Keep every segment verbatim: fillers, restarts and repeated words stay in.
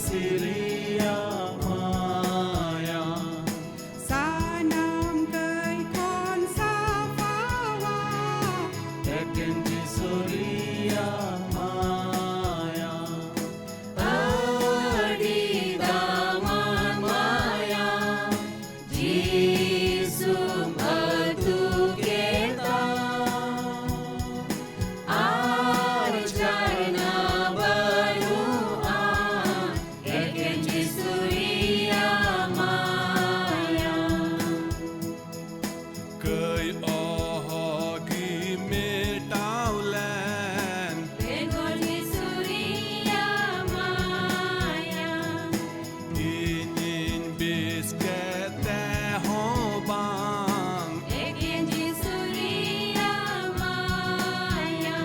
Syria ᱢᱟᱭᱟ᱾ ᱥᱟᱱᱟᱢ ᱠᱟᱹᱭ ᱠᱷᱚᱱ ᱥᱟᱯᱷᱟᱣᱟ᱾ ᱮᱠᱮᱱ ᱡᱤᱥᱩ ᱨᱤᱭᱟ ᱢᱟᱭᱟ᱾ ᱟᱹᱰᱤ ᱫᱟᱢᱟᱱ ᱢᱟᱭᱟ᱾ ᱡᱤᱥᱩᱢ ᱟᱹᱛᱩ ᱠᱮᱫᱟ᱾ ᱟᱨ ᱡᱷᱟᱨᱱᱟ ᱵᱟᱹᱱᱩᱜᱼᱟ᱾ ᱮᱠᱮᱱ ᱡᱤᱥᱩ ᱨᱤᱭᱟ ᱢᱟᱭᱟ᱾ ᱠᱟᱹᱭ ᱚᱦᱚ ᱜᱮ ᱢᱮᱴᱟᱣ ᱞᱮᱱ᱾ ᱵᱮᱜᱚᱨ ᱡᱤᱥᱩ ᱨᱤᱭᱟ ᱢᱟᱭᱟ᱾ ᱤᱧᱤᱧ ᱵᱮᱥ ᱠᱮᱛᱮ ᱦᱚᱸ ᱵᱟᱝ᱾ ᱮᱠᱮᱱ ᱡᱤᱥᱩ ᱨᱤᱭᱟ ᱢᱟᱭᱟ᱾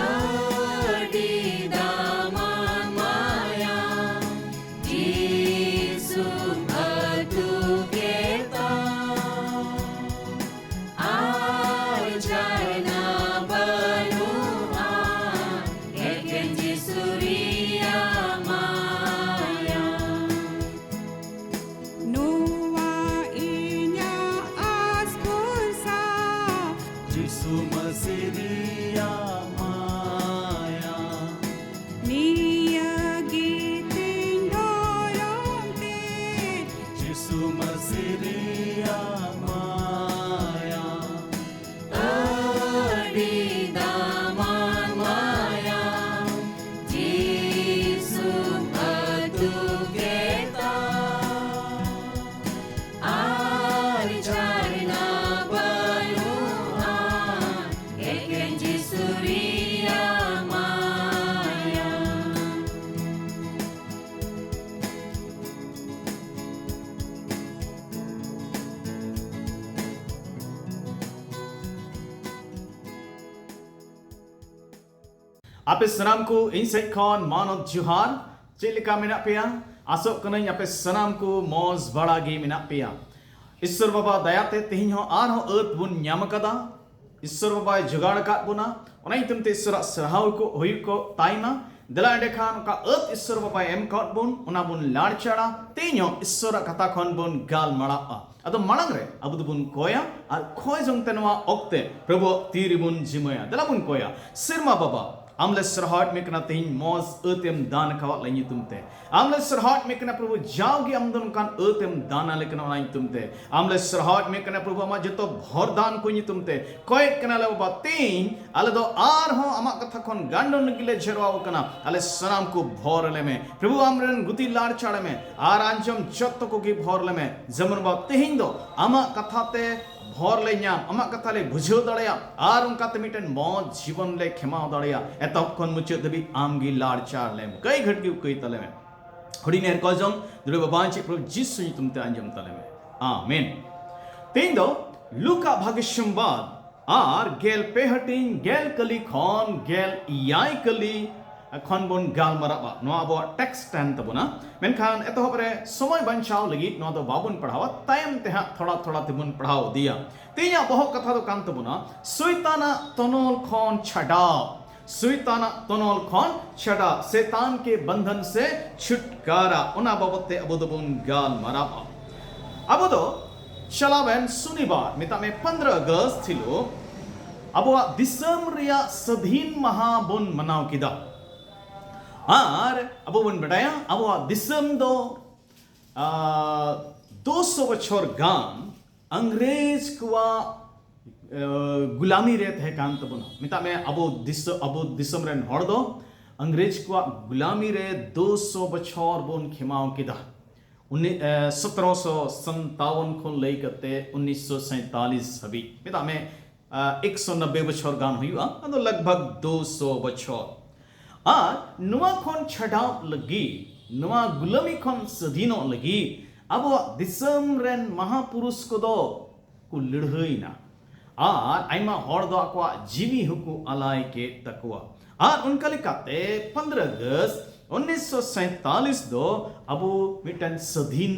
ᱟᱹᱰᱤ ᱫᱟᱢᱟᱱ ᱢᱟᱭᱟ᱾ ᱡᱤᱥᱩᱢ ᱟᱹᱛᱩ ᱠᱮᱫᱟ᱾ ᱟᱨ ᱡᱷᱟᱨᱱᱟ ᱵᱟᱹᱱᱩᱜᱼᱟ᱾ ᱮᱠᱮᱱ ᱡᱤᱥᱩ ᱨᱤᱭᱟ ᱢᱟᱭᱟ᱾ ᱱᱚᱣᱟ ᱤᱧᱟᱹᱜ ᱟᱥ ᱵᱷᱚᱨᱥᱟ᱾ ᱡᱤᱥᱩ ᱢᱟᱹᱥᱤ ᱨᱤᱭᱟ ᱢᱟᱭᱟ᱾ ᱱᱤᱭᱟᱹ ᱜᱮ ᱛᱤᱧ ᱫᱷᱚᱨᱚᱢ ᱛᱮ᱾ ᱡᱤᱥᱩ ᱢᱟᱹᱥᱤ ᱨᱤᱭᱟ ᱢᱟᱭᱟ᱾ ᱟᱹᱰᱤ ᱫᱟᱢᱟᱱ ᱢᱟᱭᱟ᱾ ᱡᱤᱥᱩᱢ ᱟᱹᱛᱩ ᱠᱮᱫᱟ᱾ ᱟᱨ ᱡᱷᱟᱨᱱᱟ ᱵᱟᱹᱱᱩᱜᱼᱟ᱾ ᱮᱠᱮᱱ ᱡᱤᱥᱩ ᱨᱤᱭᱟ ᱢᱟᱭᱟ᱾ ᱟᱯᱮ ᱥᱟᱱᱟᱢ ᱠᱚ ᱤᱧ ᱥᱮᱫ ᱠᱷᱚᱱ ᱢᱟᱱᱚᱛ ᱡᱚᱦᱟᱨ᱾ ᱪᱮᱫ ᱞᱮᱠᱟ ᱢᱮᱱᱟᱜ ᱯᱮᱭᱟ? ᱟᱥᱚᱜ ᱠᱟᱹᱱᱟᱹᱧ ᱟᱯᱮ ᱥᱟᱱᱟᱢ ᱠᱚ ᱢᱚᱡᱽ ᱵᱟᱲᱟ ᱜᱮ ᱢᱮᱱᱟᱜ ᱯᱮᱭᱟ᱾ ᱤᱥᱥᱚᱨ ᱵᱟᱵᱟ ᱫᱟᱭᱟᱛᱮ ᱛᱮᱦᱮᱧ ᱦᱚᱸ ᱟᱨᱦᱚᱸ ᱟᱹᱛ ᱵᱚᱱ ᱧᱟᱢ ᱟᱠᱟᱫᱟ᱾ ᱤᱥᱥᱚᱨ ᱵᱟᱵᱟᱭ ᱡᱚᱜᱟᱲ ᱟᱠᱟᱫ ᱵᱚᱱᱟ, ᱚᱱᱟ ᱧᱩᱛᱩᱢ ᱛᱮ ᱤᱥᱥᱚᱨᱟᱜ ᱥᱟᱨᱦᱟᱣ ᱠᱚ ᱦᱩᱭᱩᱜ ᱠᱚ ᱛᱟᱭᱢᱟ᱾ ᱫᱮᱞᱟ ᱮᱸᱰᱮᱠᱷᱟᱱ ᱚᱠᱟ ᱟᱹᱛ ᱤᱥᱥᱚᱨ ᱵᱟᱵᱟᱭ ᱮᱢ ᱠᱟᱣᱟᱫ ᱵᱚᱱ, ᱚᱱᱟ ᱵᱚᱱ ᱞᱟᱲᱪᱟᱲᱟ᱾ ᱛᱮᱦᱮᱧ ᱦᱚᱸ ᱤᱥᱥᱚᱨᱟᱜ ᱠᱟᱛᱷᱟ ᱠᱷᱚᱱ ᱵᱚᱱ ᱜᱟᱞᱢᱟᱨᱟᱜᱼᱟ᱾ ᱟᱫᱚ ᱢᱟᱲᱟᱝ ᱨᱮ ᱟᱵᱚ ᱫᱚᱵᱚᱱ ᱠᱚᱭᱟ ᱟᱨ ᱠᱷᱚᱭ ᱡᱚᱝ ᱛᱮ ᱱᱚᱣᱟ ᱚᱠᱛᱮ ᱯᱨᱚᱵᱷᱩᱣᱟᱜ ᱛᱤ ᱨᱮᱵᱚᱱ ᱡᱤᱢᱟᱹᱭᱟ᱾ ᱫᱮᱞᱟ ᱵᱚᱱ ᱠᱚᱭᱟ᱾ ᱥᱮᱨᱢᱟ ᱵᱟᱵᱟ, ᱟᱢ ᱞᱮ ᱥᱟᱨᱦᱟᱣᱮᱫ ᱢᱮ ᱠᱟᱱᱟ ᱛᱮᱦᱮᱧ ᱢᱚᱡᱽ ᱟᱹᱛ ᱮᱢ ᱫᱟᱱ ᱟᱠᱟᱣᱟᱫ ᱞᱮ ᱧᱩᱛᱩᱢ ᱛᱮ᱾ ᱟᱢ ᱞᱮ ᱥᱟᱨᱦᱟᱣᱮᱫ ᱢᱮ ᱠᱟᱱᱟ ᱯᱨᱚᱵᱷᱩ, ᱡᱟᱣᱜᱮ ᱟᱢ ᱫᱚ ᱱᱚᱝᱠᱟᱱ ᱟᱹᱛ ᱮᱢ ᱫᱟᱱ ᱟᱞᱮ ᱠᱟᱱᱟ ᱚᱱᱟ ᱧᱩᱛᱩᱢ ᱛᱮ᱾ ᱟᱢ ᱞᱮ ᱥᱟᱨᱦᱟᱣᱮᱫ ᱢᱮ ᱠᱟᱱᱟ ᱯᱨᱚᱵᱷᱩ, ᱟᱢᱟᱜ ᱡᱚᱛᱚ ᱵᱷᱚᱨ ᱫᱟᱱ ᱠᱚ ᱧᱩᱛᱩᱢ ᱛᱮ᱾ ᱠᱚᱭᱮᱫ ᱠᱟᱱᱟᱞᱮ ᱵᱟᱵᱟ, ᱛᱮᱦᱮᱧ ᱟᱞᱮ ᱫᱚ ᱟᱨᱦᱚᱸ ᱟᱢᱟᱜ ᱠᱟᱛᱷᱟ ᱠᱷᱚᱱ ᱜᱟᱱᱰᱚᱱ ᱞᱟᱹᱜᱤᱫ ᱞᱮ ᱡᱷᱮᱨᱣᱟᱣ ᱟᱠᱟᱱᱟ᱾ ᱟᱞᱮ ᱥᱟᱱᱟᱢ ᱠᱚ ᱵᱷᱚᱨ ᱟᱞᱮ ᱢᱮ ᱯᱨᱚᱵᱷᱩ, ᱟᱢᱨᱮᱱ ᱜᱩᱛᱤ ᱞᱟᱲᱪᱟᱲ ᱢᱮ ᱟᱨ ᱟᱸᱡᱚᱢ ᱡᱚᱛᱚ ᱠᱚᱜᱮ ᱵᱷᱚᱨ ᱞᱮ ᱢᱮ᱾ ᱡᱮᱢᱚᱱ ᱵᱟᱵᱟ, ᱛᱮᱦᱮᱧ ᱫᱚ ᱟᱢᱟᱜ ᱠᱟᱛᱷᱟ ᱛᱮ ᱵᱷᱚᱨ ᱞᱮ ᱧᱟᱢ, ᱟᱢᱟᱜ ᱠᱟᱛᱷᱟ ᱞᱮ ᱵᱩᱡᱷᱟᱹᱣ ᱫᱟᱲᱮᱭᱟᱜ ᱟᱨ ᱚᱱᱠᱟᱛᱮ ᱢᱤᱫᱴᱮᱱ ᱢᱚᱡᱽ ᱡᱤᱵᱚᱱ ᱞᱮ ᱠᱷᱮᱢᱟᱣ ᱫᱟᱲᱮᱭᱟᱜ᱾ ᱮᱛᱚᱦᱚᱵ ᱠᱷᱚᱱ ᱢᱩᱪᱟᱹᱫ ᱫᱷᱟᱹᱵᱤᱡ ᱟᱢ ᱜᱮ ᱞᱟᱲᱪᱟᱲ ᱞᱮᱢ, ᱠᱟᱹᱭ ᱜᱷᱟᱹᱴ ᱜᱮ ᱩᱠᱟᱹᱭ ᱛᱟᱞᱮ ᱢᱮ᱾ ᱦᱩᱰᱤᱧ ᱮᱨ ᱠᱚ ᱡᱚᱢ ᱫᱩᱲᱩᱵ ᱵᱟᱵᱟ ᱪᱮᱫ ᱯᱨᱚᱵᱷᱩ ᱡᱤᱥᱩ ᱧᱩᱛᱩᱢ ᱛᱮ ᱟᱸᱡᱚᱢ ᱛᱟᱞᱮ ᱢᱮ᱾ ᱟᱢᱮᱱ᱾ ᱛᱮᱦᱮᱧ ᱫᱚ ᱞᱩᱠᱟ ᱵᱷᱟᱜᱮ ᱥᱚᱢᱵᱟᱫ ᱟᱨ ᱜᱮᱞ ᱯᱮ ᱦᱟᱹᱴᱤᱧ ᱜᱮᱞ ᱠᱟᱹᱞᱤ ᱠᱷᱚᱱ ᱜᱮᱞ ᱮᱭᱟᱭ ᱠᱟᱹᱞᱤ ᱠᱷᱚᱱ ᱵᱚᱱ ᱜᱟᱞᱢᱟᱨᱟᱜᱼᱟ᱾ ᱱᱚᱣᱟ ᱟᱵᱚᱣᱟᱜ ᱴᱮᱠᱥᱴ ᱛᱟᱦᱮᱱ ᱛᱟᱵᱚᱱᱟ, ᱢᱮᱱᱠᱷᱟᱱ ᱮᱛᱚᱦᱚᱵ ᱨᱮ ᱥᱚᱢᱚᱭ ᱵᱟᱧᱪᱟᱣ ᱞᱟᱹᱜᱤᱫ ᱱᱚᱣᱟ ᱫᱚ ᱵᱟᱵᱚᱱ ᱯᱟᱲᱦᱟᱣᱟ, ᱛᱟᱭᱚᱢ ᱛᱮ ᱦᱟᱸᱜ ᱛᱷᱚᱲᱟ ᱛᱷᱚᱲᱟ ᱛᱮᱵᱚᱱ ᱯᱟᱲᱦᱟᱣ ᱤᱫᱤᱭᱟ᱾ ᱛᱮᱦᱮᱧᱟᱜ ᱵᱚᱦᱚᱜ ᱠᱟᱛᱷᱟ ᱫᱚ ᱠᱟᱱ ᱛᱟᱵᱚᱱᱟ ᱥᱚᱭᱛᱟᱱᱟᱜ ᱛᱚᱱᱚᱞ ᱠᱷᱚᱱ ᱪᱷᱟᱰᱟᱣ᱾ ᱥᱚᱭᱛᱟᱱᱟᱜ ᱛᱚᱱᱚᱞ ᱠᱷᱚᱱ ᱪᱷᱟᱰᱟᱣ, ᱥᱮᱛᱟᱱ ᱠᱮ ᱵᱟᱱᱫᱷᱟᱱ ᱥᱮ ᱪᱷᱩᱴᱠᱟᱨᱟ, ᱚᱱᱟ ᱵᱟᱵᱚᱛ ᱛᱮ ᱟᱵᱚ ᱫᱚᱵᱚᱱ ᱜᱟᱞᱢᱟᱨᱟᱣᱟ᱾ ᱟᱵᱚ ᱫᱚ ᱪᱟᱞᱟᱣᱮᱱ ᱥᱚᱱᱤᱵᱟᱨ, ᱢᱮᱛᱟᱜ ᱢᱮ ᱯᱚᱱᱫᱽᱨᱚ ᱟᱜᱚᱥᱴ ᱦᱤᱞᱳᱜ ᱟᱵᱚᱣᱟᱜ ᱫᱤᱥᱚᱢ ᱨᱮᱭᱟᱜ ᱥᱟᱹᱫᱷᱤᱱ ᱢᱟᱦᱟ ᱵᱚᱱ ᱢᱟᱱᱟᱣ ᱠᱮᱫᱟ᱾ ᱟᱨ ᱟᱵᱚ ᱵᱚᱱ ᱵᱟᱰᱟᱭᱟ ᱟᱵᱚᱣᱟᱜ ᱫᱤᱥᱚᱢ ᱫᱚ ᱟᱨ ᱫᱩᱥᱚ ᱵᱚᱪᱷᱚᱨ ᱜᱟᱱ ᱤᱝᱨᱮᱡᱽ ᱠᱚᱣᱟᱜ, ᱮ, ᱜᱩᱞᱟᱢᱤ ᱨᱮ ᱛᱟᱦᱮᱸ ᱠᱟᱱ ᱛᱟᱵᱚᱱᱟ᱾ ᱢᱮᱛᱟᱜ ᱢᱮ, ᱟᱵᱚ ᱫᱤᱥᱚ-, ᱟᱵᱚ ᱫᱤᱥᱚᱢ ᱨᱮᱱ ᱦᱚᱲ ᱫᱚ ᱤᱝᱨᱮᱡᱽ ᱠᱚᱣᱟᱜ ᱜᱩᱞᱟᱢᱤ ᱨᱮ ᱫᱩᱥᱚ ᱵᱚᱪᱷᱚᱨ ᱵᱚᱱ ᱠᱷᱮᱢᱟᱣ ᱠᱮᱫᱟ᱾ ᱩᱱᱤ, ᱮ, ᱥᱚᱛᱨᱚᱥᱚ ᱥᱟᱱᱛᱟᱣᱚᱱ ᱠᱷᱚᱱ ᱞᱟᱹᱭ ᱠᱟᱛᱮ ᱩᱱᱤᱥᱥᱚ ᱥᱟᱭᱛᱟᱞᱤᱥ ᱦᱟᱹᱵᱤᱡ, ᱢᱮᱛᱟᱜ ᱢᱮ, ᱮᱠᱥᱚ ᱱᱚᱵᱵᱳᱭ ᱵᱚᱪᱷᱚᱨ ᱜᱟᱱ ᱦᱩᱭᱩᱜᱼᱟ᱾ ᱟᱫᱚ ᱞᱟᱜᱽ ᱵᱷᱟᱜᱽ ᱫᱩᱥᱚ ᱵᱚᱪᱷᱚᱨ᱾ ᱟᱨ ᱱᱚᱣᱟ ᱠᱷᱚᱱ ᱪᱷᱟᱰᱟᱣ ᱞᱟᱹᱜᱤᱫ, ᱱᱚᱣᱟ ᱜᱩᱞᱟᱹᱢᱤ ᱠᱷᱚᱱ ᱥᱟᱹᱫᱷᱤᱱᱚᱜ ᱞᱟᱹᱜᱤᱫ ᱟᱵᱚᱣᱟᱜ ᱫᱤᱥᱚᱢ ᱨᱮᱱ ᱢᱟᱦᱟᱯᱩᱨᱩᱥ ᱠᱚᱫᱚ ᱠᱚ ᱞᱟᱹᱲᱦᱟᱹᱭᱱᱟ ᱟᱨ ᱟᱭᱢᱟ ᱦᱚᱲ ᱫᱚ ᱟᱠᱚᱣᱟᱜ ᱡᱤᱣᱤ ᱦᱚᱸᱠᱚ ᱟᱞᱟᱭ ᱠᱮᱫ ᱛᱟᱠᱚᱣᱟ᱾ ᱟᱨ ᱚᱱᱠᱟ ᱞᱮᱠᱟᱛᱮ ᱯᱚᱱᱫᱽᱨᱚ ᱟᱜᱚᱥᱴ ᱩᱱᱤᱥᱥᱚ ᱥᱟᱭᱛᱟᱞᱤᱥ ᱫᱚ ᱟᱵᱚ ᱢᱤᱫᱴᱟᱝ ᱥᱟᱹᱫᱷᱤᱱ,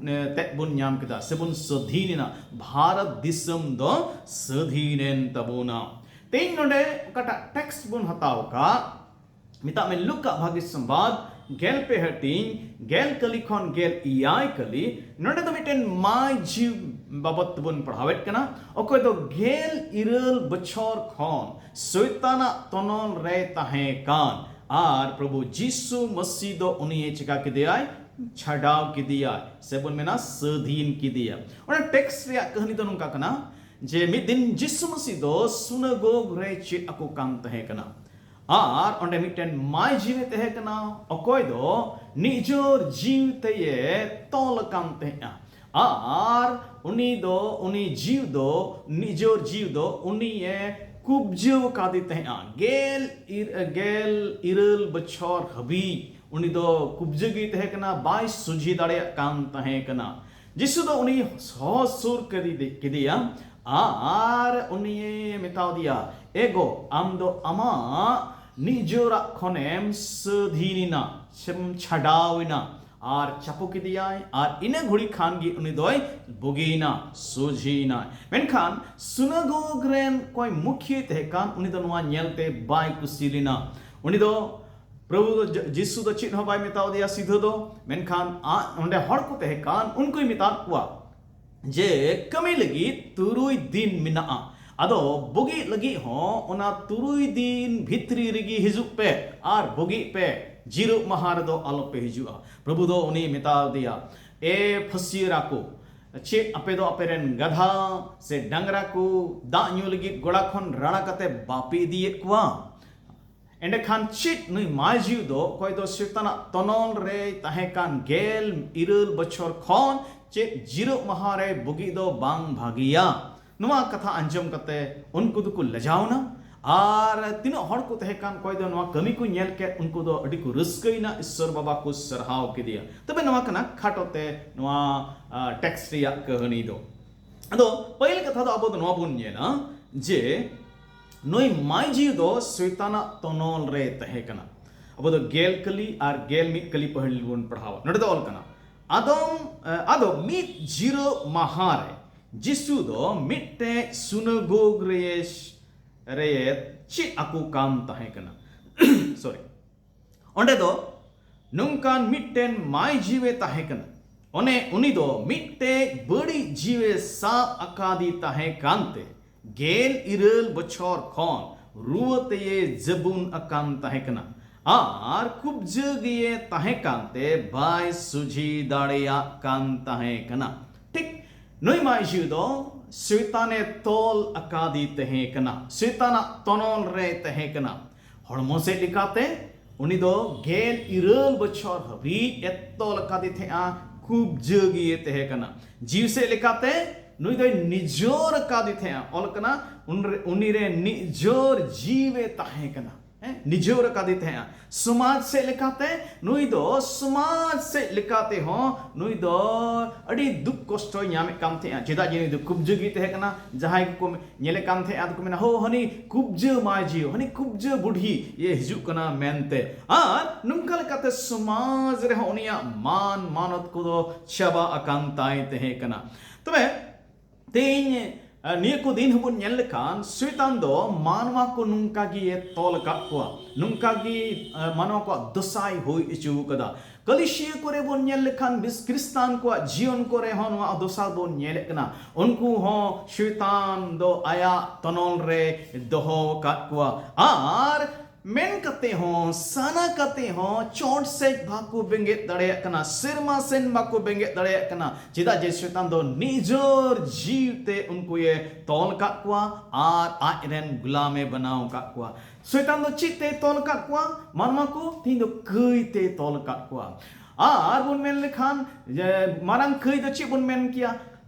ᱮ, ᱛᱮᱫ ᱵᱚᱱ ᱧᱟᱢ ᱠᱮᱫᱟ, ᱥᱮᱵᱚᱱ ᱥᱟᱹᱫᱷᱤᱱ ᱮᱱᱟ᱾ ᱵᱷᱟᱨᱚᱛ ᱫᱤᱥᱚᱢ ᱫᱚ ᱥᱟᱹᱫᱷᱤᱱ ᱮᱱ ᱛᱟᱵᱚᱱᱟ᱾ ᱛᱮᱦᱮᱧ ᱱᱚᱰᱮ ᱚᱠᱟᱴᱟᱜ ᱴᱮᱠᱥᱴ ᱵᱚᱱ ᱦᱟᱛᱟᱣ ᱟᱠᱟᱫ, ᱢᱮᱛᱟᱜ ᱢᱮ ᱞᱩᱠᱟ ᱵᱷᱟᱹᱜᱤ ᱥᱚᱢᱵᱟᱫ ᱜᱮᱞ ᱯᱮ ᱦᱟᱹᱴᱤᱧ, ᱜᱮᱞ ᱠᱟᱹᱞᱤ ᱠᱷᱚᱱ ᱜᱮᱞ ᱮᱭᱟᱭ ᱠᱟᱹᱞᱤ᱾ ᱱᱚᱰᱮ ᱫᱚ ᱢᱤᱫᱴᱮᱱ ᱢᱟᱹᱭ ᱡᱤᱣᱤ ᱵᱟᱵᱚᱫ ᱛᱮᱵᱚᱱ ᱯᱟᱲᱦᱟᱣᱮᱫ ᱠᱟᱱᱟ, ᱚᱠᱚᱭ ᱫᱚ ᱜᱮᱞ ᱤᱨᱟᱹᱞ ᱵᱚᱪᱷᱚᱨ ᱠᱷᱚᱱ ᱥᱚᱭᱛᱟᱱᱟᱜ ᱛᱚᱱᱚᱞ ᱨᱮ ᱛᱟᱦᱮᱸ ᱠᱟᱱ, ᱟᱨ ᱯᱨᱚᱵᱷᱩ ᱡᱤᱥᱩ ᱢᱟᱹᱥᱤ ᱫᱚ ᱩᱱᱤᱭᱮ ᱪᱤᱠᱟ ᱠᱮᱫᱮᱭᱟᱭ? ᱪᱷᱟᱰᱟᱣ ᱠᱮᱫᱮᱭᱟᱭ, ᱥᱮᱵᱚᱱ ᱢᱮᱱᱟ ᱥᱟᱹᱫᱷᱤᱱ ᱠᱮᱫᱮᱭᱟ᱾ ᱚᱱᱟ ᱴᱮᱠᱥᱴ ᱨᱮᱭᱟᱜ ᱠᱟᱹᱦᱱᱤ ᱫᱚ ᱱᱚᱝᱠᱟ ᱠᱟᱱᱟ ᱡᱮ ᱢᱤᱫ ᱫᱤᱱ ᱡᱤᱥᱩ ᱢᱟᱹᱥᱤ ᱫᱚ ᱥᱩᱱᱟᱜᱳᱜᱽ ᱨᱮ ᱪᱮᱫ ᱟᱠᱚ ᱠᱟᱱ ᱛᱟᱦᱮᱸ ᱠᱟᱱᱟ, ᱟᱨ ᱚᱸᱰᱮ ᱢᱤᱫᱴᱮᱱ ᱢᱟᱹᱭ ᱡᱤᱣᱤ ᱛᱟᱦᱮᱸ ᱠᱟᱱᱟ, ᱚᱠᱚᱭ ᱫᱚ ᱱᱤᱡᱚᱨ ᱡᱤᱣᱤ ᱛᱮᱭᱮ ᱛᱚᱞ ᱟᱠᱟᱱ ᱛᱟᱦᱮᱸᱜᱼᱟ᱾ ᱟᱨ ᱩᱱᱤ ᱫᱚ, ᱩᱱᱤ ᱡᱤᱣᱤ ᱫᱚ, ᱱᱤᱡᱚᱨ ᱡᱤᱣᱤ ᱫᱚ ᱩᱱᱤᱭᱮ ᱠᱩᱵᱡᱟᱹᱣ ᱟᱠᱟᱫᱮ ᱛᱟᱦᱮᱸᱜᱼᱟ᱾ ᱜᱮᱞ ᱤᱨ-, ᱜᱮᱞ ᱤᱨᱟᱹᱞ ᱵᱚᱪᱷᱚᱨ ᱦᱟᱹᱵᱤᱡ ᱩᱱᱤ ᱫᱚ ᱠᱩᱵᱡᱟᱹ ᱜᱮ ᱛᱟᱦᱮᱸ ᱠᱟᱱᱟ, ᱵᱟᱭ ᱥᱚᱡᱷᱮ ᱫᱟᱲᱮᱭᱟᱜ ᱠᱟᱱ ᱛᱟᱦᱮᱸ ᱠᱟᱱᱟ᱾ ᱡᱤᱥᱩ ᱫᱚ ᱩᱱᱤ ᱦᱚᱦᱚ ᱥᱩᱨ ᱠᱮᱫᱮ-, ᱠᱮᱫᱮᱭᱟ ᱟᱨ ᱩᱱᱤᱭᱮ ᱢᱮᱛᱟᱣ ᱫᱮᱭᱟ, "ᱮ ᱜᱚ, ᱟᱢ ᱫᱚ ᱟᱢᱟᱜ ᱱᱤᱡᱚᱨᱟᱜ ᱠᱷᱚᱱᱮᱢ ᱥᱟᱹᱫᱷᱤᱱ ᱮᱱᱟ, ᱥᱮᱢ ᱪᱷᱟᱰᱟᱣ ᱮᱱᱟ᱾" ᱟᱨ ᱪᱟᱯᱚ ᱠᱮᱫᱮᱭᱟᱭ, ᱟᱨ ᱤᱱᱟᱹ ᱜᱷᱩᱲᱤ ᱠᱷᱟᱱ ᱜᱮ ᱩᱱᱤ ᱫᱚᱭ ᱵᱩᱜᱤᱭᱮᱱᱟ, ᱥᱚᱡᱷᱮᱭᱮᱱᱟᱭ᱾ ᱢᱮᱱᱠᱷᱟᱱ ᱥᱩᱱᱟᱜᱳᱜᱽ ᱨᱮᱱ ᱚᱠᱚᱭ ᱢᱩᱠᱷᱤᱭᱟᱹᱭ ᱛᱟᱦᱮᱸ ᱠᱟᱱ, ᱩᱱᱤ ᱫᱚ ᱱᱚᱣᱟ ᱧᱮᱞᱛᱮ ᱵᱟᱭ ᱠᱩᱥᱤ ᱞᱮᱱᱟ᱾ ᱩᱱᱤ ᱫᱚ, ᱯᱨᱚᱵᱷᱩ ᱫᱚ ᱡ-, ᱡᱤᱥᱩ ᱫᱚ ᱪᱮᱫ ᱦᱚᱸ ᱵᱟᱭ ᱢᱮᱛᱟᱣ ᱫᱮᱭᱟ ᱥᱤᱫᱷᱟᱹ ᱫᱚ, ᱢᱮᱱᱠᱷᱟᱱ ᱟ-, ᱚᱸᱰᱮ ᱦᱚᱲ ᱠᱚ ᱛᱟᱦᱮᱸ ᱠᱟᱱ, ᱩᱱᱠᱩᱭ ᱢᱮᱛᱟᱫ ᱠᱚᱣᱟ ᱡᱮ ᱠᱟᱹᱢᱤ ᱞᱟᱹᱜᱤᱫ ᱛᱩᱨᱩᱭ ᱫᱤᱱ ᱢᱮᱱᱟᱜᱼᱟ, ᱟᱫᱚ ᱵᱩᱜᱤᱜ ᱞᱟᱹᱜᱤᱫ ᱦᱚᱸ ᱚᱱᱟ ᱛᱩᱨᱩᱭ ᱫᱤᱱ ᱵᱷᱤᱛᱨᱤ ᱨᱮᱜᱮ ᱦᱤᱡᱩᱜ ᱯᱮ ᱟᱨ ᱵᱩᱜᱤᱜ ᱯᱮ, ᱡᱤᱨᱟᱹᱜ ᱢᱟᱦᱟ ᱨᱮᱫᱚ ᱟᱞᱚᱯᱮ ᱦᱤᱡᱩᱜᱼᱟ᱾ ᱯᱨᱚᱵᱷᱩ ᱫᱚ ᱩᱱᱤ ᱢᱮᱛᱟ ᱫᱮᱭᱟ, "ᱮ ᱯᱷᱟᱹᱥᱤᱭᱟᱹᱨᱟ ᱠᱚ, ᱪᱮᱫ ᱟᱯᱮ ᱫᱚ ᱟᱯᱮᱨᱮᱱ ᱜᱟᱫᱷᱟ ᱥᱮ ᱰᱟᱝᱨᱟ ᱠᱚ ᱫᱟᱜ ᱧᱩ ᱞᱟᱹᱜᱤᱫ ᱜᱚᱲᱟ ᱠᱷᱚᱱ ᱨᱟᱲᱟ ᱠᱟᱛᱮ ᱵᱟᱯᱮ ᱤᱫᱤᱭᱮᱫ ᱠᱚᱣᱟ?" ᱮᱸᱰᱮᱠᱷᱟᱱ ᱪᱮᱫ ᱱᱩᱭ ᱢᱟᱹᱭ ᱡᱤᱣᱤ ᱫᱚ, ᱚᱠᱚᱭ ᱫᱚ ᱥᱮᱛᱟᱱᱟᱜ ᱛᱚᱱᱚᱞ ᱨᱮᱭ ᱛᱟᱦᱮᱸ ᱠᱟᱱ ᱜᱮᱞ ᱤᱨᱟᱹᱞ ᱵᱚᱪᱷᱚᱨ ᱠᱷᱚᱱ, ᱪᱮᱫ ᱡᱤᱨᱟᱹᱜ ᱢᱟᱦᱟ ᱨᱮ ᱵᱩᱜᱤ ᱫᱚ ᱵᱟᱝ ᱵᱷᱟᱹᱜᱤᱭᱟ? ᱱᱚᱣᱟ ᱠᱟᱛᱷᱟ ᱟᱸᱡᱚᱢ ᱠᱟᱛᱮ ᱩᱱᱠᱩ ᱫᱚᱠᱚ ᱞᱟᱡᱟᱣᱱᱟ᱾ ᱟᱨ ᱛᱤᱱᱟᱹᱜ ᱦᱚᱲ ᱠᱚ ᱛᱟᱦᱮᱸ ᱠᱟᱱ, ᱚᱠᱚᱭ ᱫᱚ ᱱᱚᱣᱟ ᱠᱟᱹᱢᱤ ᱠᱚ ᱧᱮᱞ ᱠᱮᱫ, ᱩᱱᱠᱩ ᱫᱚ ᱟᱹᱰᱤ ᱠᱚ ᱨᱟᱹᱥᱠᱟᱹᱭᱮᱱᱟ, ᱤᱥᱥᱚᱨ ᱵᱟᱵᱟ ᱠᱚ ᱥᱟᱨᱦᱟᱣ ᱠᱮᱫᱮᱭᱟ᱾ ᱛᱚᱵᱮ ᱱᱚᱣᱟ ᱠᱟᱱᱟ ᱠᱷᱟᱴᱚ ᱛᱮ ᱱᱚᱣᱟ, ᱟ, ᱴᱮᱠᱥᱴ ᱨᱮᱭᱟᱜ ᱠᱟᱹᱦᱱᱤ ᱫᱚ᱾ ᱟᱫᱚ ᱯᱟᱹᱦᱤᱞ ᱠᱟᱛᱷᱟ ᱫᱚ ᱟᱵᱚ ᱫᱚ ᱱᱚᱣᱟ ᱵᱚᱱ ᱧᱮᱞᱟ ᱡᱮ ᱱᱩᱭ ᱢᱟᱹᱭ ᱡᱤᱣᱤ ᱫᱚ ᱥᱚᱭᱛᱟᱱᱟᱜ ᱛᱚᱱᱚᱞ ᱨᱮ ᱛᱟᱦᱮᱸ ᱠᱟᱱᱟ᱾ ᱟᱵᱚ ᱫᱚ ᱜᱮᱞ ᱠᱟᱹᱞᱤ ᱟᱨ ᱜᱮᱞ ᱢᱤᱫ ᱠᱟᱹᱞᱤ ᱯᱟᱹᱦᱤᱞ ᱵᱚᱱ ᱯᱟᱲᱦᱟᱣᱟ᱾ ᱱᱚᱰᱮ ᱫᱚ ᱚᱞ ᱠᱟᱱᱟ, ᱟᱫᱚᱢ, ᱮ, ᱟᱫᱚ ᱢᱤᱫ ᱡᱤᱨᱟᱹᱜ ᱢᱟᱦᱟ ᱨᱮ ᱡᱤᱥᱩ ᱫᱚ ᱢᱤᱫᱴᱮᱡ ᱥᱩᱱᱟᱜᱳᱜᱽ ᱨᱮ, ᱨᱮ ᱪᱮᱫ ᱟᱠᱚ ᱠᱟᱱ ᱛᱟᱦᱮᱸ ᱠᱟᱱᱟ᱾ ᱥᱚᱨᱤ, ᱚᱸᱰᱮ ᱫᱚ ᱱᱚᱝᱠᱟᱱ ᱢᱤᱫᱴᱮᱱ ᱢᱟᱭ ᱡᱤᱣᱮ ᱛᱟᱦᱮᱸ ᱠᱟᱱᱟ᱾ ᱚᱱᱮ ᱩᱱᱤ ᱫᱚ ᱢᱤᱫᱴᱮᱡ ᱵᱟᱹᱲᱤᱡ ᱡᱤᱣᱮ ᱥᱟᱵ ᱟᱠᱟᱫᱤ ᱛᱟᱦᱮᱸ ᱠᱟᱱᱛᱮ ᱜᱮᱞ ᱤᱨᱟᱹᱞ ᱵᱚᱪᱷᱚᱨ ᱠᱷᱚᱱ ᱨᱩᱣᱟᱹ ᱛᱮᱭᱮ ᱡᱟᱹᱵᱩᱱ ᱟᱠᱟᱱ ᱛᱟᱦᱮᱸ ᱠᱟᱱᱟ ᱟᱨ ᱠᱩᱵᱡᱟᱹ ᱜᱮᱭᱮ ᱛᱟᱦᱮᱸ ᱠᱟᱱᱛᱮ ᱵᱟᱭ ᱥᱩᱡᱷᱤ ᱫᱟᱲᱮᱭᱟᱜ ᱠᱟᱱ ᱛᱟᱦᱮᱸ ᱠᱟᱱᱟ᱾ ᱴᱷᱤᱠ ᱱᱩᱭ ᱢᱟᱭ ᱡᱤᱣᱮ ᱫᱚ ᱥᱚᱭᱛᱟᱱᱮ ᱛᱚᱞ ᱟᱠᱟᱫᱤ ᱛᱟᱦᱮᱸ ᱠᱟᱱᱟ, ᱥᱚᱭᱛᱟᱱᱟᱜ ᱛᱚᱱᱚᱞ ᱨᱮ ᱛᱟᱦᱮᱸ ᱠᱟᱱᱟ᱾ ᱦᱚᱲᱢᱚ ᱥᱮᱫ ᱞᱮᱠᱟᱛᱮ ᱩᱱᱤ ᱫᱚ ᱜᱮᱞ ᱤᱨᱟᱹᱞ ᱵᱚᱪᱷᱚᱨ ᱦᱟᱹᱵᱤᱡ ᱮ ᱛᱚᱞ ᱟᱠᱟᱫᱮ ᱛᱟᱦᱮᱸᱜᱼᱟ, ᱠᱩᱵᱡᱟᱹ ᱜᱮᱭᱮ ᱛᱟᱦᱮᱸ ᱠᱟᱱᱟ᱾ ᱡᱤᱣᱤ ᱥᱮᱫ ᱞᱮᱠᱟᱛᱮ ᱱᱩᱭ ᱫᱚᱭ ᱱᱤᱡᱚᱨ ᱟᱠᱟᱫᱮ ᱛᱟᱦᱮᱸᱜᱼᱟ, ᱚᱞ ᱠᱟᱱᱟ ᱩᱱᱨᱮ, ᱩᱱᱤ ᱨᱮ ᱱᱤᱡᱚᱨ ᱡᱤᱣᱤ ᱛᱟᱦᱮᱸ ᱠᱟᱱᱟ᱾ ᱦᱮᱸ, ᱱᱤᱡᱚᱨ ᱟᱠᱟᱫᱮ ᱛᱟᱦᱮᱸᱜᱼᱟ᱾ ᱥᱚᱢᱟᱡᱽ ᱥᱮᱫ ᱞᱮᱠᱟᱛᱮ ᱱᱩᱭ ᱫᱚ ᱥᱚᱢᱟᱡᱽ ᱥᱮᱫ ᱞᱮᱠᱟᱛᱮ ᱦᱚᱸ ᱱᱩᱭ ᱫᱚ ᱟᱹᱰᱤ ᱫᱩᱠ ᱠᱚᱥᱴᱚᱭ ᱧᱟᱢᱮᱫ ᱠᱟᱱ ᱛᱟᱦᱮᱸᱜᱼᱟ᱾ ᱪᱮᱫᱟᱜ ᱡᱮ ᱱᱩᱭ ᱫᱚ ᱠᱩᱵᱡᱟᱹ ᱜᱮ ᱛᱟᱦᱮᱸ ᱠᱟᱱᱟ᱾ ᱡᱟᱦᱟᱸᱭ ᱠᱚᱠᱚ ᱧᱮᱞᱮ ᱠᱟᱱ ᱛᱟᱦᱮᱸᱜᱼᱟ, ᱟᱫᱚ ᱠᱚ ᱢᱮᱱᱟ, "ᱦᱳ, ᱦᱟᱹᱱᱤ ᱠᱩᱵᱡᱟᱹ ᱢᱟᱹᱡᱷᱤ, ᱦᱟᱹᱱᱤ ᱠᱩᱵᱡᱟᱹ ᱵᱩᱰᱷᱤ ᱤᱭᱟᱹ ᱦᱤᱡᱩᱜ ᱠᱟᱱᱟ" ᱢᱮᱱᱛᱮ᱾ ᱟᱨ ᱱᱚᱝᱠᱟ ᱞᱮᱠᱟᱛᱮ ᱥᱚᱢᱟᱡᱽ ᱨᱮᱦᱚᱸ ᱩᱱᱤᱭᱟᱜ ᱢᱟᱱ ᱢᱟᱱᱚᱛ ᱠᱚᱫᱚ ᱪᱟᱵᱟ ᱟᱠᱟᱱ ᱛᱟᱭ ᱛᱟᱦᱮᱸ ᱠᱟᱱᱟ᱾ ᱛᱚᱵᱮ ᱛᱮᱦᱮᱧ, ᱟ, ᱱᱤᱭᱟᱹ ᱠᱚ ᱫᱤᱱ ᱦᱚᱸᱵᱚᱱ ᱧᱮᱞ ᱞᱮᱠᱷᱟᱱ ᱥᱚᱭᱛᱟᱱ ᱫᱚ ᱢᱟᱱᱣᱟ ᱠᱚ ᱱᱚᱝᱠᱟ ᱜᱮ ᱛᱚᱞ ᱟᱠᱟᱫ ᱠᱚᱣᱟ, ᱱᱚᱝᱠᱟ ᱜᱮ, ᱟ, ᱢᱟᱱᱣᱟ ᱠᱚᱣᱟᱜ ᱫᱚᱥᱟᱭ ᱦᱩᱭ ᱦᱚᱪᱚ ᱠᱟᱫᱟ᱾ ᱠᱟᱹᱞᱤᱥᱤᱭᱟᱹ ᱠᱚᱨᱮ ᱵᱚᱱ ᱧᱮᱞ ᱞᱮᱠᱷᱟᱱ ᱵᱤᱥ ᱠᱷᱨᱤᱥᱴᱟᱱ ᱠᱚᱣᱟᱜ ᱡᱤᱭᱚᱱ ᱠᱚᱨᱮ ᱦᱚᱸ ᱱᱚᱣᱟ ᱫᱚᱥᱟ ᱵᱚᱱ ᱧᱮᱞᱮᱫ ᱠᱟᱱᱟ᱾ ᱩᱱᱠᱩ ᱦᱚᱸ ᱥᱚᱭᱛᱟᱱ ᱫᱚ ᱟᱭᱟᱜ ᱛᱚᱱᱚᱞ ᱨᱮ ᱫᱚᱦᱚ ᱟᱠᱟᱫ ᱠᱚᱣᱟ᱾ ᱟᱨ ᱢᱮᱱ ᱠᱟᱛᱮ ᱦᱚᱸ, ᱥᱟᱱᱟ ᱠᱟᱛᱮ ᱦᱚᱸ ᱪᱚᱴ ᱥᱮᱫ ᱵᱟᱠᱚ ᱵᱮᱸᱜᱮᱫ ᱫᱟᱲᱮᱭᱟᱜ ᱠᱟᱱᱟ, ᱥᱮᱨᱢᱟ ᱥᱮᱱ ᱵᱟᱠᱚ ᱵᱮᱸᱜᱮᱫ ᱫᱟᱲᱮᱭᱟᱜ ᱠᱟᱱᱟ᱾ ᱪᱮᱫᱟᱜ ᱡᱮ ᱥᱚᱭᱛᱟᱱ ᱫᱚ ᱱᱤᱡᱚᱨ ᱡᱤᱣᱤ ᱛᱮ ᱩᱱᱠᱩᱭᱮ ᱛᱚᱞ ᱟᱠᱟᱫ ᱠᱚᱣᱟ ᱟᱨ ᱟᱡ ᱨᱮᱱ ᱜᱩᱞᱟᱢᱮ ᱵᱮᱱᱟᱣ ᱟᱠᱟᱫ ᱠᱚᱣᱟ᱾ ᱥᱚᱭᱛᱟᱱ ᱫᱚ ᱪᱮᱫ ᱛᱮᱭ ᱛᱚᱞ ᱟᱠᱟᱫ ᱠᱚᱣᱟ? ᱢᱟᱱᱣᱟ ᱠᱚ ᱛᱮᱦᱮᱧ ᱫᱚ ᱠᱟᱹᱭ ᱛᱮᱭ ᱛᱚᱞ ᱟᱠᱟᱫ ᱠᱚᱣᱟ᱾ ᱟᱨ ᱵᱚᱱ ᱢᱮᱱ ᱞᱮᱠᱷᱟᱱ ᱡᱮ ᱢᱟᱨᱟᱝ ᱠᱟᱹᱭ ᱫᱚ ᱪᱮᱫ ᱵᱚᱱ ᱢᱮᱱ ᱠᱮᱭᱟ?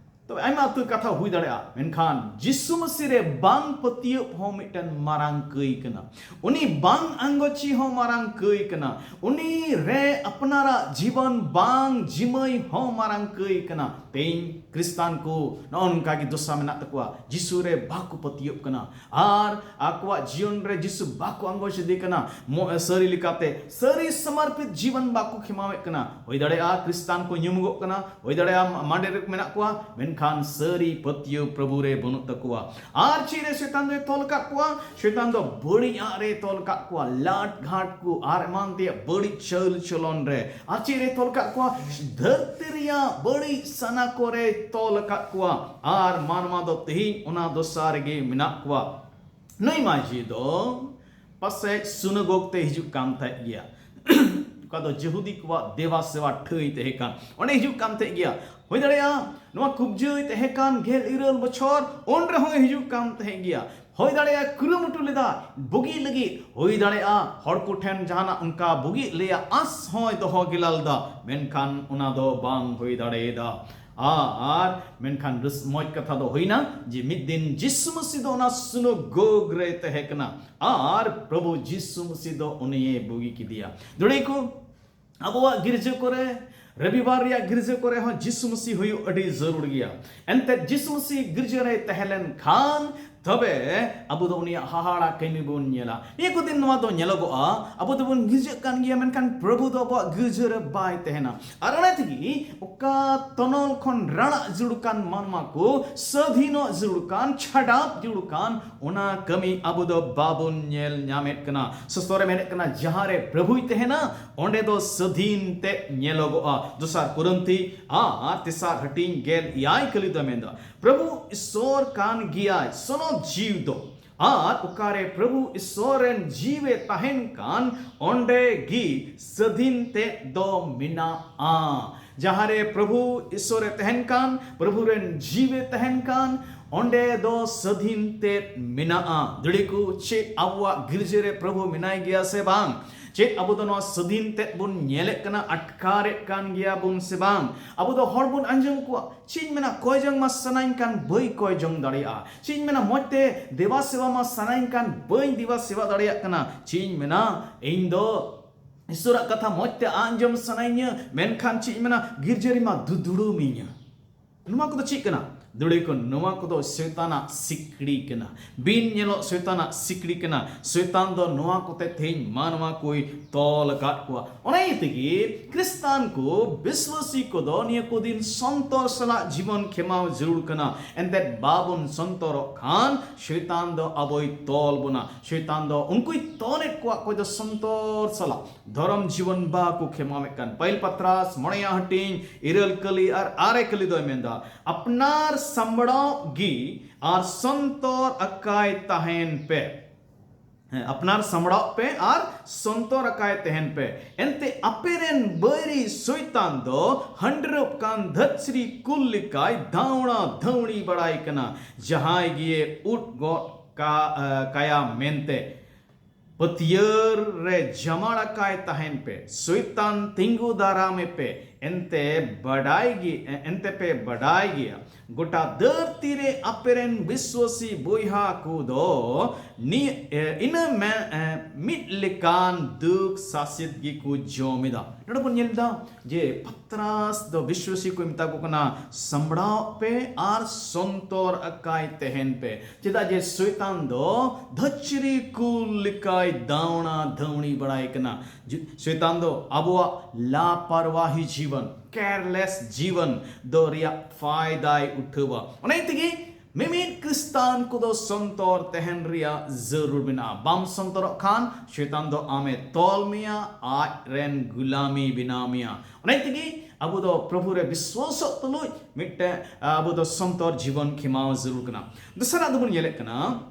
ᱛᱚᱵᱮ ᱟᱭᱢᱟ ᱩᱛᱟᱹᱨ ᱠᱟᱛᱷᱟ ᱦᱩᱭ ᱫᱟᱲᱮᱭᱟᱜᱼᱟ, ᱢᱮᱱᱠᱷᱟᱱ ᱡᱤᱥᱩ ᱢᱟᱹᱥᱤ ᱨᱮ ᱵᱟᱝ ᱯᱟᱹᱛᱭᱟᱹᱣ ᱦᱚᱸ ᱢᱤᱫᱴᱮᱱ ᱢᱟᱨᱟᱝ ᱠᱟᱹᱭ ᱠᱟᱱᱟ᱾ ᱩᱱᱤ ᱵᱟᱝ ᱟᱸᱜᱚᱪᱤ ᱦᱚᱸ ᱢᱟᱨᱟᱝ ᱠᱟᱹᱭ ᱠᱟᱱᱟ᱾ ᱩᱱᱤ ᱨᱮ ᱟᱯᱱᱟᱨᱟᱜ ᱡᱤᱵᱚᱱ ᱵᱟᱝ ᱡᱤᱢᱟᱹᱭ ᱦᱚᱸ ᱢᱟᱨᱟᱝ ᱠᱟᱹᱭ ᱠᱟᱱᱟ᱾ ᱛᱮᱦᱮᱧ ᱠᱷᱨᱤᱥᱴᱟᱱ ᱠᱚ ᱱᱚᱜᱼᱚ ᱱᱚᱝᱠᱟ ᱜᱮ ᱫᱚᱥᱟ ᱢᱮᱱᱟᱜ ᱛᱟᱠᱚᱣᱟ, ᱡᱤᱥᱩ ᱨᱮ ᱵᱟᱠᱚ ᱯᱟᱹᱛᱭᱟᱹᱣ ᱠᱟᱱᱟ᱾ ᱟᱨ ᱟᱠᱚᱣᱟᱜ ᱡᱤᱭᱚᱱ ᱨᱮ ᱡᱤᱥᱩ ᱵᱟᱠᱚ ᱟᱸᱜᱚᱪ ᱤᱫᱤ ᱠᱟᱱᱟ᱾ ᱢᱚ-, ᱥᱟᱹᱨᱤ ᱞᱮᱠᱟᱛᱮ, ᱥᱟᱹᱨᱤ ᱥᱚᱢᱚᱨᱯᱤᱛ ᱡᱤᱵᱚᱱ ᱵᱟᱠᱚ ᱠᱷᱮᱢᱟᱣᱮᱫ ᱠᱟᱱᱟ᱾ ᱦᱩᱭ ᱫᱟᱲᱮᱭᱟᱜᱼᱟ ᱠᱷᱨᱤᱥᱴᱟᱱ ᱠᱚ ᱧᱩᱢᱚᱜᱚᱜ ᱠᱟᱱᱟ, ᱦᱩᱭ ᱫᱟᱲᱮᱭᱟᱜᱼᱟ ᱢᱟ-, ᱢᱟᱰᱮ ᱨᱮ ᱢᱮᱱᱟᱜ ᱠᱚᱣᱟ, ᱢᱮᱱᱠᱷᱟᱱ ᱠᱷᱟᱱ ᱥᱟᱹᱨᱤ ᱯᱟᱹᱛᱭᱟᱹᱣ ᱯᱨᱚᱵᱷᱩ ᱨᱮ ᱵᱟᱹᱱᱩᱜ ᱛᱟᱠᱚᱣᱟ᱾ ᱟᱨ ᱪᱮᱫ ᱨᱮ ᱥᱮᱛᱟᱱ ᱫᱚᱭ ᱛᱚᱞ ᱟᱠᱟᱫ ᱠᱚᱣᱟ? ᱥᱮᱛᱟᱱ ᱫᱚ ᱵᱟᱹᱲᱤᱡ ᱟᱜ ᱨᱮ ᱛᱚᱞ ᱟᱠᱟᱫ ᱠᱚᱣᱟ, ᱞᱟᱴ ᱜᱷᱟᱴ ᱠᱚ ᱟᱨ ᱮᱢᱟᱱ ᱛᱮᱭᱟᱜ ᱵᱟᱹᱲᱤᱡ ᱪᱟᱹᱞ ᱪᱚᱞᱚᱱ ᱨᱮ᱾ ᱟᱨ ᱪᱮᱫ ᱨᱮ ᱛᱚᱞ ᱟᱠᱟᱫ ᱠᱚᱣᱟ? ᱫᱷᱟᱹᱨᱛᱤ ᱨᱮᱭᱟᱜ ᱵᱟᱹᱲᱤᱡ ᱥᱟᱱᱟ ᱠᱚᱨᱮ ᱛᱚᱞ ᱟᱠᱟᱫ ᱠᱚᱣᱟ᱾ ᱟᱨ ᱢᱟᱱᱣᱟ ᱫᱚ ᱛᱮᱦᱮᱧ ᱚᱱᱟ ᱫᱚᱥᱟ ᱨᱮᱜᱮ ᱢᱮᱱᱟᱜ ᱠᱚᱣᱟ᱾ ᱱᱩᱭ ᱢᱟᱹᱡᱷᱤ ᱫᱚ ᱯᱟᱥᱮᱡ ᱥᱩᱱᱟᱜᱚᱜᱽ ᱛᱮ ᱦᱤᱡᱩᱜ ᱠᱟᱱ ᱛᱟᱦᱮᱸᱫ ᱜᱮᱭᱟ᱾ ᱚᱠᱟ ᱫᱚ ᱡᱤᱦᱩᱫᱤ ᱠᱚᱣᱟᱜ ᱫᱮᱵᱟ ᱥᱮᱵᱟ ᱴᱷᱟᱹᱭ ᱛᱟᱦᱮᱸ ᱠᱟᱱ, ᱚᱸᱰᱮ ᱦᱤᱡᱩᱜ ᱠᱟᱱ ᱛᱟᱦᱮᱸᱫ ᱜᱮᱭᱟ᱾ ᱦᱩᱭ ᱫᱟᱲᱮᱭᱟᱜᱼᱟ ᱱᱚᱣᱟ ᱠᱩᱵᱡᱟᱹᱭ ᱛᱟᱦᱮᱸ ᱠᱟᱱ ᱜᱮᱞ ᱤᱨᱟᱹᱞ ᱵᱚᱪᱷᱚᱨ, ᱩᱱ ᱨᱮᱦᱚᱸᱭ ᱦᱤᱡᱩᱜ ᱠᱟᱱ ᱛᱟᱦᱮᱸᱫ ᱜᱮᱭᱟ᱾ ᱦᱩᱭ ᱫᱟᱲᱮᱭᱟᱜᱼᱟ ᱠᱩᱨᱩᱢᱩᱴᱩ ᱞᱮᱫᱟ ᱵᱩᱜᱤ ᱞᱟᱹᱜᱤᱫ, ᱦᱩᱭ ᱫᱟᱲᱮᱭᱟᱜᱼᱟ ᱦᱚᱲ ᱠᱚᱴᱷᱮᱱ ᱡᱟᱦᱟᱱᱟᱜ ᱚᱱᱠᱟ ᱵᱩᱜᱤ ᱞᱟᱹᱭᱟ ᱟᱸᱥ ᱦᱚᱸᱭ ᱫᱚᱦᱚ ᱜᱮᱞᱟ ᱞᱮᱫᱟ, ᱢᱮᱱᱠᱷᱟᱱ ᱚᱱᱟ ᱫᱚ ᱵᱟᱝ ᱦᱩᱭ ᱫᱟᱲᱮᱭᱟᱫᱟ᱾ ᱟᱨ ᱢᱮᱱᱠᱷᱟᱱ ᱨᱟᱹᱥ-, ᱢᱚᱡᱽ ᱠᱟᱛᱷᱟ ᱫᱚ ᱦᱩᱭᱱᱟ ᱡᱮ ᱢᱤᱫ ᱫᱤᱱ ᱡᱤᱥᱩ ᱢᱟᱹᱥᱤ ᱫᱚ ᱚᱱᱟ ᱥᱩᱱᱟᱜᱚᱜᱽ ᱨᱮᱭ ᱛᱟᱦᱮᱸ ᱠᱟᱱᱟ ᱟᱨ ᱯᱨᱚᱵᱷᱩ ᱡᱤᱥᱩ ᱢᱟᱹᱥᱤ ᱫᱚ ᱩᱱᱤᱭᱮ ᱵᱩᱜᱤ ᱠᱮᱫᱮᱭᱟ᱾ ᱫᱟᱲᱮ ᱠᱚ ᱟᱵᱚᱣᱟᱜ ᱜᱤᱨᱡᱟᱹ ᱠᱚᱨᱮ, ᱨᱚᱵᱤᱵᱟᱨ ᱨᱮᱭᱟᱜ ᱜᱤᱨᱡᱟᱹ ᱠᱚᱨᱮ ᱦᱚᱸ ᱡᱤᱥᱩ ᱢᱟᱹᱥᱤ ᱦᱩᱭᱩᱜ ᱟᱹᱰᱤ ᱡᱟᱹᱨᱩᱲ ᱜᱮᱭᱟ᱾ ᱮᱱᱛᱮᱫ ᱡᱤᱥᱩ ᱢᱟᱹᱥᱤ ᱜᱤᱨᱡᱟᱹ ᱨᱮᱭ ᱛᱟᱦᱮᱸ ᱞᱮᱱ ᱠᱷᱟᱱ ᱛᱚᱵᱮ ᱟᱵᱚ ᱫᱚ ᱩᱱᱤᱭᱟᱜ ᱦᱟᱦᱟᱲᱟ ᱠᱟᱹᱢᱤ ᱵᱚᱱ ᱧᱮᱞᱟ᱾ ᱱᱤᱭᱟᱹ ᱠᱚ ᱫᱤᱱ ᱱᱚᱣᱟ ᱫᱚ ᱧᱮᱞᱚᱜᱚᱜᱼᱟ, ᱟᱵᱚ ᱫᱚᱵᱚᱱ ᱜᱤᱨᱡᱟᱹᱜ ᱠᱟᱱ ᱜᱮᱭᱟ, ᱢᱮᱱᱠᱷᱟᱱ ᱯᱨᱚᱵᱷᱩ ᱫᱚ ᱟᱵᱚᱣᱟᱜ ᱜᱤᱨᱡᱟᱹ ᱨᱮ ᱵᱟᱭ ᱛᱟᱦᱮᱱᱟ᱾ ᱟᱨ ᱚᱱᱟ ᱛᱮᱜᱮ ᱚᱠᱟ ᱛᱚᱱᱚᱞ ᱠᱷᱚᱱ ᱨᱟᱲᱟᱜ ᱡᱟᱹᱨᱩᱲ ᱠᱟᱱ ᱢᱟᱱᱣᱟ ᱠᱚ, ᱥᱟᱹᱫᱷᱤᱱᱚᱜ ᱡᱟᱹᱨᱩᱲ ᱠᱟᱱ, ᱪᱷᱟᱰᱟᱣ ᱡᱟᱹᱨᱩᱲ ᱠᱟᱱ, ᱚᱱᱟ ᱠᱟᱹᱢᱤ ᱟᱵᱚ ᱫᱚ ᱵᱟᱵᱚᱱ ᱧᱮᱞ ᱧᱟᱢᱮᱫ ᱠᱟᱱᱟ᱾ ᱥᱚᱥᱛᱚ ᱨᱮ ᱢᱮᱱᱮᱫ ᱠᱟᱱᱟ, ᱡᱟᱦᱟᱸ ᱨᱮ ᱯᱨᱚᱵᱷᱩᱭ ᱛᱟᱦᱮᱱᱟ, ᱚᱸᱰᱮ ᱫᱚ ᱥᱟᱹᱫᱷᱤᱱ ᱛᱮ ᱧᱮᱞᱚᱜᱚᱜᱼᱟ᱾ ᱫᱚᱥᱟᱨ ᱠᱚᱨᱤᱱᱛᱷᱤ ᱟᱨ ᱛᱮᱥᱟᱨ ᱦᱟᱹᱴᱤᱧ ᱜᱮᱞ ᱮᱭᱟᱭ ᱠᱟᱹᱞᱤ ᱫᱚ ᱢᱮᱱᱫᱟ, ᱯᱨᱚᱵᱷᱩ ᱤᱥᱚᱨ ᱠᱟᱱ ᱜᱮᱭᱟᱭ ᱥᱚᱱᱚᱛ ᱡᱤᱣ ᱫᱚ᱾ ᱟᱨ ᱚᱠᱟᱨᱮ ᱯᱨᱚᱵᱷᱩ ᱤᱥᱚᱨ ᱨᱮᱱ ᱡᱤᱣᱮ ᱛᱟᱦᱮᱱ ᱠᱟᱱ, ᱚᱸᱰᱮ ᱜᱮ ᱥᱟᱹᱫᱷᱤᱱ ᱛᱮ ᱫᱚ ᱢᱮᱱᱟᱜᱼᱟ᱾ ᱡᱟᱦᱟᱸ ᱨᱮ ᱯᱨᱚᱵᱷᱩ ᱤᱥᱚᱨ ᱮ ᱛᱟᱦᱮᱱ ᱠᱟᱱ, ᱯᱨᱚᱵᱷᱩ ᱨᱮᱱ ᱡᱤᱣᱮ ᱛᱟᱦᱮᱱ ᱠᱟᱱ, ᱚᱸᱰᱮ ᱫᱚ ᱥᱟᱹᱫᱷᱤᱱ ᱛᱮ ᱢᱮᱱᱟᱜᱼᱟ᱾ ᱫᱟᱲᱮ ᱠᱚ ᱪᱮᱫ ᱟᱵᱚᱣᱟᱜ ᱜᱤᱨᱡᱟᱹ ᱨᱮ ᱯᱨᱚᱵᱷᱩ ᱢᱮᱱᱟᱭ ᱜᱮᱭᱟ ᱥᱮ ᱵᱟᱝ? ᱪᱮᱫ ᱟᱵᱚ ᱫᱚ ᱱᱚᱣᱟ ᱥᱟᱹᱫᱷᱤᱱ ᱛᱮᱫ ᱵᱚᱱ ᱧᱮᱞᱮᱫ ᱠᱟᱱᱟ, ᱟᱴᱠᱟᱨᱮᱫ ᱠᱟᱱ ᱜᱮᱭᱟ ᱵᱚᱱ ᱥᱮ ᱵᱟᱝ? ᱟᱵᱚ ᱫᱚ ᱦᱚᱲ ᱵᱚᱱ ᱟᱸᱡᱚᱢ ᱠᱚᱣᱟ, ᱪᱮᱫ ᱤᱧ ᱢᱮᱱᱟ, ᱠᱚᱭ ᱡᱚᱝ ᱢᱟ ᱥᱟᱱᱟᱧ ᱠᱟᱱ, ᱵᱟᱹᱧ ᱠᱚᱭ ᱡᱚᱝ ᱫᱟᱲᱮᱭᱟᱜᱼᱟ᱾ ᱪᱮᱫ ᱤᱧ ᱢᱮᱱᱟ, ᱢᱚᱡᱽ ᱛᱮ ᱫᱮᱵᱟ ᱥᱮᱵᱟ ᱢᱟ ᱥᱟᱱᱟᱧ ᱠᱟᱱ, ᱵᱟᱹᱧ ᱫᱮᱵᱟ ᱥᱮᱵᱟ ᱫᱟᱲᱮᱭᱟᱜ ᱠᱟᱱᱟ᱾ ᱪᱮᱫ ᱤᱧ ᱢᱮᱱᱟ, ᱤᱧ ᱫᱚ ᱤᱥᱚᱨᱟᱜ ᱠᱟᱛᱷᱟ ᱢᱚᱡᱽ ᱛᱮ ᱟᱸᱡᱚᱢ ᱥᱟᱱᱟᱧᱟ, ᱢᱮᱱᱠᱷᱟᱱ ᱪᱮᱫ ᱤᱧ ᱢᱮᱱᱟ, ᱜᱤᱨᱡᱟᱹ ᱨᱮᱢᱟ ᱫᱩᱫᱩᱲᱩᱢᱤᱧᱟ᱾ ᱱᱚᱣᱟ ᱠᱚᱫᱚ ᱪᱮᱫ ᱠᱟᱱᱟ? ᱫᱩᱲᱤ ᱠᱚ, ᱱᱚᱣᱟ ᱠᱚᱫᱚ ᱥᱚᱭᱛᱟᱱᱟᱜ ᱥᱤᱠᱲᱤ ᱠᱟᱱᱟ, ᱵᱤᱱ ᱧᱮᱞᱚᱜ ᱥᱚᱭᱛᱟᱱᱟᱜ ᱥᱤᱠᱲᱤ ᱠᱟᱱᱟ᱾ ᱥᱚᱭᱛᱟᱱ ᱫᱚ ᱱᱚᱣᱟ ᱠᱚᱛᱮ ᱛᱮᱦᱮᱧ ᱢᱟᱱᱣᱟ ᱠᱚᱭ ᱛᱚᱞ ᱟᱠᱟᱫ ᱠᱚᱣᱟ᱾ ᱚᱱᱟ ᱤᱭᱟᱹ ᱛᱮᱜᱮ ᱠᱷᱨᱤᱥᱛᱟᱱ ᱠᱚ, ᱵᱤᱥᱣᱟᱥᱤ ᱠᱚᱫᱚ ᱱᱤᱭᱟᱹ ᱠᱚ ᱫᱤᱱ ᱥᱚᱱᱛᱚᱨ ᱥᱟᱞᱟᱜ ᱡᱤᱵᱚᱱ ᱠᱷᱮᱢᱟᱣ ᱡᱟᱹᱨᱩᱲ ᱠᱟᱱᱟ᱾ ᱮᱱᱛᱮᱫ ᱵᱟᱵᱚᱱ ᱥᱚᱱᱛᱚᱨᱚᱜ ᱠᱷᱟᱱ ᱥᱚᱭᱛᱟᱱ ᱫᱚ ᱟᱵᱚᱭ ᱛᱚᱞ ᱵᱚᱱᱟ᱾ ᱥᱚᱭᱛᱟᱱ ᱫᱚ ᱩᱱᱠᱩᱭ ᱛᱚᱞᱮᱫ ᱠᱚᱣᱟ ᱚᱠᱚᱭ ᱫᱚ ᱥᱚᱱᱛᱚᱨ ᱥᱟᱞᱟᱜ ᱫᱷᱚᱨᱚᱢ ᱡᱤᱵᱚᱱ ᱵᱟᱠᱚ ᱠᱷᱮᱢᱟᱣᱮᱫ ᱠᱟᱱ᱾ ᱯᱟᱹᱦᱤᱞ ᱯᱟᱛᱨᱟᱥ ᱢᱚᱬᱮᱭᱟᱜ ᱦᱟᱹᱴᱤᱧ ᱤᱨᱟᱹᱞ ᱠᱟᱹᱞᱤ ᱟᱨ ᱟᱨᱮ ᱠᱟᱹᱞᱤ ᱫᱚᱭ ᱢᱮᱱᱫᱟ, ᱟᱯᱱᱟᱨ ᱥᱟᱢᱵᱲᱟᱣ ᱜᱮ ᱟᱨ ᱥᱚᱱᱛᱚᱨ ᱟᱠᱟᱭ ᱛᱟᱦᱮᱱ ᱯᱮ᱾ ᱦᱮᱸ, ᱟᱯᱱᱟᱨ ᱥᱟᱢᱵᱲᱟᱣ ᱯᱮ ᱟᱨ ᱥᱚᱱᱛᱚᱨ ᱟᱠᱟᱭ ᱛᱟᱦᱮᱱ ᱯᱮ᱾ ᱮᱱᱛᱮ ᱟᱯᱮ ᱨᱮᱱ ᱵᱟᱹᱭᱨᱤ ᱥᱚᱭᱛᱟᱱ ᱫᱚ ᱦᱟᱹᱱᱰᱨᱟᱹᱵ ᱠᱟᱱ ᱫᱷᱟᱹᱪᱨᱤ ᱠᱩᱞ ᱞᱮᱠᱟᱭ ᱫᱟᱣᱲᱟ ᱫᱷᱟᱹᱣᱲᱤ ᱵᱟᱲᱟᱭ ᱠᱟᱱᱟ, ᱡᱟᱦᱟᱸᱭ ᱜᱮ ᱩᱫ ᱜᱚᱫ ᱠᱟ-, ᱮ, ᱠᱟᱭᱟ ᱢᱮᱱᱛᱮ᱾ ᱯᱟᱹᱛᱭᱟᱹᱨ ᱨᱮ ᱡᱟᱢᱟᱲ ᱟᱠᱟᱭ ᱛᱟᱦᱮᱱ ᱯᱮ, ᱥᱚᱭᱛᱟᱱ ᱛᱤᱸᱜᱩ ᱫᱟᱨᱟᱢᱮ ᱯᱮ᱾ ᱮᱱᱛᱮ ᱵᱟᱰᱟᱭ ᱜᱮ, ᱮᱱᱛᱮ ᱯᱮ ᱵᱟᱰᱟᱭ ᱜᱮᱭᱟ, ᱜᱚᱴᱟ ᱫᱷᱟᱹᱨᱛᱤ ᱨᱮ ᱟᱯᱮ ᱨᱮᱱ ᱵᱤᱥᱣᱟᱥᱤ ᱵᱚᱭᱦᱟ ᱠᱚᱫᱚ ᱱᱤ-, ᱮ, ᱤᱱᱟᱹ ᱢᱮ-, ᱮ, ᱢᱤᱫ ᱞᱮᱠᱟᱱ ᱫᱩᱠ ᱥᱟᱥᱮᱛ ᱜᱮᱠᱚ ᱡᱚᱢ ᱮᱫᱟ᱾ ᱱᱚᱰᱮ ᱵᱚᱱ ᱧᱮᱞ ᱮᱫᱟ ᱡᱮ ᱯᱟᱛᱨᱟᱥ ᱫᱚ ᱵᱤᱥᱣᱟᱥᱤ ᱠᱚ ᱢᱮᱛᱟ ᱠᱚ ᱠᱟᱱᱟ, ᱥᱟᱢᱵᱲᱟᱣ ᱯᱮ ᱟᱨ ᱥᱚᱱᱛᱚᱨ ᱟᱠᱟᱭ ᱛᱟᱦᱮᱱ ᱯᱮ᱾ ᱪᱮᱫᱟᱜ ᱡᱮ ᱥᱚᱭᱛᱟᱱ ᱫᱚ ᱫᱷᱟᱹᱪᱨᱤ ᱠᱩᱞ ᱞᱮᱠᱟᱭ ᱫᱟᱣᱲᱟ ᱫᱷᱟᱹᱣᱲᱤ ᱵᱟᱲᱟᱭ ᱠᱟᱱᱟ᱾ ᱡᱩ-, ᱥᱚᱭᱛᱟᱱ ᱫᱚ ᱟᱵᱚᱣᱟᱜ ᱞᱟᱯᱟᱨᱣᱟᱦᱤ ᱡᱤᱵᱚᱱ, careless ᱡᱤᱵᱚᱱ ᱫᱚ ᱨᱮᱭᱟᱜ ᱯᱷᱟᱭᱫᱟᱭ ᱩᱴᱷᱟᱹᱣᱟ᱾ ᱚᱱᱟ ᱤᱭᱟᱹ ᱛᱮᱜᱮ ᱢᱤᱢᱤᱫ ᱠᱷᱨᱤᱥᱛᱟᱱ ᱠᱚᱫᱚ ᱥᱚᱱᱛᱚᱨ ᱛᱟᱦᱮᱱ ᱨᱮᱭᱟᱜ ᱡᱟᱹᱨᱩᱲ ᱢᱮᱱᱟᱜᱼᱟ᱾ ᱵᱟᱢ ᱥᱚᱱᱛᱚᱨᱚᱜ ᱠᱷᱟᱱ ᱥᱚᱭᱛᱟᱱ ᱫᱚ ᱟᱢᱮ ᱛᱚᱞ ᱢᱮᱭᱟ, ᱟᱡ ᱨᱮᱱ ᱜᱩᱞᱟᱢᱤ ᱵᱮᱱᱟᱣ ᱢᱮᱭᱟ᱾ ᱚᱱᱟ ᱤᱭᱟᱹ ᱛᱮᱜᱮ ᱟᱵᱚ ᱫᱚ ᱯᱨᱚᱵᱷᱩ ᱨᱮ ᱵᱤᱥᱣᱟᱥᱚᱜ ᱛᱩᱞᱩᱡ ᱢᱤᱫᱴᱮᱱ, ᱟᱵᱚ ᱫᱚ ᱥᱚᱱᱛᱚᱨ ᱡᱤᱵᱚᱱ ᱠᱷᱮᱢᱟᱣ ᱡᱟᱹᱨᱩᱲ ᱠᱟᱱᱟ᱾ ᱫᱚᱥᱟᱨᱟᱜ ᱫᱚᱵᱚᱱ ᱧᱮᱞᱮᱫ ᱠᱟᱱᱟ,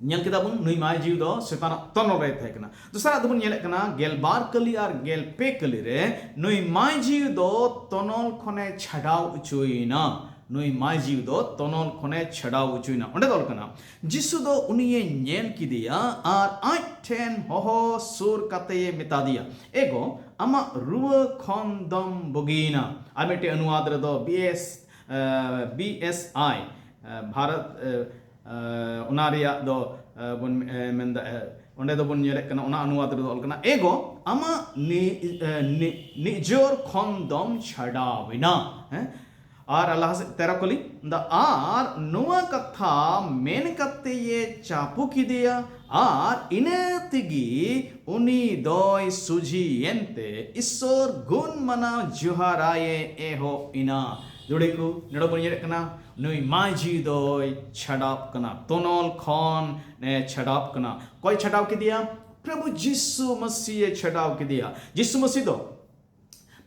ᱧᱮᱞ ᱠᱮᱫᱟ ᱵᱚᱱ, ᱱᱩᱭ ᱢᱟᱭ ᱡᱤᱣᱤ ᱫᱚ ᱥᱚᱭᱛᱟᱱᱟᱜ ᱛᱚᱱᱚᱞ ᱨᱮᱭ ᱛᱟᱦᱮᱸ ᱠᱟᱱᱟ᱾ ᱫᱚᱥᱟᱨᱟᱜ ᱫᱚᱵᱚᱱ ᱧᱮᱞᱮᱫ ᱠᱟᱱᱟ, ᱜᱮᱞ ᱵᱟᱨ ᱠᱟᱹᱞᱤ ᱟᱨ ᱜᱮᱞ ᱯᱮ ᱠᱟᱹᱞᱤ ᱨᱮ ᱱᱩᱭ ᱢᱟᱭ ᱡᱤᱣᱤ ᱫᱚ ᱛᱚᱱᱚᱞ ᱠᱷᱚᱱᱮ ᱪᱷᱟᱰᱟᱣ ᱚᱪᱚᱭᱮᱱᱟ᱾ ᱱᱩᱭ ᱢᱟᱭ ᱡᱤᱣᱤ ᱫᱚ ᱛᱚᱱᱚᱞ ᱠᱷᱚᱱᱮ ᱪᱷᱟᱰᱟᱣ ᱚᱪᱚᱭᱮᱱᱟ᱾ ᱚᱸᱰᱮ ᱫᱚ ᱚᱞ ᱠᱟᱱᱟ, ᱡᱤᱥᱩ ᱫᱚ ᱩᱱᱤᱭᱮ ᱧᱮᱞ ᱠᱮᱫᱮᱭᱟ ᱟᱨ ᱟᱡ ᱴᱷᱮᱱ ᱦᱚᱦᱚ ᱥᱩᱨ ᱠᱟᱛᱮᱭᱮ ᱢᱮᱛᱟ ᱫᱮᱭᱟ, ᱮᱜᱳ, ᱟᱢᱟᱜ ᱨᱩᱣᱟᱹ ᱠᱷᱚᱱ ᱫᱚᱢ ᱵᱩᱜᱤᱭᱮᱱᱟ᱾ ᱟᱨ ᱢᱤᱫᱴᱮᱱ ᱚᱱᱩᱣᱟᱫ ᱨᱮᱫᱚ ᱵᱤ ᱮᱥ, ᱮ, ᱵᱤ ᱮᱥ ᱟᱭ, ᱮ, ᱵᱷᱟᱨᱚᱛ, ᱮ, ᱮ, ᱚᱱᱟ ᱨᱮᱭᱟᱜ ᱫᱚ, ᱮ, ᱵᱚᱱ, ᱮ, ᱢᱮᱱᱫᱟ, ᱮ, ᱚᱸᱰᱮ ᱫᱚᱵᱚᱱ ᱧᱮᱞᱮᱫ ᱠᱟᱱᱟ, ᱚᱱᱟ ᱚᱱᱩᱣᱟᱫ ᱨᱮᱫᱚ ᱚᱞ ᱠᱟᱱᱟ, ᱮᱜᱳ, ᱟᱢᱟᱜ ᱱᱤ-, ᱮ, ᱱᱤ-, ᱱᱤᱡᱚᱨ ᱠᱷᱚᱱ ᱫᱚᱢ ᱪᱷᱟᱰᱟᱣ ᱮᱱᱟ᱾ ᱦᱮᱸ? ᱟᱨ ᱞᱟᱦᱟ ᱥᱮᱫ ᱛᱮᱨᱚ ᱠᱩᱞᱤ ᱫᱟ, ᱟᱨ ᱱᱚᱣᱟ ᱠᱟᱛᱷᱟ ᱢᱮᱱ ᱠᱟᱛᱮ ᱮ ᱪᱟᱯᱚ ᱠᱮᱫᱮᱭᱟ, ᱟᱨ ᱤᱱᱟᱹ ᱛᱮᱜᱮ ᱩᱱᱤ ᱫᱚᱭ ᱥᱩᱡᱷᱤᱭᱮᱱ ᱛᱮ ᱤᱥᱥᱚᱨ ᱜᱩᱱ ᱢᱟᱱᱟᱣ ᱡᱚᱦᱟᱨᱟᱭᱮ ᱮᱦᱚᱵ ᱮᱱᱟ᱾ ᱡᱩᱲᱤ ᱠᱚ, ᱱᱚᱰᱮ ᱵᱚᱱ ᱧᱮᱞᱮᱫ ᱠᱟᱱᱟ, ᱱᱩᱭ ᱢᱟᱹᱡᱷᱤ ᱫᱚᱭ ᱪᱷᱟᱰᱟᱣ ᱠᱟᱱᱟ, ᱛᱚᱱᱚᱞ ᱠᱷᱚᱱ ᱮ ᱪᱷᱟᱰᱟᱣ ᱠᱟᱱᱟ᱾ ᱚᱠᱚᱭ ᱪᱷᱟᱰᱟᱣ ᱠᱮᱫᱮᱭᱟ? ᱯᱨᱚᱵᱷᱩ ᱡᱤᱥᱩ ᱢᱟᱹᱥᱤ ᱮ ᱪᱷᱟᱰᱟᱣ ᱠᱮᱫᱮᱭᱟ᱾ ᱡᱤᱥᱩ ᱢᱟᱹᱥᱤ ᱫᱚ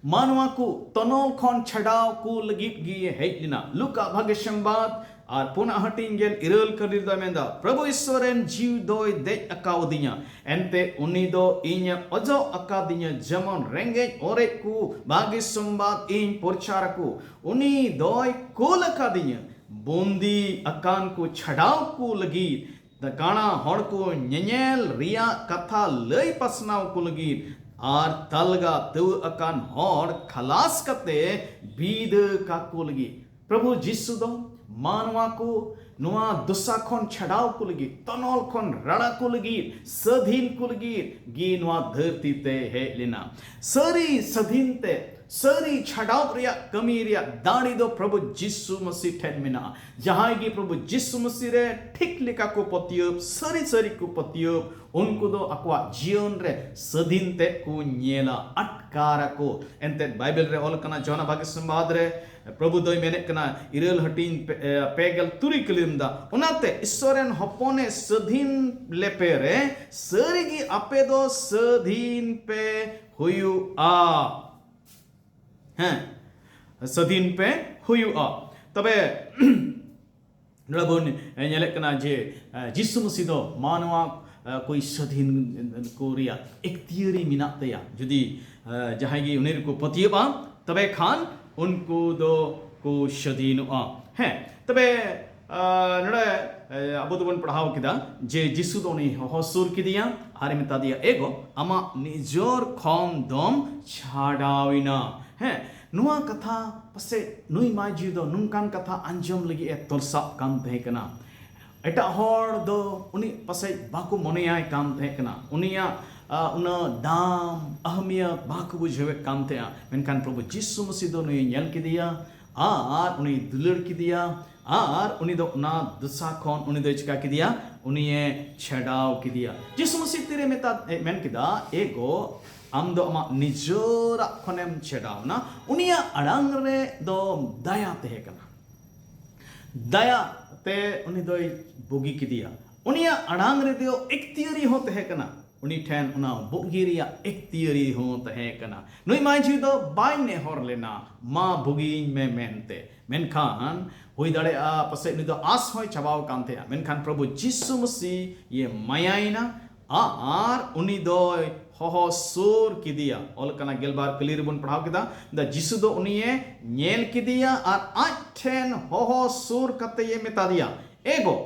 ᱢᱟᱱᱣᱟ ᱠᱚ ᱛᱚᱱᱚᱞ ᱠᱷᱚᱱ ᱪᱷᱟᱰᱟᱣ ᱠᱚ ᱞᱟᱹᱜᱤᱫ ᱜᱮ ᱦᱮᱡ ᱞᱮᱱᱟ᱾ ᱞᱩᱠᱟ ᱵᱷᱟᱜᱮ ᱥᱚᱢᱵᱟᱫ ᱟᱨ ᱯᱩᱱᱟᱜ ᱦᱟᱹᱴᱤᱧ ᱜᱮᱞ ᱤᱨᱟᱹᱞ ᱠᱟᱹᱨᱤ ᱨᱮᱫᱚᱭ ᱢᱮᱱᱫᱟ, ᱯᱨᱚᱵᱷᱩ ᱤᱥᱥᱚᱨ ᱨᱮᱱ ᱡᱤᱣᱤ ᱫᱚᱭ ᱫᱮᱡ ᱟᱠᱟᱣᱫᱤᱧᱟ, ᱮᱱᱛᱮ ᱩᱱᱤ ᱫᱚ ᱤᱧ ᱚᱡᱚᱜ ᱟᱠᱟᱫᱤᱧᱟ, ᱡᱮᱢᱚᱱ ᱨᱮᱸᱜᱮᱡ ᱚᱨᱮᱡ ᱠᱚ ᱵᱷᱟᱜᱮ ᱥᱚᱢᱵᱟᱫ ᱤᱧ ᱯᱨᱚᱪᱟᱨ ᱟᱠᱚ᱾ ᱩᱱᱤ ᱫᱚᱭ ᱠᱩᱞ ᱟᱠᱟᱫᱤᱧᱟ ᱵᱚᱱᱫᱤ ᱟᱠᱟᱱ ᱠᱚ ᱪᱷᱟᱰᱟᱣ ᱠᱚ ᱞᱟᱹᱜᱤᱫ, ᱠᱟᱬᱟ ᱦᱚᱲ ᱠᱚ ᱧᱮᱧᱮᱞ ᱨᱮᱭᱟᱜ ᱠᱟᱛᱷᱟ ᱞᱟᱹᱭ ᱯᱟᱥᱱᱟᱣ ᱠᱚ ᱞᱟᱹᱜᱤᱫ, ᱟᱨ ᱛᱟᱞᱜᱟ ᱛᱟᱹᱣ ᱟᱠᱟᱱ ᱦᱚᱲ ᱠᱷᱟᱞᱟᱥ ᱠᱟᱛᱮ ᱵᱤᱫᱟᱹ ᱠᱟᱠᱚ ᱞᱟᱹᱜᱤᱫ᱾ ᱯᱨᱚᱵᱷᱩ ᱡᱤᱥᱩ ᱫᱚ ᱢᱟᱱᱣᱟ ᱠᱚ ᱱᱚᱣᱟ ᱫᱚᱥᱟ ᱠᱷᱚᱱ ᱪᱷᱟᱰᱟᱣ ᱠᱚ ᱞᱟᱹᱜᱤᱫ, ᱛᱚᱱᱚᱞ ᱠᱷᱚᱱ ᱨᱟᱲᱟ ᱠᱚ ᱞᱟᱹᱜᱤᱫ, ᱥᱟᱹᱫᱷᱤᱱ ᱠᱚ ᱞᱟᱹᱜᱤᱫ ᱜᱮ ᱱᱚᱣᱟ ᱫᱷᱟᱹᱨᱛᱤ ᱛᱮ ᱦᱮᱡ ᱞᱮᱱᱟ᱾ ᱥᱟᱹᱨᱤ ᱥᱟᱹᱫᱷᱤᱱ ᱛᱮ, ᱥᱟᱹᱨᱤ ᱪᱷᱟᱰᱟᱣ ᱨᱮᱭᱟᱜ ᱠᱟᱹᱢᱤ ᱨᱮᱭᱟᱜ ᱫᱟᱲᱮ ᱫᱚ ᱯᱨᱚᱵᱷᱩ ᱡᱤᱥᱩ ᱢᱟᱹᱥᱤ ᱴᱷᱮᱱ ᱢᱮᱱᱟᱜᱼᱟ᱾ ᱡᱟᱦᱟᱸᱭ ᱜᱮ ᱯᱨᱚᱵᱷᱩ ᱡᱤᱥᱩ ᱢᱟᱹᱥᱤ ᱨᱮ ᱴᱷᱤᱠ ᱞᱮᱠᱟ ᱠᱚ ᱯᱟᱹᱛᱭᱟᱹᱣ, ᱥᱟᱹᱨᱤ ᱥᱟᱹᱨᱤ ᱠᱚ ᱯᱟᱹᱛᱭᱟᱹᱣ, ᱩᱱᱠᱩ ᱫᱚ ᱟᱠᱚᱣᱟᱜ ᱡᱤᱭᱚᱱ ᱨᱮ ᱥᱟᱹᱫᱷᱤᱱ ᱛᱮ ᱠᱚ ᱧᱮᱞᱟ, ᱟᱴᱠᱟᱨ ᱟᱠᱚ᱾ ᱮᱱᱛᱮᱫ ᱵᱟᱭᱵᱮᱞ ᱨᱮ ᱚᱞ ᱠᱟᱱᱟ, ᱡᱚᱦᱟᱱ ᱵᱷᱟᱜᱮ ᱥᱚᱢᱵᱟᱫ ᱨᱮ ᱯᱨᱚᱵᱷᱩ ᱫᱚᱭ ᱢᱮᱱᱮᱫ ᱠᱟᱱᱟ, ᱤᱨᱟᱹᱞ ᱦᱟᱹᱴᱤᱧ ᱯᱮ, ᱮ, ᱯᱮ ᱜᱮᱞ ᱛᱩᱨᱩᱭ ᱠᱟᱹᱞᱤᱢ ᱫᱟ, ᱚᱱᱟᱛᱮ ᱤᱥᱥᱚᱨ ᱨᱮᱱ ᱦᱚᱯᱚᱱᱮ ᱥᱟᱹᱫᱷᱤᱱ ᱞᱮᱯᱮ ᱨᱮ ᱥᱟᱹᱨᱤᱜᱮ ᱟᱯᱮ ᱫᱚ ᱥᱟᱹᱫᱷᱤᱱ ᱯᱮ ᱦᱩᱭᱩᱜᱼᱟ᱾ ᱦᱮᱸ, ᱥᱟᱹᱫᱷᱤᱱ ᱯᱮ ᱦᱩᱭᱩᱜᱼᱟ᱾ ᱛᱚᱵᱮ ᱱᱚᱰᱮ ᱵᱚᱱ ᱧᱮᱞᱮᱫ ᱠᱟᱱᱟ ᱡᱮ, ᱡᱤᱥᱩ ᱢᱟᱹᱥᱤ ᱫᱚ ᱢᱟᱱᱣᱟ ᱠᱚᱭ ᱥᱟᱹᱫᱷᱤᱱ ᱠᱚ ᱨᱮᱭᱟᱜ ᱮᱠᱛᱤᱭᱟᱹᱨᱤ ᱢᱮᱱᱟᱜ ᱛᱟᱭᱟ᱾ ᱡᱩᱫᱤ ᱡᱟᱦᱟᱸᱭ ᱜᱮ ᱩᱱᱤ ᱨᱮᱠᱚ ᱯᱟᱹᱛᱭᱟᱹᱜᱼᱟ, ᱛᱚᱵᱮ ᱠᱷᱟᱱ ᱩᱱᱠᱩ ᱫᱚ ᱠᱚ ᱥᱟᱹᱫᱷᱤᱱᱚᱜᱼᱟ᱾ ᱦᱮᱸ, ᱛᱚᱵᱮ ᱱᱚᱰᱮ ᱟᱵᱚ ᱫᱚᱵᱚᱱ ᱯᱟᱲᱦᱟᱣ ᱠᱮᱫᱟ ᱡᱮ ᱡᱤᱥᱩ ᱫᱚ ᱩᱱᱤ ᱦᱚᱦᱚ ᱥᱩᱨ ᱠᱮᱫᱮᱭᱟ ᱟᱨᱮ ᱢᱮᱛᱟ ᱫᱮᱭᱟ, ᱮᱜᱳ, ᱟᱢᱟᱜ ᱱᱤᱡᱚᱨ ᱠᱷᱚᱱ ᱫᱚᱢ ᱪᱷᱟᱰᱟᱣ ᱮᱱᱟ᱾ ᱦᱮᱸ, ᱱᱚᱣᱟ ᱠᱟᱛᱷᱟ ᱯᱟᱥᱮᱡ ᱱᱩᱭ ᱢᱟᱹᱡᱷᱤ ᱫᱚ ᱱᱚᱝᱠᱟᱱ ᱠᱟᱛᱷᱟ ᱟᱸᱡᱚᱢ ᱞᱟᱹᱜᱤᱫ ᱮ ᱛᱚᱨᱥᱟᱜ ᱠᱟᱱ ᱛᱟᱦᱮᱸ ᱠᱟᱱᱟ᱾ ᱮᱴᱟᱜ ᱦᱚᱲ ᱫᱚ ᱩᱱᱤ ᱯᱟᱥᱮᱡ ᱵᱟᱠᱚ ᱢᱚᱱᱮᱭᱟᱭ ᱠᱟᱱ ᱛᱟᱦᱮᱸ ᱠᱟᱱᱟ, ᱩᱱᱤᱭᱟᱜ ᱩᱱᱟᱹᱜ ᱫᱟᱢ ᱟᱦᱢᱤᱭᱟᱛ ᱵᱟᱠᱚ ᱵᱩᱡᱷᱟᱹᱣᱮᱫ ᱠᱟᱱ ᱛᱟᱦᱮᱸᱜᱼᱟ᱾ ᱢᱮᱱᱠᱷᱟᱱ ᱯᱨᱚᱵᱷᱩ ᱡᱤᱥᱩ ᱢᱟᱹᱥᱤ ᱫᱚ ᱱᱩᱭᱮ ᱧᱮᱞ ᱠᱮᱫᱮᱭᱟ, ᱟᱨ ᱩᱱᱤ ᱫᱩᱞᱟᱹᱲ ᱠᱮᱫᱮᱭᱟ, ᱟᱨ ᱩᱱᱤ ᱫᱚ ᱚᱱᱟ ᱫᱚᱥᱟ ᱠᱷᱚᱱ ᱩᱱᱤ ᱫᱚᱭ ᱪᱤᱠᱟ ᱠᱮᱫᱮᱭᱟ? ᱩᱱᱤᱭᱮ ᱪᱷᱟᱰᱟᱣ ᱠᱮᱫᱮᱭᱟ᱾ ᱡᱤᱥᱩ ᱢᱟᱹᱥᱤ ᱛᱤᱨᱮ ᱢᱮᱛᱟ ᱮ, ᱢᱮᱱ ᱠᱮᱫᱟ, "ᱮ ᱜᱚ, ᱟᱢ ᱫᱚ ᱟᱢᱟᱜ ᱱᱤᱡᱮᱨᱟᱜ ᱠᱷᱚᱱᱮᱢ ᱪᱷᱟᱰᱟᱣ ᱮᱱᱟ"? ᱩᱱᱤᱭᱟᱜ ᱟᱲᱟᱝ ᱨᱮ ᱫᱚ ᱫᱟᱭᱟ ᱛᱟᱦᱮᱸ ᱠᱟᱱᱟ᱾ ᱫᱟᱭᱟ ᱛᱮ ᱩᱱᱤ ᱫᱚᱭ ᱵᱩᱜᱤ ᱠᱮᱫᱮᱭᱟ᱾ ᱩᱱᱤᱭᱟᱜ ᱟᱲᱟᱝ ᱨᱮᱫᱚ ᱮᱠᱛᱤᱭᱟᱹᱨᱤ ᱦᱚᱸ ᱛᱟᱦᱮᱸ ᱠᱟᱱᱟ᱾ ᱩᱱᱤ ᱴᱷᱮᱱ ᱚᱱᱟ ᱵᱩᱜᱤ ᱨᱮᱭᱟᱜ ᱮᱠᱛᱤᱭᱟᱹᱨᱤ ᱦᱚᱸ ᱛᱟᱦᱮᱸ ᱠᱟᱱᱟ᱾ ᱱᱩᱭ ᱢᱟᱹᱡᱷᱤ ᱫᱚ ᱵᱟᱭ ᱱᱮᱦᱚᱨ ᱞᱮᱱᱟ, "ᱢᱟ ᱵᱩᱜᱤᱭᱤᱧ ᱢᱮ" ᱢᱮᱱᱛᱮ᱾ ᱢᱮᱱᱠᱷᱟᱱ ᱦᱩᱭ ᱫᱟᱲᱮᱭᱟᱜᱼᱟ ᱯᱟᱥᱮᱡ ᱱᱩᱭ ᱫᱚ ᱟᱥ ᱦᱚᱸᱭ ᱪᱟᱵᱟᱣ ᱟᱠᱟᱱ ᱛᱟᱦᱮᱸᱜᱼᱟ᱾ ᱢᱮᱱᱠᱷᱟᱱ ᱯᱨᱚᱵᱷᱩ ᱡᱤᱥᱩ ᱢᱟᱹᱥᱤ ᱤᱭᱮ ᱢᱟᱭᱟᱭᱮᱱᱟ ᱟᱨ ᱩᱱᱤ ᱫᱚᱭ ᱦᱚᱦᱚ ᱥᱩᱨ ᱠᱮᱫᱮᱭᱟ᱾ ᱚᱞ ᱠᱟᱱᱟ ᱜᱮᱞᱵᱟᱨ ᱠᱟᱹᱞᱤ ᱨᱮᱵᱚᱱ ᱯᱟᱲᱦᱟᱣ ᱠᱮᱫᱟ, ᱫᱟ ᱡᱤᱥᱩ ᱫᱚ ᱩᱱᱤᱭᱮ ᱧᱮᱞ ᱠᱮᱫᱮᱭᱟ ᱟᱨ ᱟᱡ ᱴᱷᱮᱱ ᱦᱚᱦᱚ ᱥᱩᱨ ᱠᱟᱛᱮ ᱮ ᱢᱮᱛᱟ ᱫᱮᱭᱟ, "ᱮ ᱜᱚ,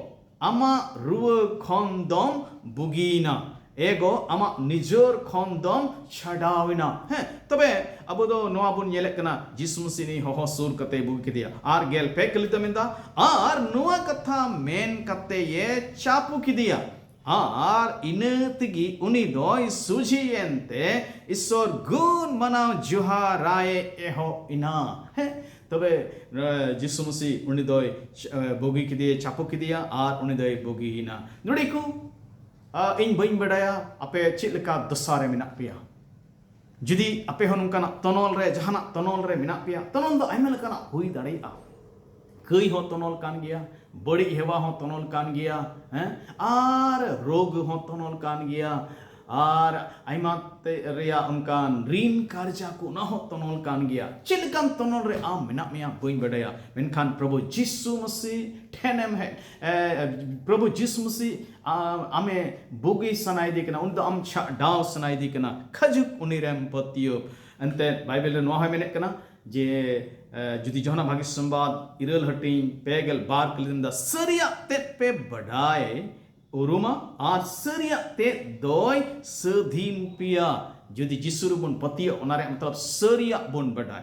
ᱟᱢᱟᱜ ᱨᱩᱣᱟᱹ ᱠᱷᱚᱱ ᱫᱚᱢ ᱵᱩᱜᱤᱭᱮᱱᱟ, ᱮ ᱜᱚ, ᱟᱢᱟᱜ ᱱᱤᱡᱮᱨ ᱠᱷᱚᱱ ᱫᱚᱢ ᱪᱷᱟᱰᱟᱣ ᱮᱱᱟ᱾" ᱦᱮᱸ, ᱛᱚᱵᱮ ᱟᱵᱚ ᱫᱚ ᱱᱚᱣᱟ ᱵᱚᱱ ᱧᱮᱞᱮᱫ ᱠᱟᱱᱟ, ᱡᱤᱥᱩ ᱢᱟᱹᱥᱤ ᱱᱩᱭ ᱦᱚᱦᱚ ᱥᱩᱨ ᱠᱟᱛᱮ ᱵᱩᱜᱤ ᱠᱮᱫᱮᱭᱟ᱾ ᱟᱨ ᱜᱮᱞ ᱯᱮ ᱠᱟᱹᱞᱤ ᱫᱚ ᱢᱮᱱᱫᱟ, ᱟᱨ ᱱᱚᱣᱟ ᱠᱟᱛᱷᱟ ᱢᱮᱱ ᱠᱟᱛᱮ ᱮ ᱪᱟᱯᱩ ᱠᱮᱫᱮᱭᱟ, ᱟᱨ ᱤᱱᱟᱹ ᱛᱮᱜᱮ ᱩᱱᱤ ᱫᱚᱭ ᱥᱩᱡᱷᱤᱭᱮᱱ ᱛᱮ ᱤᱥᱚᱨ ᱜᱩᱱ ᱢᱟᱱᱟᱣ ᱡᱚᱦᱟᱨᱟᱭ ᱮᱦᱚᱵ ᱮᱱᱟ᱾ ᱦᱮᱸ, ᱛᱚᱵᱮ, ᱮ, ᱡᱤᱥᱩ ᱢᱟᱹᱥᱤ ᱩᱱᱤ ᱫᱚᱭ, ᱮ, ᱵᱩᱜᱤ ᱠᱮᱫᱮᱭᱟ, ᱪᱟᱯᱚ ᱠᱮᱫᱮᱭᱟ ᱟᱨ ᱩᱱᱤ ᱫᱚᱭ ᱵᱩᱜᱤᱭᱮᱱᱟ᱾ ᱱᱚᱰᱮ ᱠᱚ, ᱟ, ᱤᱧ ᱵᱟᱹᱧ ᱵᱟᱰᱟᱭᱟ ᱟᱯᱮ ᱪᱮᱫ ᱞᱮᱠᱟ ᱫᱚᱥᱟ ᱨᱮ ᱢᱮᱱᱟᱜ ᱯᱮᱭᱟ᱾ ᱡᱩᱫᱤ ᱟᱯᱮ ᱦᱚᱸ ᱱᱚᱝᱠᱟᱱᱟᱜ ᱛᱚᱱᱚᱞ ᱨᱮ, ᱡᱟᱦᱟᱱᱟᱜ ᱛᱚᱱᱚᱞ ᱨᱮ ᱢᱮᱱᱟᱜ ᱯᱮᱭᱟ, ᱛᱚᱱᱚᱞ ᱫᱚ ᱟᱭᱢᱟ ᱞᱮᱠᱟᱱᱟᱜ ᱦᱩᱭ ᱫᱟᱲᱮᱭᱟᱜᱼᱟ᱾ ᱠᱟᱹᱭ ᱦᱚᱸ ᱛᱚᱱᱚᱞ ᱠᱟᱱ ᱜᱮᱭᱟ, ᱵᱟᱹᱲᱤᱡ ᱦᱮᱣᱟ ᱦᱚᱸ ᱛᱚᱱᱚᱞ ᱠᱟᱱ ᱜᱮᱭᱟ, ᱦᱮᱸ, ᱟᱨ ᱨᱳᱜᱽ ᱦᱚᱸ ᱛᱚᱱᱚᱞ ᱠᱟᱱ ᱜᱮᱭᱟ, ᱟᱨ ᱟᱭᱢᱟ ᱛᱮ ᱨᱮᱭᱟᱜ ᱚᱱᱠᱟᱱ ᱨᱤᱱ ᱠᱟᱨᱡᱟ ᱠᱚ, ᱚᱱᱟ ᱦᱚᱸ ᱛᱚᱱᱚᱞ ᱠᱟᱱ ᱜᱮᱭᱟ᱾ ᱪᱮᱫ ᱞᱮᱠᱟᱱ ᱛᱚᱱᱚᱞ ᱨᱮ ᱟᱢ ᱢᱮᱱᱟᱜ ᱢᱮᱭᱟ ᱵᱟᱹᱧ ᱵᱟᱰᱟᱭᱟ, ᱢᱮᱱᱠᱷᱟᱱ ᱯᱨᱚᱵᱷᱩ ᱡᱤᱥᱩ ᱢᱟᱹᱥᱤ ᱴᱷᱮᱱᱮᱢ ᱦᱮᱡ, ᱮ, ᱯᱨᱚᱵᱷᱩ ᱡᱤᱥᱩ ᱢᱟᱹᱥᱤ ᱟ-, ᱟᱢᱮ ᱵᱩᱜᱤ ᱥᱟᱱᱟᱭᱮᱫᱮ ᱠᱟᱱᱟ, ᱩᱱᱤ ᱫᱚ ᱟᱢ ᱪᱷᱟᱰᱟᱣ ᱥᱟᱱᱟᱭᱮᱫᱮ ᱠᱟᱱᱟ᱾ ᱠᱷᱟᱡᱩᱠ ᱩᱱᱤ ᱨᱮᱢ ᱯᱟᱹᱛᱭᱟᱹᱣ᱾ ᱮᱱᱛᱮ ᱵᱟᱭᱵᱮᱞ ᱨᱮ ᱱᱚᱣᱟ ᱦᱚᱸᱭ ᱢᱮᱱᱮᱫ ᱠᱟᱱᱟ ᱡᱮ, ᱮ, ᱡᱩᱫᱤ ᱡᱚᱦᱟᱱᱟᱜ ᱵᱷᱟᱹᱜᱤ ᱥᱚᱢᱵᱟᱫ ᱤᱨᱟᱹᱞ ᱦᱟᱹᱴᱤᱧ ᱯᱮ ᱜᱮᱞ ᱵᱟᱨ ᱠᱟᱹᱞᱤ ᱨᱮ ᱢᱮᱱᱫᱟ, ᱥᱟᱹᱨᱤᱭᱟᱜ ᱛᱮᱫ ᱯᱮ ᱵᱟᱰᱟᱭ ᱩᱨᱩᱢᱟ ᱟᱨ ᱥᱟᱹᱨᱤᱭᱟᱜ ᱛᱮᱫ ᱫᱚᱭ ᱥᱟᱹᱫᱷᱤᱱ ᱯᱮᱭᱟ᱾ ᱡᱩᱫᱤ ᱡᱤᱥᱩ ᱨᱮᱵᱚᱱ ᱯᱟᱹᱛᱭᱟᱹᱜ, ᱚᱱᱟ ᱨᱮᱭᱟᱜ ᱢᱚᱛᱞᱚᱵ ᱥᱟᱹᱨᱤᱭᱟᱜ ᱵᱚᱱ ᱵᱟᱰᱟᱭ᱾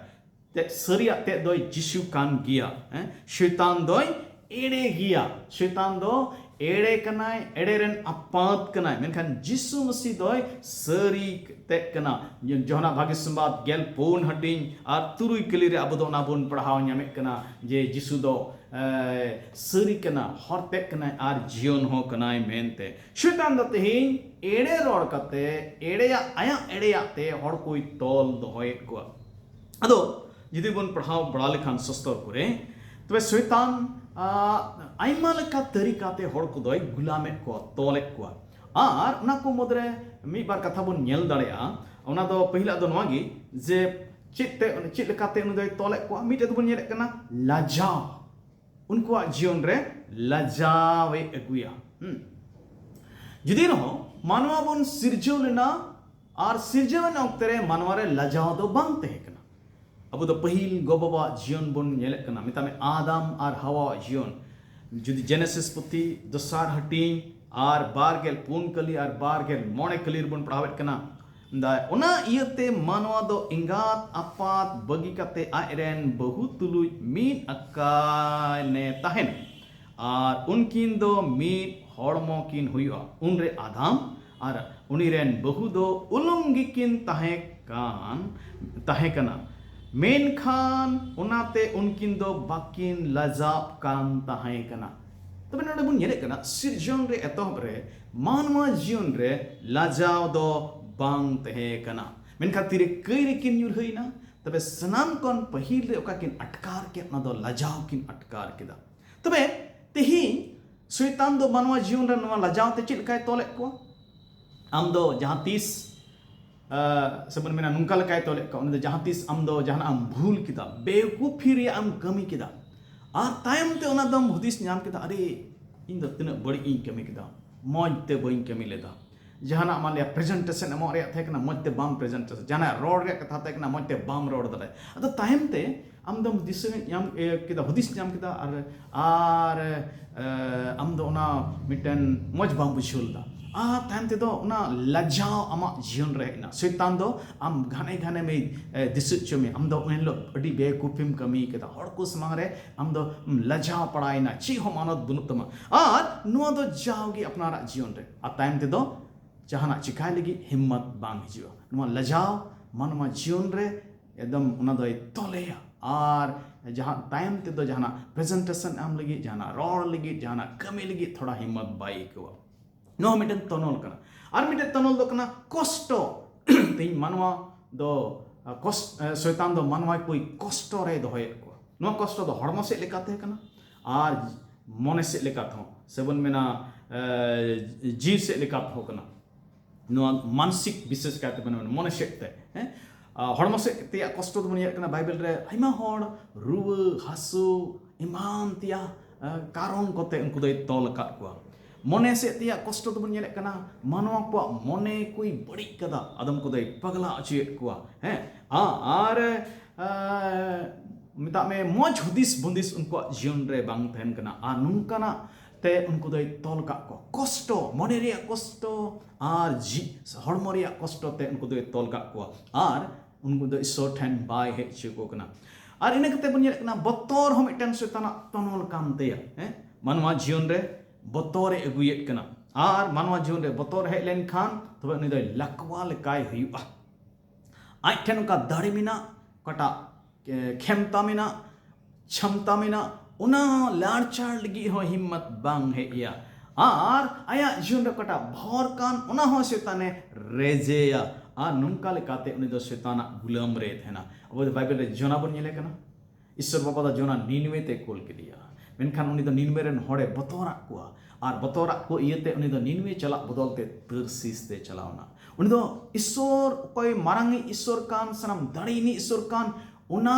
ᱛᱮᱫ ᱥᱟᱹᱨᱤᱭᱟᱜ ᱛᱮᱫ ᱫᱚᱭ ᱡᱤᱥᱩ ᱠᱟᱱ ᱜᱮᱭᱟ᱾ ᱦᱮᱸ? ᱥᱚᱭᱛᱟᱱ ᱫᱚᱭ ᱮᱲᱮ ᱜᱮᱭᱟ᱾ ᱥᱚᱭᱛᱟᱱ ᱫᱚ ᱮᱲᱮ ᱠᱟᱱᱟᱭ, ᱮᱲᱮ ᱨᱮᱱ ᱟᱯᱟᱛ ᱠᱟᱱᱟᱭ, ᱢᱮᱱᱠᱷᱟᱱ ᱡᱤᱥᱩ ᱢᱟᱹᱥᱤ ᱫᱚᱭ ᱥᱟᱹᱨᱤ ᱛᱮᱫ ᱠᱟᱱᱟ᱾ ᱡᱚᱦᱟᱱᱟᱜ ᱵᱷᱟᱜᱮ ᱥᱚᱢᱵᱟᱫ ᱜᱮᱞ ᱯᱩᱱ ᱦᱟᱹᱴᱤᱧ ᱟᱨ ᱛᱩᱨᱩᱭ ᱠᱟᱹᱞᱤ ᱨᱮ ᱟᱵᱚ ᱫᱚ ᱚᱱᱟ ᱵᱚᱱ ᱯᱟᱲᱦᱟᱣ ᱧᱟᱢᱮᱫ ᱠᱟᱱᱟ ᱡᱮ ᱡᱤᱥᱩ ᱫᱚ ᱮ, ᱥᱟᱹᱨᱤ ᱠᱟᱱᱟ, ᱦᱚᱨ ᱛᱮᱫ ᱠᱟᱱᱟᱭ ᱟᱨ ᱡᱤᱭᱚᱱ ᱦᱚᱸ ᱠᱟᱱᱟᱭ ᱢᱮᱱᱛᱮ᱾ ᱥᱚᱭᱛᱟᱱ ᱫᱚ ᱛᱮᱦᱮᱧ ᱮᱲᱮ ᱨᱚᱲ ᱠᱟᱛᱮ, ᱮᱲᱮᱭᱟᱜ, ᱟᱭᱟᱜ ᱮᱲᱮᱭᱟᱜ ᱛᱮ ᱦᱚᱲ ᱠᱚᱭ ᱛᱚᱞ ᱫᱚᱦᱚᱭᱮᱫ ᱠᱚᱣᱟ᱾ ᱟᱫᱚ ᱡᱩᱫᱤ ᱵᱚᱱ ᱯᱟᱲᱦᱟᱣ ᱵᱟᱲᱟ ᱞᱮᱠᱷᱟᱱ ᱥᱟᱥᱛᱚᱨ ᱠᱚᱨᱮ, ᱛᱚᱵᱮ ᱥᱚᱭᱛᱟᱱ, ᱟ, ᱟᱭᱢᱟ ᱞᱮᱠᱟ ᱛᱟᱹᱨᱤᱠᱟ ᱛᱮ ᱦᱚᱲ ᱠᱚᱫᱚᱭ ᱜᱩᱞᱟᱢᱮᱫ ᱠᱚᱣᱟ, ᱛᱚᱞᱮᱫ ᱠᱚᱣᱟ᱾ ᱟᱨ ᱚᱱᱟ ᱠᱚ ᱢᱩᱫᱽᱨᱮ ᱢᱤᱫ ᱵᱟᱨ ᱠᱟᱛᱷᱟ ᱵᱚᱱ ᱧᱮᱞ ᱫᱟᱲᱮᱭᱟᱜᱼᱟ᱾ ᱚᱱᱟ ᱫᱚ ᱯᱟᱹᱦᱤᱞᱟᱜ ᱫᱚ ᱱᱚᱣᱟ ᱜᱮ ᱡᱮ ᱪᱮᱫ ᱛᱮ, ᱪᱮᱫ ᱞᱮᱠᱟᱛᱮ ᱩᱱᱤ ᱫᱚᱭ ᱛᱚᱞᱮᱫ ᱠᱚᱣᱟ᱾ ᱢᱤᱫᱴᱮᱡ ᱫᱚᱵᱚᱱ ᱧᱮᱞᱮᱫ ᱠᱟᱱᱟ ᱞᱟᱡᱟᱣ, ᱩᱱᱠᱩᱣᱟᱜ ᱡᱤᱭᱚᱱ ᱨᱮ ᱞᱟᱡᱟᱣ ᱮ ᱟᱹᱜᱩᱭᱟ᱾ ᱦᱩᱸ᱾ ᱡᱩᱫᱤ ᱨᱮᱦᱚᱸ ᱢᱟᱱᱣᱟ ᱵᱚᱱ ᱥᱤᱨᱡᱟᱹᱣ ᱞᱮᱱᱟ ᱟᱨ ᱥᱤᱨᱡᱟᱹᱣ ᱮᱱ ᱚᱠᱛᱮ ᱨᱮ ᱢᱟᱱᱣᱟ ᱨᱮ ᱞᱟᱡᱟᱣ ᱫᱚ ᱵᱟᱝ ᱛᱟᱦᱮᱸ ᱠᱟᱱᱟ᱾ ᱟᱵᱚ ᱫᱚ ᱯᱟᱹᱦᱤᱞ ᱜᱚ-ᱵᱟᱵᱟᱣᱟᱜ ᱡᱤᱭᱚᱱ ᱵᱚᱱ ᱧᱮᱞᱮᱫ ᱠᱟᱱᱟ, ᱢᱮᱛᱟᱜ ᱢᱮ ᱟᱫᱟᱢ ᱟᱨ ᱦᱟᱣᱟᱣᱟᱜ ᱡᱤᱭᱚᱱ᱾ ᱡᱩᱫᱤ ᱡᱮᱱᱮᱥᱤᱥ ᱯᱩᱛᱷᱤ ᱫᱚᱥᱟᱨ ᱦᱟᱹᱴᱤᱧ ᱟᱨ ᱵᱟᱨ ᱜᱮᱞ ᱯᱩᱱ ᱠᱟᱹᱞᱤ ᱟᱨ ᱵᱟᱨ ᱜᱮᱞ ᱢᱚᱬᱮ ᱠᱟᱹᱞᱤ ᱨᱮᱵᱚᱱ ᱯᱟᱲᱦᱟᱣᱮᱫ ᱠᱟᱱᱟ, ᱫᱟᱭ, ᱚᱱᱟ ᱤᱭᱟᱹᱛᱮ ᱢᱟᱱᱣᱟ ᱫᱚ ᱮᱸᱜᱟᱛ ᱟᱯᱟᱛ ᱵᱟᱹᱜᱤ ᱠᱟᱛᱮ ᱟᱡ ᱨᱮᱱ ᱵᱟᱹᱦᱩ ᱛᱩᱞᱩᱡ ᱢᱤᱫ ᱟᱠᱟᱱᱮ ᱛᱟᱦᱮᱱ, ᱟᱨ ᱩᱱᱠᱤᱱ ᱫᱚ ᱢᱤᱫ ᱦᱚᱲᱢᱚ ᱠᱤᱱ ᱦᱩᱭᱩᱜᱼᱟ᱾ ᱩᱱᱨᱮ ᱟᱫᱟᱢ ᱟᱨ ᱩᱱᱤ ᱨᱮᱱ ᱵᱟᱹᱦᱩ ᱫᱚ ᱩᱞᱩᱝ ᱜᱮᱠᱤᱱ ᱛᱟᱦᱮᱸ ᱠᱟᱱ, ᱛᱟᱦᱮᱸ ᱠᱟᱱᱟ, ᱢᱮᱱᱠᱷᱟᱱ ᱚᱱᱟᱛᱮ ᱩᱱᱠᱤᱱ ᱫᱚ ᱵᱟᱹᱠᱤᱱ ᱞᱟᱡᱟᱜ ᱠᱟᱱ ᱛᱟᱦᱮᱸ ᱠᱟᱱᱟ᱾ ᱛᱚᱵᱮ ᱱᱚᱰᱮ ᱵᱚᱱ ᱧᱮᱞᱮᱫ ᱠᱟᱱᱟ, ᱥᱤᱨᱡᱚᱱ ᱨᱮ, ᱮᱛᱚᱦᱚᱵ ᱨᱮ ᱢᱟᱱᱣᱟ ᱡᱤᱭᱚᱱ ᱨᱮ ᱞᱟᱡᱟᱣ ᱫᱚ ᱵᱟᱝ ᱛᱟᱦᱮᱸ ᱠᱟᱱᱟ, ᱢᱮᱱᱠᱷᱟᱱ ᱛᱤᱨᱮ ᱠᱟᱹᱭ ᱨᱮᱠᱤᱱ ᱧᱩᱨᱦᱟᱹᱭᱮᱱᱟ, ᱛᱚᱵᱮ ᱥᱟᱱᱟᱢ ᱠᱷᱚᱱ ᱯᱟᱹᱦᱤᱞ ᱨᱮ ᱚᱠᱟ ᱠᱤᱱ ᱟᱴᱠᱟᱨ ᱠᱮᱫ, ᱚᱱᱟ ᱫᱚ ᱞᱟᱡᱟᱣ ᱠᱤᱱ ᱟᱴᱠᱟᱨ ᱠᱮᱫᱟ᱾ ᱛᱚᱵᱮ ᱛᱮᱦᱮᱧ ᱥᱚᱭᱛᱟᱱ ᱫᱚ ᱢᱟᱱᱣᱟ ᱡᱤᱭᱚᱱ ᱨᱮ ᱱᱚᱣᱟ ᱞᱟᱡᱟᱣ ᱛᱮ ᱪᱮᱫ ᱞᱮᱠᱟᱭ ᱛᱚᱞᱮᱫ ᱠᱚᱣᱟ? ᱟᱢ ᱫᱚ ᱡᱟᱦᱟᱸ ᱛᱤᱥ, ᱟ, ᱥᱮ ᱵᱚᱱ ᱢᱮᱱᱟ ᱱᱚᱝᱠᱟ ᱞᱮᱠᱟᱭ ᱛᱚᱞᱮᱫ ᱠᱚᱣᱟ, ᱩᱱᱤ ᱫᱚ ᱡᱟᱦᱟᱸ ᱛᱤᱥ ᱟᱢ ᱫᱚ ᱡᱟᱦᱟᱱᱟᱜ ᱮᱢ ᱵᱷᱩᱞ ᱠᱮᱫᱟ, ᱵᱮᱣᱠᱩᱯᱷᱤ ᱨᱮᱭᱟᱜ ᱮᱢ ᱠᱟᱹᱢᱤ ᱠᱮᱫᱟ, ᱟᱨ ᱛᱟᱭᱚᱢ ᱛᱮ ᱚᱱᱟ ᱫᱚᱢ ᱦᱩᱫᱤᱥ ᱧᱟᱢ ᱠᱮᱫᱟ, "ᱟᱨᱮ, ᱤᱧ ᱫᱚ ᱛᱤᱱᱟᱹᱜ ᱵᱟᱹᱲᱤᱡ ᱤᱧ ᱠᱟᱹᱢᱤ ᱠᱮᱫᱟ, ᱢᱚᱡᱽ ᱛᱮ ᱵᱟᱹᱧ ᱠᱟᱹᱢᱤ ᱞᱮᱫᱟ", ᱡᱟᱦᱟᱱᱟᱜ ᱢᱟᱱ ᱞᱤᱭᱟ ᱯᱨᱮᱡᱮᱱᱴᱮᱥᱚᱱ ᱮᱢᱚᱜ ᱨᱮᱭᱟᱜ ᱛᱟᱦᱮᱸ ᱠᱟᱱᱟ, ᱢᱚᱡᱽ ᱛᱮ ᱵᱟᱢ ᱯᱨᱮᱡᱮᱱᱴᱮᱥᱚᱱ, ᱡᱟᱦᱟᱱᱟᱜ ᱨᱚᱲ ᱨᱮᱭᱟᱜ ᱠᱟᱛᱷᱟ ᱛᱟᱦᱮᱸ ᱠᱟᱱᱟ, ᱢᱚᱡᱽ ᱛᱮ ᱵᱟᱢ ᱨᱚᱲ ᱫᱟᱲᱮᱭᱟᱜᱼᱟ᱾ ᱟᱫᱚ ᱛᱟᱭᱚᱢ ᱛᱮ ᱟᱢ ᱫᱚᱢ ᱫᱤᱥᱟᱹ ᱧᱟᱢ, ᱤᱭᱟᱹ, ᱠᱮᱫᱟ, ᱦᱩᱫᱤᱥ ᱧᱟᱢ ᱠᱮᱫᱟ, ᱟᱨ, ᱟᱨ, ᱮ, ᱟᱢ ᱫᱚ ᱚᱱᱟ ᱢᱤᱫᱴᱮᱱ ᱢᱚᱡᱽ ᱵᱟᱢ ᱵᱩᱡᱷᱟᱹᱣ ᱞᱮᱫᱟ᱾ ᱟᱨ ᱛᱟᱭᱚᱢ ᱛᱮᱫᱚ ᱚᱱᱟ ᱞᱟᱡᱟᱣ ᱟᱢᱟᱜ ᱡᱤᱭᱚᱱ ᱨᱮ ᱦᱮᱡ ᱮᱱᱟ᱾ ᱥᱚᱭᱛᱟᱱ ᱫᱚ ᱟᱢ ᱜᱷᱟᱱᱮ ᱜᱷᱟᱱᱮ ᱢᱮ ᱮ, ᱫᱤᱥᱟᱹ ᱦᱚᱪᱚ ᱢᱮᱭᱟ, ᱟᱢ ᱫᱚ ᱩᱱ ᱦᱤᱞᱳᱜ ᱟᱹᱰᱤ ᱵᱮᱣᱠᱩᱯᱷᱤᱢ ᱠᱟᱹᱢᱤ ᱠᱟᱫᱟ, ᱦᱚᱲ ᱠᱚ ᱥᱟᱢᱟᱝ ᱨᱮ ᱟᱢ ᱫᱚ ᱞᱟᱡᱟᱣ ᱯᱟᱲᱟᱭᱮᱱᱟ, ᱪᱮᱫ ᱦᱚᱸ ᱢᱟᱱᱚᱛ ᱵᱟᱹᱱᱩᱜ ᱛᱟᱢᱟ᱾ ᱟᱨ ᱱᱚᱣᱟ ᱫᱚ ᱡᱟᱣᱜᱮ ᱟᱯᱱᱟᱨᱟᱜ ᱡᱤᱭᱚᱱ ᱨᱮ, ᱟᱨ ᱛᱟᱭᱚᱢ ᱛᱮᱫᱚ ᱡᱟᱦᱟᱱᱟᱜ ᱪᱤᱠᱟᱭ ᱞᱟᱹᱜᱤᱫ ᱦᱤᱢᱢᱚᱛ ᱵᱟᱝ ᱦᱤᱡᱩᱜᱼᱟ᱾ ᱱᱚᱣᱟ ᱞᱟᱡᱟᱣ ᱢᱟᱱᱣᱟ ᱡᱤᱭᱚᱱ ᱨᱮ ᱮᱠᱫᱚᱢ ᱚᱱᱟ ᱫᱚᱭ ᱛᱚᱞᱮᱭᱟ, ᱟᱨ ᱡᱟᱦᱟᱸ ᱛᱟᱭᱚᱢ ᱛᱮᱫᱚ ᱡᱟᱦᱟᱱᱟᱜ ᱯᱨᱮᱡᱮᱱᱴᱮᱥᱚᱱ ᱮᱢ ᱞᱟᱹᱜᱤᱫ, ᱡᱟᱦᱟᱱᱟᱜ ᱨᱚᱲ ᱞᱟᱹᱜᱤᱫ, ᱡᱟᱦᱟᱱᱟᱜ ᱠᱟᱹᱢᱤ ᱞᱟᱹᱜᱤᱫ ᱛᱷᱚᱲᱟ ᱦᱤᱢᱢᱚᱛ ᱵᱟᱭ ᱟᱹᱭᱠᱟᱹᱣᱟ᱾ ᱱᱚᱣᱟ ᱢᱤᱫᱴᱮᱱ ᱛᱚᱱᱚᱞ ᱠᱟᱱᱟ᱾ ᱟᱨ ᱢᱤᱫᱴᱮᱱ ᱛᱚᱱᱚᱞ ᱫᱚ ᱠᱟᱱᱟ ᱠᱚᱥᱴᱚ᱾ ᱛᱮᱦᱮᱧ ᱢᱟᱱᱣᱟ ᱫᱚ, ᱟ, ᱠᱚᱥ-, ᱟ, ᱥᱚᱭᱛᱟᱱ ᱫᱚ ᱢᱟᱱᱣᱟ ᱠᱚᱭ ᱠᱚᱥᱴᱚ ᱨᱮᱭ ᱫᱚᱦᱚᱭᱮᱫ ᱠᱚᱣᱟ᱾ ᱱᱚᱣᱟ ᱠᱚᱥᱴᱚ ᱫᱚ ᱦᱚᱲᱢᱚ ᱥᱮᱫ ᱞᱮᱠᱟᱛᱮ ᱠᱟᱱᱟ, ᱟᱨ ᱢᱚᱱᱮ ᱥᱮᱫ ᱞᱮᱠᱟ ᱛᱮᱦᱚᱸ, ᱥᱮᱵᱚᱱ ᱢᱮᱱᱟ, ᱮ, ᱡᱤᱣᱤ ᱥᱮᱫ ᱞᱮᱠᱟ ᱛᱮᱦᱚᱸ ᱠᱟᱱᱟ᱾ ᱱᱚᱣᱟ ᱢᱟᱱᱥᱤᱠ, ᱵᱤᱥᱮᱥ ᱠᱟᱭᱛᱮ ᱢᱟᱱᱮ ᱢᱚᱱᱮ ᱥᱮᱫ ᱛᱮ, ᱦᱮᱸ? ᱟ, ᱦᱚᱲᱢᱚ ᱥᱮᱫ ᱛᱮᱭᱟᱜ ᱠᱚᱥᱴᱚ ᱫᱚᱵᱚᱱ ᱧᱮᱞᱮᱫ ᱠᱟᱱᱟ, ᱵᱟᱭᱵᱮᱞ ᱨᱮ ᱟᱭᱢᱟ ᱦᱚᱲ ᱨᱩᱣᱟᱹ ᱦᱟᱹᱥᱩ ᱮᱢᱟᱱ ᱛᱮᱭᱟᱜ, ᱟ, ᱠᱟᱨᱚᱱ ᱠᱚᱛᱮ ᱩᱱᱠᱩ ᱫᱚᱭ ᱛᱚᱞ ᱟᱠᱟᱫ ᱠᱚᱣᱟ᱾ ᱢᱚᱱᱮ ᱥᱮᱫ ᱛᱮᱭᱟᱜ ᱠᱚᱥᱴᱚ ᱫᱚᱵᱚᱱ ᱧᱮᱞᱮᱫ ᱠᱟᱱᱟ, ᱢᱟᱱᱣᱟ ᱠᱚᱣᱟᱜ ᱢᱚᱱᱮ ᱠᱚᱭ ᱵᱟᱹᱲᱤᱡ ᱠᱟᱫᱟ, ᱟᱫᱚᱢ ᱠᱚᱫᱚᱭ ᱯᱟᱜᱽᱞᱟ ᱦᱚᱪᱚᱭᱮᱫ ᱠᱚᱣᱟ, ᱦᱮᱸ? ᱟ-, ᱟᱨ, ᱟ, ᱢᱮᱛᱟᱜ ᱢᱮ, ᱢᱚᱡᱽ ᱦᱩᱫᱤᱥ ᱵᱩᱸᱫᱤᱥ ᱩᱱᱠᱩᱣᱟᱜ ᱡᱤᱭᱚᱱ ᱨᱮ ᱵᱟᱝ ᱛᱟᱦᱮᱱ ᱠᱟᱱᱟ, ᱟᱨ ᱱᱚᱝᱠᱟᱱᱟᱜ ᱛᱮ ᱩᱱᱠᱩ ᱫᱚᱭ ᱛᱚᱞ ᱠᱟᱜ ᱠᱚᱣᱟ᱾ ᱠᱚᱥᱴᱚ, ᱢᱚᱱᱮ ᱨᱮᱭᱟᱜ ᱠᱚᱥᱴᱚ ᱟᱨ ᱡᱤ-, ᱦᱚᱲᱢᱚ ᱨᱮᱭᱟᱜ ᱠᱚᱥᱴᱚ ᱛᱮ ᱩᱱᱠᱩ ᱫᱚᱭ ᱛᱚᱞ ᱠᱟᱜ ᱠᱚᱣᱟ, ᱟᱨ ᱩᱱᱠᱩ ᱫᱚ ᱤᱥᱥᱚᱨ ᱴᱷᱮᱱ ᱵᱟᱭ ᱦᱮᱡ ᱦᱚᱪᱚ ᱠᱚ ᱠᱟᱱᱟ᱾ ᱟᱨ ᱤᱱᱟᱹ ᱠᱟᱛᱮ ᱵᱚᱱ ᱧᱮᱞᱮᱫ ᱠᱟᱱᱟ, ᱵᱚᱛᱚᱨ ᱦᱚᱸ ᱢᱤᱫᱴᱮᱱ ᱥᱚᱭᱛᱟᱱᱟᱜ ᱛᱚᱱᱚᱞ ᱠᱟᱱ ᱛᱟᱭᱟ, ᱦᱮᱸ? ᱢᱟᱱᱣᱟ ᱡᱤᱭᱚᱱ ᱨᱮ ᱵᱚᱛᱚᱨᱮ ᱟᱹᱜᱩᱭᱮᱫ ᱠᱟᱱᱟ, ᱟᱨ ᱢᱟᱱᱣᱟ ᱡᱤᱭᱚᱱ ᱨᱮ ᱵᱚᱛᱚᱨ ᱦᱮᱡ ᱞᱮᱱᱠᱷᱟᱱ ᱛᱚᱵᱮ ᱩᱱᱤ ᱫᱚᱭ ᱞᱟᱠᱣᱟ ᱞᱮᱠᱟᱭ ᱦᱩᱭᱩᱜᱼᱟ᱾ ᱟᱡ ᱴᱷᱮᱱ ᱚᱱᱠᱟ ᱫᱟᱲᱮ ᱢᱮᱱᱟᱜ, ᱚᱠᱟᱴᱟᱜ, ᱮ, ᱠᱷᱮᱢᱛᱟ ᱢᱮᱱᱟᱜ, ᱪᱷᱟᱢᱛᱟ ᱢᱮᱱᱟᱜ, ᱚᱱᱟ ᱞᱟᱲᱪᱟᱲ ᱞᱟᱹᱜᱤᱫ ᱦᱚᱸ ᱦᱤᱢᱢᱚᱛ ᱵᱟᱝ ᱦᱮᱡ ᱟᱭᱟ᱾ ᱟᱨ ᱟᱭᱟᱜ ᱡᱤᱭᱚᱱ ᱨᱮ ᱚᱠᱟᱴᱟᱜ ᱵᱷᱚᱨ ᱠᱟᱱ, ᱚᱱᱟ ᱦᱚᱸ ᱥᱮᱛᱟᱱᱮ ᱨᱮᱡᱮᱭᱟ᱾ ᱟᱨ ᱱᱚᱝᱠᱟ ᱞᱮᱠᱟᱛᱮ ᱩᱱᱤ ᱫᱚ ᱥᱮᱛᱟᱱᱟᱜ ᱜᱩᱞᱟᱹᱢ ᱨᱮ ᱛᱟᱦᱮᱱᱟ᱾ ᱟᱵᱚ ᱫᱚ ᱵᱟᱭᱵᱮᱞ ᱨᱮ ᱡᱚᱱᱟ ᱵᱚᱱ ᱧᱮᱞᱮ ᱠᱟᱱᱟ᱾ ᱤᱥᱥᱚᱨ ᱵᱟᱵᱟ ᱫᱚ ᱡᱚᱱᱟ ᱱᱤᱱᱣᱮ ᱛᱮ ᱠᱩᱞ ᱠᱮᱫᱮᱭᱟ᱾ ᱢᱮᱱᱠᱷᱟᱱ ᱩᱱᱤ ᱫᱚ ᱱᱤᱱᱣᱮ ᱨᱮᱱ ᱦᱚᱲᱮ ᱵᱚᱛᱚᱨᱟᱜ ᱠᱚᱣᱟ, ᱟᱨ ᱵᱚᱛᱚᱨᱟᱜ ᱠᱚ ᱤᱭᱟᱹᱛᱮ ᱩᱱᱤ ᱫᱚ ᱱᱤᱱᱣᱮ ᱪᱟᱞᱟᱜ ᱵᱚᱫᱚᱞ ᱛᱮ ᱛᱟᱨᱥᱤᱥ ᱛᱮ ᱪᱟᱞᱟᱣ ᱮᱱᱟ᱾ ᱩᱱᱤ ᱫᱚ ᱤᱥᱥᱚᱨ, ᱚᱠᱚᱭ ᱢᱟᱨᱟᱝᱤᱡ ᱤᱥᱥᱚᱨ ᱠᱟᱱ, ᱥᱟᱱᱟᱢ ᱫᱟᱲᱮᱭᱟᱱᱤᱡ ᱤᱥᱥᱚᱨ ᱠᱟᱱ, ᱚᱱᱟ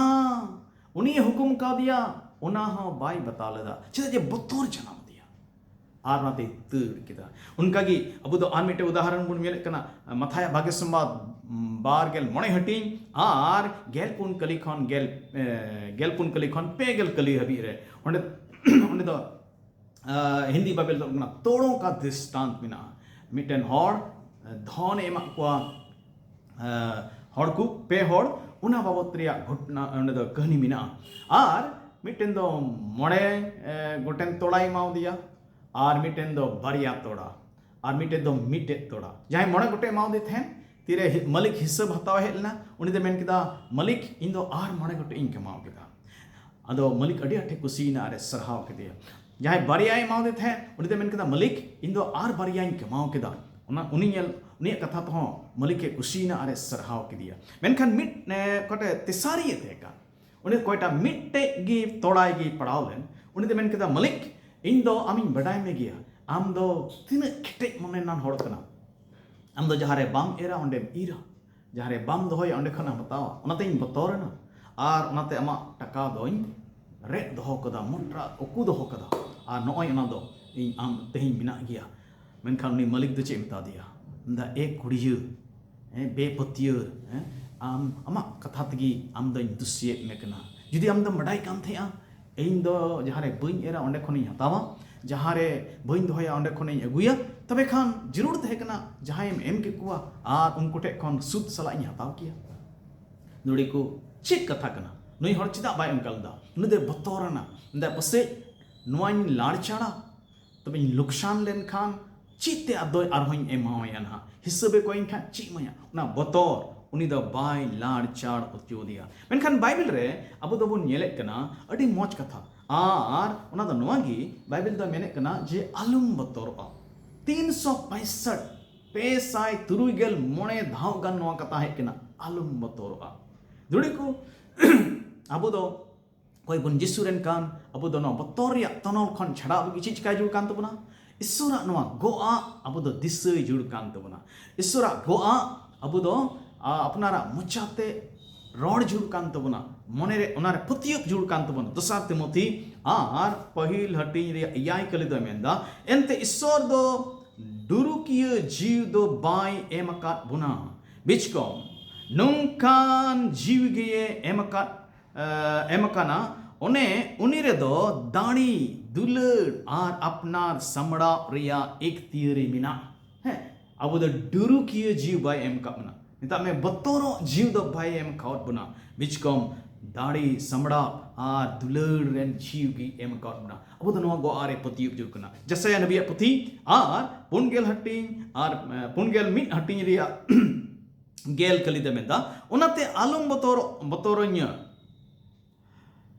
ᱩᱱᱤᱭ ᱦᱩᱠᱩᱢ ᱠᱟᱣᱫᱮᱭᱟ, ᱚᱱᱟ ᱦᱚᱸ ᱵᱟᱭ ᱵᱟᱛᱟᱣ ᱞᱮᱫᱟ, ᱪᱮᱫᱟᱜ ᱡᱮ ᱵᱚᱛᱚᱨ ᱡᱟᱱᱟᱢ ᱟᱫᱮᱭᱟ᱾ ᱟᱨ ᱚᱱᱟᱛᱮᱭ ᱫᱟᱹᱲ ᱠᱮᱫᱟ᱾ ᱚᱱᱠᱟᱜᱮ ᱟᱵᱚ ᱫᱚ ᱟᱨ ᱢᱤᱫᱴᱮᱱ ᱩᱫᱟᱦᱚᱨᱚᱱ ᱵᱚᱱ ᱧᱮᱞᱮᱫ ᱠᱟᱱᱟ, ᱢᱟᱛᱷᱟᱭᱟᱜ ᱵᱷᱟᱜᱮ ᱥᱚᱢᱵᱟᱫ, ᱩᱢ, ᱵᱟᱨ ᱜᱮᱞ ᱢᱚᱬᱮ ᱦᱟᱹᱴᱤᱧ ᱟᱨ ᱜᱮᱞ ᱯᱩᱱ ᱠᱟᱹᱞᱤ ᱠᱷᱚᱱ ᱜᱮᱞ, ᱮ, ᱜᱮᱞ ᱯᱩᱱ ᱠᱟᱹᱞᱤ ᱠᱷᱚᱱ ᱯᱮ ᱜᱮᱞ ᱠᱟᱹᱞᱤ ᱦᱟᱹᱵᱤᱡ ᱨᱮ᱾ ᱚᱸᱰᱮ, ᱚᱸᱰᱮ ᱫᱚ, ᱟ, ᱦᱤᱱᱫᱤ ᱵᱟᱭᱵᱮᱞ ᱫᱚ ᱠᱟᱱᱟ, ᱛᱳᱲᱳ ᱠᱟ ᱫᱨᱤᱥᱴᱟᱱᱛ ᱢᱮᱱᱟᱜᱼᱟ᱾ ᱢᱤᱫᱴᱮᱱ ᱦᱚᱲ ᱫᱷᱚᱱᱮ ᱮᱢᱟᱜ ᱠᱚᱣᱟ ᱦᱚᱲ ᱠᱚ ᱯᱮ ᱦᱚᱲ, ᱚᱱᱟ ᱵᱟᱵᱚᱛ ᱨᱮᱭᱟᱜ ᱜᱷᱚᱴᱱᱟ ᱚᱸᱰᱮ ᱫᱚ ᱠᱟᱹᱦᱱᱤ ᱢᱮᱱᱟᱜᱼᱟ᱾ ᱟᱨ ᱢᱤᱫᱴᱮᱱ ᱫᱚ ᱢᱚᱬᱮ ᱜᱚᱴᱮᱱ ᱛᱚᱲᱟᱭ ᱮᱢᱟᱣᱟᱫᱮᱭᱟ, ᱟᱨ ᱢᱤᱫᱴᱮᱱ ᱫᱚ ᱵᱟᱨᱭᱟ ᱛᱚᱲᱟ, ᱟᱨ ᱢᱤᱫᱴᱮᱱ ᱫᱚ ᱢᱤᱫᱴᱮᱡ ᱛᱚᱲᱟ᱾ ᱡᱟᱦᱟᱸᱭ ᱢᱚᱬᱮ ᱜᱚᱴᱮᱡ ᱮᱢᱟᱣᱟᱫᱮ ᱛᱟᱦᱮᱸᱱ, ᱛᱤᱨᱮ ᱢᱟᱹᱞᱤᱠ ᱦᱤᱥᱟᱹᱵ ᱦᱟᱛᱟᱣ ᱦᱮᱡ ᱞᱮᱱᱟ, ᱩᱱᱤ ᱫᱚ ᱢᱮᱱ ᱠᱮᱫᱟ, "ᱢᱟᱹᱞᱤᱠ, ᱤᱧ ᱫᱚ ᱟᱨ ᱢᱚᱬᱮ ᱜᱚᱴᱮᱡ ᱤᱧ ᱠᱟᱢᱟᱣ ᱠᱮᱫᱟ᱾" ᱟᱫᱚ ᱢᱟᱹᱞᱤᱠ ᱟᱹᱰᱤ ᱟᱸᱴᱮ ᱠᱩᱥᱤᱭᱮᱱᱟ ᱟᱨᱮ ᱥᱟᱨᱦᱟᱣ ᱠᱮᱫᱮᱭᱟ᱾ ᱡᱟᱦᱟᱸᱭ ᱵᱟᱨᱭᱟᱭ ᱮᱢᱟᱣᱟᱫᱮ ᱛᱟᱦᱮᱸᱫ, ᱩᱱᱤ ᱫᱚ ᱢᱮᱱ ᱠᱮᱫᱟ, "ᱢᱟᱹᱞᱤᱠ, ᱤᱧ ᱫᱚ ᱟᱨ ᱵᱟᱨᱭᱟᱧ ᱠᱟᱢᱟᱣ ᱠᱮᱫᱟ᱾" ᱚᱱᱟ ᱩᱱᱤ ᱧᱮᱞ, ᱩᱱᱤᱭᱟᱜ ᱠᱟᱛᱷᱟ ᱛᱮᱦᱚᱸ ᱢᱟᱹᱞᱤᱠ ᱮ ᱠᱩᱥᱤᱭᱮᱱᱟ ᱟᱨᱮ ᱥᱟᱨᱦᱟᱣ ᱠᱮᱫᱮᱭᱟ᱾ ᱢᱮᱱᱠᱷᱟᱱ ᱢᱤᱫ ᱚᱠᱟᱴᱮ ᱛᱮᱥᱟᱨᱤᱭᱮ ᱛᱟᱦᱮᱸ ᱠᱟᱱ, ᱩᱱᱤ ᱚᱠᱚᱭᱴᱟᱜ ᱢᱤᱫᱴᱮᱡ ᱜᱮ ᱛᱚᱲᱟᱭ ᱜᱮ ᱯᱟᱲᱟᱣ ᱞᱮᱱ, ᱩᱱᱤ ᱫᱚ ᱢᱮᱱ ᱠᱮᱫᱟ, "ᱢᱟᱹᱞᱤᱠ, ᱤᱧ ᱫᱚ ᱟᱢᱤᱧ ᱵᱟᱰᱟᱭ ᱢᱮᱜᱮᱭᱟ, ᱟᱢ ᱫᱚ ᱛᱤᱱᱟᱹᱜ ᱠᱮᱴᱮᱡ ᱢᱚᱱᱮ ᱨᱮᱱᱟᱜ ᱦᱚᱲ ᱠᱟᱱᱟᱢ᱾ ᱟᱢ ᱫᱚ ᱡᱟᱦᱟᱸ ᱨᱮ ᱵᱟᱢ ᱮᱨᱟ, ᱚᱸᱰᱮᱢ ᱤᱨᱟ, ᱡᱟᱦᱟᱸ ᱨᱮ ᱵᱟᱢ ᱫᱚᱦᱚᱭᱟ, ᱚᱸᱰᱮ ᱠᱷᱚᱱᱮᱢ ᱦᱟᱛᱟᱣᱟ, ᱚᱱᱟᱛᱮᱧ ᱵᱚᱛᱚᱨᱮᱱᱟ, ᱟᱨ ᱚᱱᱟᱛᱮ ᱟᱢᱟᱜ ᱴᱟᱠᱟ ᱫᱚᱧ ᱨᱮᱫ ᱫᱚᱦᱚ ᱠᱟᱫᱟ, ᱢᱚᱴᱨᱟ ᱩᱠᱩ ᱫᱚᱦᱚ ᱠᱟᱫᱟ, ᱟᱨ ᱱᱚᱜᱼᱚᱭ ᱚᱱᱟ ᱫᱚ ᱤᱧ ᱟᱢ ᱛᱮᱦᱮᱧ ᱢᱮᱱᱟᱜ ᱜᱮᱭᱟ᱾" ᱢᱮᱱᱠᱷᱟᱱ ᱩᱱᱤ ᱢᱟᱹᱞᱤᱠ ᱫᱚ ᱪᱮᱫ ᱮ ᱢᱮᱛᱟ ᱫᱮᱭᱟ? ᱢᱮᱱᱫᱟ, "ᱮ ᱠᱩᱲᱤᱭᱟᱹ, ᱦᱮᱸ, ᱵᱮᱯᱟᱹᱛᱭᱟᱹᱣ, ᱦᱮᱸ, ᱟᱢ ᱟᱢᱟᱜ ᱠᱟᱛᱷᱟ ᱛᱮᱜᱮ ᱟᱢ ᱫᱚᱧ ᱫᱩᱥᱤᱭᱮᱫ ᱢᱮ ᱠᱟᱱᱟ᱾ ᱡᱩᱫᱤ ᱟᱢ ᱫᱚᱢ ᱵᱟᱰᱟᱭ ᱠᱟᱱ ᱛᱟᱦᱮᱸᱜᱼᱟ ᱤᱧ ᱫᱚ ᱡᱟᱦᱟᱸ ᱨᱮ ᱵᱟᱹᱧ ᱮᱨᱟ ᱚᱸᱰᱮ ᱠᱷᱚᱱᱤᱧ ᱦᱟᱛᱟᱣᱟ, ᱡᱟᱦᱟᱸ ᱨᱮ ᱵᱟᱹᱧ ᱫᱚᱦᱚᱭᱟ ᱚᱸᱰᱮ ᱠᱷᱚᱱᱤᱧ ᱟᱹᱜᱩᱭᱟ, ᱛᱚᱵᱮ ᱠᱷᱟᱱ ᱡᱟᱹᱨᱩᱲ ᱛᱟᱦᱮᱸ ᱠᱟᱱᱟ ᱡᱟᱦᱟᱸᱭᱮᱢ ᱮᱢ ᱠᱮᱫ ᱠᱚᱣᱟ ᱟᱨ ᱩᱱᱠᱩ ᱴᱷᱮᱡ ᱠᱷᱚᱱ ᱥᱩᱫ ᱥᱟᱞᱟᱜ ᱤᱧ ᱦᱟᱛᱟᱣ ᱠᱮᱭᱟ᱾" ᱱᱚᱰᱮ ᱠᱚ ᱪᱮᱫ ᱠᱟᱛᱷᱟ ᱠᱟᱱᱟ? ᱱᱩᱭ ᱦᱚᱲ ᱪᱮᱫᱟᱜ ᱵᱟᱭ ᱚᱱᱠᱟ ᱞᱮᱫᱟ? ᱩᱱᱤ ᱫᱚᱭ ᱵᱚᱛᱚᱨ ᱮᱱᱟ, ᱢᱮᱱᱫᱟ, "ᱯᱟᱥᱮᱡ ᱱᱚᱣᱟᱧ ᱞᱟᱲᱪᱟᱲᱟ, ᱛᱚᱵᱮᱧ ᱞᱚᱠᱥᱟᱱ ᱞᱮᱱᱠᱷᱟᱱ ᱪᱮᱫ ᱛᱮ ᱟᱫᱚ ᱟᱨᱦᱚᱸᱧ ᱮᱢᱟᱣᱟᱭᱟ ᱱᱟᱦᱟᱜ? ᱦᱤᱥᱟᱹᱵᱮ ᱠᱚᱭᱤᱧ ᱠᱷᱟᱱ ᱪᱮᱫ ᱤᱢᱟᱹᱧᱟ?" ᱚᱱᱟ ᱵᱚᱛᱚᱨ ᱩᱱᱤ ᱫᱚ ᱵᱟᱭ ᱞᱟᱲᱪᱟᱲ ᱦᱚᱪᱚ ᱫᱮᱭᱟ᱾ ᱢᱮᱱᱠᱷᱟᱱ ᱵᱟᱭᱵᱮᱞ ᱨᱮ ᱟᱵᱚ ᱫᱚᱵᱚᱱ ᱧᱮᱞᱮᱫ ᱠᱟᱱᱟ ᱟᱹᱰᱤ ᱢᱚᱡᱽ ᱠᱟᱛᱷᱟ, ᱟᱨ ᱚᱱᱟ ᱫᱚ ᱱᱚᱣᱟ ᱜᱮ ᱵᱟᱭᱵᱮᱞ ᱫᱚ ᱢᱮᱱᱮᱫ ᱠᱟᱱᱟ ᱡᱮ ᱟᱞᱚᱢ ᱵᱚᱛᱚᱨᱚᱜᱼᱟ᱾ ᱛᱤᱱᱥᱚ ᱯᱮᱸᱥᱚᱴ, ᱯᱮ ᱥᱟᱭ ᱛᱩᱨᱩᱭ ᱜᱮᱞ ᱢᱚᱬᱮ ᱫᱷᱟᱣ ᱜᱟᱱ ᱱᱚᱣᱟ ᱠᱟᱛᱷᱟ ᱦᱮᱡ ᱠᱟᱱᱟ, "ᱟᱞᱚᱢ ᱵᱚᱛᱚᱨᱚᱜᱼᱟ᱾" ᱫᱷᱩᱲᱤ ᱠᱚ, ᱟᱵᱚ ᱫᱚ ᱚᱠᱚᱭ ᱵᱚᱱ ᱡᱤᱥᱩ ᱨᱮᱱ ᱠᱟᱱ, ᱟᱵᱚ ᱫᱚ ᱱᱚᱣᱟ ᱵᱚᱛᱚᱨ ᱨᱮᱭᱟᱜ ᱛᱚᱱᱚᱞ ᱠᱷᱚᱱ ᱪᱷᱟᱰᱟᱣ ᱞᱟᱹᱜᱤᱫ ᱪᱮᱫ ᱪᱤᱠᱟᱭ ᱡᱩᱲ ᱠᱟᱱ ᱛᱟᱵᱚᱱᱟ? ᱤᱥᱚᱨᱟᱜ ᱱᱚᱣᱟ ᱜᱚᱜᱼᱟᱜ ᱟᱵᱚ ᱫᱚ ᱫᱤᱥᱟᱹᱭ ᱡᱩᱲ ᱠᱟᱱ ᱛᱟᱵᱚᱱᱟ᱾ ᱤᱥᱚᱨᱟᱜ ᱜᱚᱜᱼᱟᱜ ᱟᱵᱚ ᱫᱚ, ᱟ, ᱟᱯᱱᱟᱨᱟᱜ ᱢᱚᱪᱟᱛᱮ ᱨᱚᱲ ᱡᱩᱲ ᱠᱟᱱ ᱛᱟᱵᱚᱱᱟ, ᱢᱚᱱᱮᱨᱮ ᱚᱱᱟᱨᱮ ᱯᱟᱹᱛᱭᱟᱹᱣ ᱡᱩᱲ ᱠᱟᱱ ᱛᱟᱵᱚᱱᱟ᱾ ᱫᱚᱥᱟᱨ ᱛᱤᱢᱚᱛᱷᱤ ᱟᱨ ᱯᱟᱹᱦᱤᱞ ᱦᱟᱹᱴᱤᱧ ᱨᱮᱭᱟᱜ ᱮᱭᱟᱭ ᱠᱟᱹᱞᱤ ᱫᱚᱭ ᱢᱮᱱᱫᱟ, ᱮᱱᱛᱮ ᱤᱥᱚᱨ ᱫᱚ ᱰᱩᱨᱩᱠᱤᱭᱟᱹ ᱡᱤᱣᱤ ᱫᱚ ᱵᱟᱭ ᱮᱢ ᱟᱠᱟᱫ ᱵᱚᱱᱟ, ᱵᱤᱪᱠᱚᱢ ᱱᱚᱝᱠᱟᱱ ᱡᱤᱣᱤ ᱜᱮᱭᱮ ᱮᱢ ᱟᱠᱟᱫ, ᱮ, ᱮᱢ ᱟᱠᱟᱱᱟ, ᱚᱱᱮ ᱩᱱᱤ ᱨᱮᱫᱚ ᱫᱟᱲᱮ, ᱫᱩᱞᱟᱹᱲ ᱟᱨ ᱟᱯᱱᱟᱨ ᱥᱟᱢᱵᱲᱟᱣ ᱨᱮᱭᱟᱜ ᱮᱠᱛᱤᱭᱟᱹᱨᱤ ᱢᱮᱱᱟᱜᱼᱟ᱾ ᱟᱵᱚ ᱫᱚ ᱰᱩᱨᱩᱠᱤᱭᱟᱹ ᱡᱤᱣᱤ ᱵᱟᱭ ᱮᱢ ᱟᱠᱟᱫ ᱵᱚᱱᱟ᱾ ᱢᱮᱛᱟᱜ ᱢᱮ, ᱵᱚᱛᱚᱨᱚᱜ ᱡᱤᱣᱤ ᱫᱚ ᱵᱟᱭ ᱮᱢ ᱟᱠᱟᱫ ᱵᱚᱱᱟ᱾ ᱵᱤᱪᱠᱚᱢ ᱫᱟᱲᱮ, ᱥᱟᱢᱲᱟᱣ ᱟᱨ ᱫᱩᱞᱟᱹᱲ ᱨᱮᱱ ᱡᱤᱣᱤ ᱜᱮ ᱮᱢ ᱟᱠᱟᱫ ᱵᱚᱱᱟ᱾ ᱟᱵᱚ ᱫᱚ ᱱᱚᱣᱟ ᱜᱚ ᱟᱨᱮ ᱯᱟᱹᱛᱭᱟᱹᱣ ᱡᱩᱲ ᱠᱟᱱᱟ᱾ ᱡᱮᱥᱟᱭᱟ ᱱᱟᱵᱤᱭᱟᱜ ᱯᱩᱛᱷᱤ ᱟᱨ ᱯᱩᱱ ᱜᱮᱞ ᱦᱟᱹᱴᱤᱧ ᱟᱨ, ᱮ, ᱯᱩᱱ ᱜᱮᱞ ᱢᱤᱫ ᱦᱟᱹᱴᱤᱧ ᱨᱮᱭᱟᱜ ᱜᱮᱞ ᱠᱟᱹᱞᱤ ᱫᱚ ᱢᱮᱱᱫᱟ, ᱚᱱᱟᱛᱮ ᱟᱞᱚᱢ ᱵᱚᱛᱚᱨᱚᱜ, ᱵᱚᱛᱚᱨᱚᱧᱟ᱾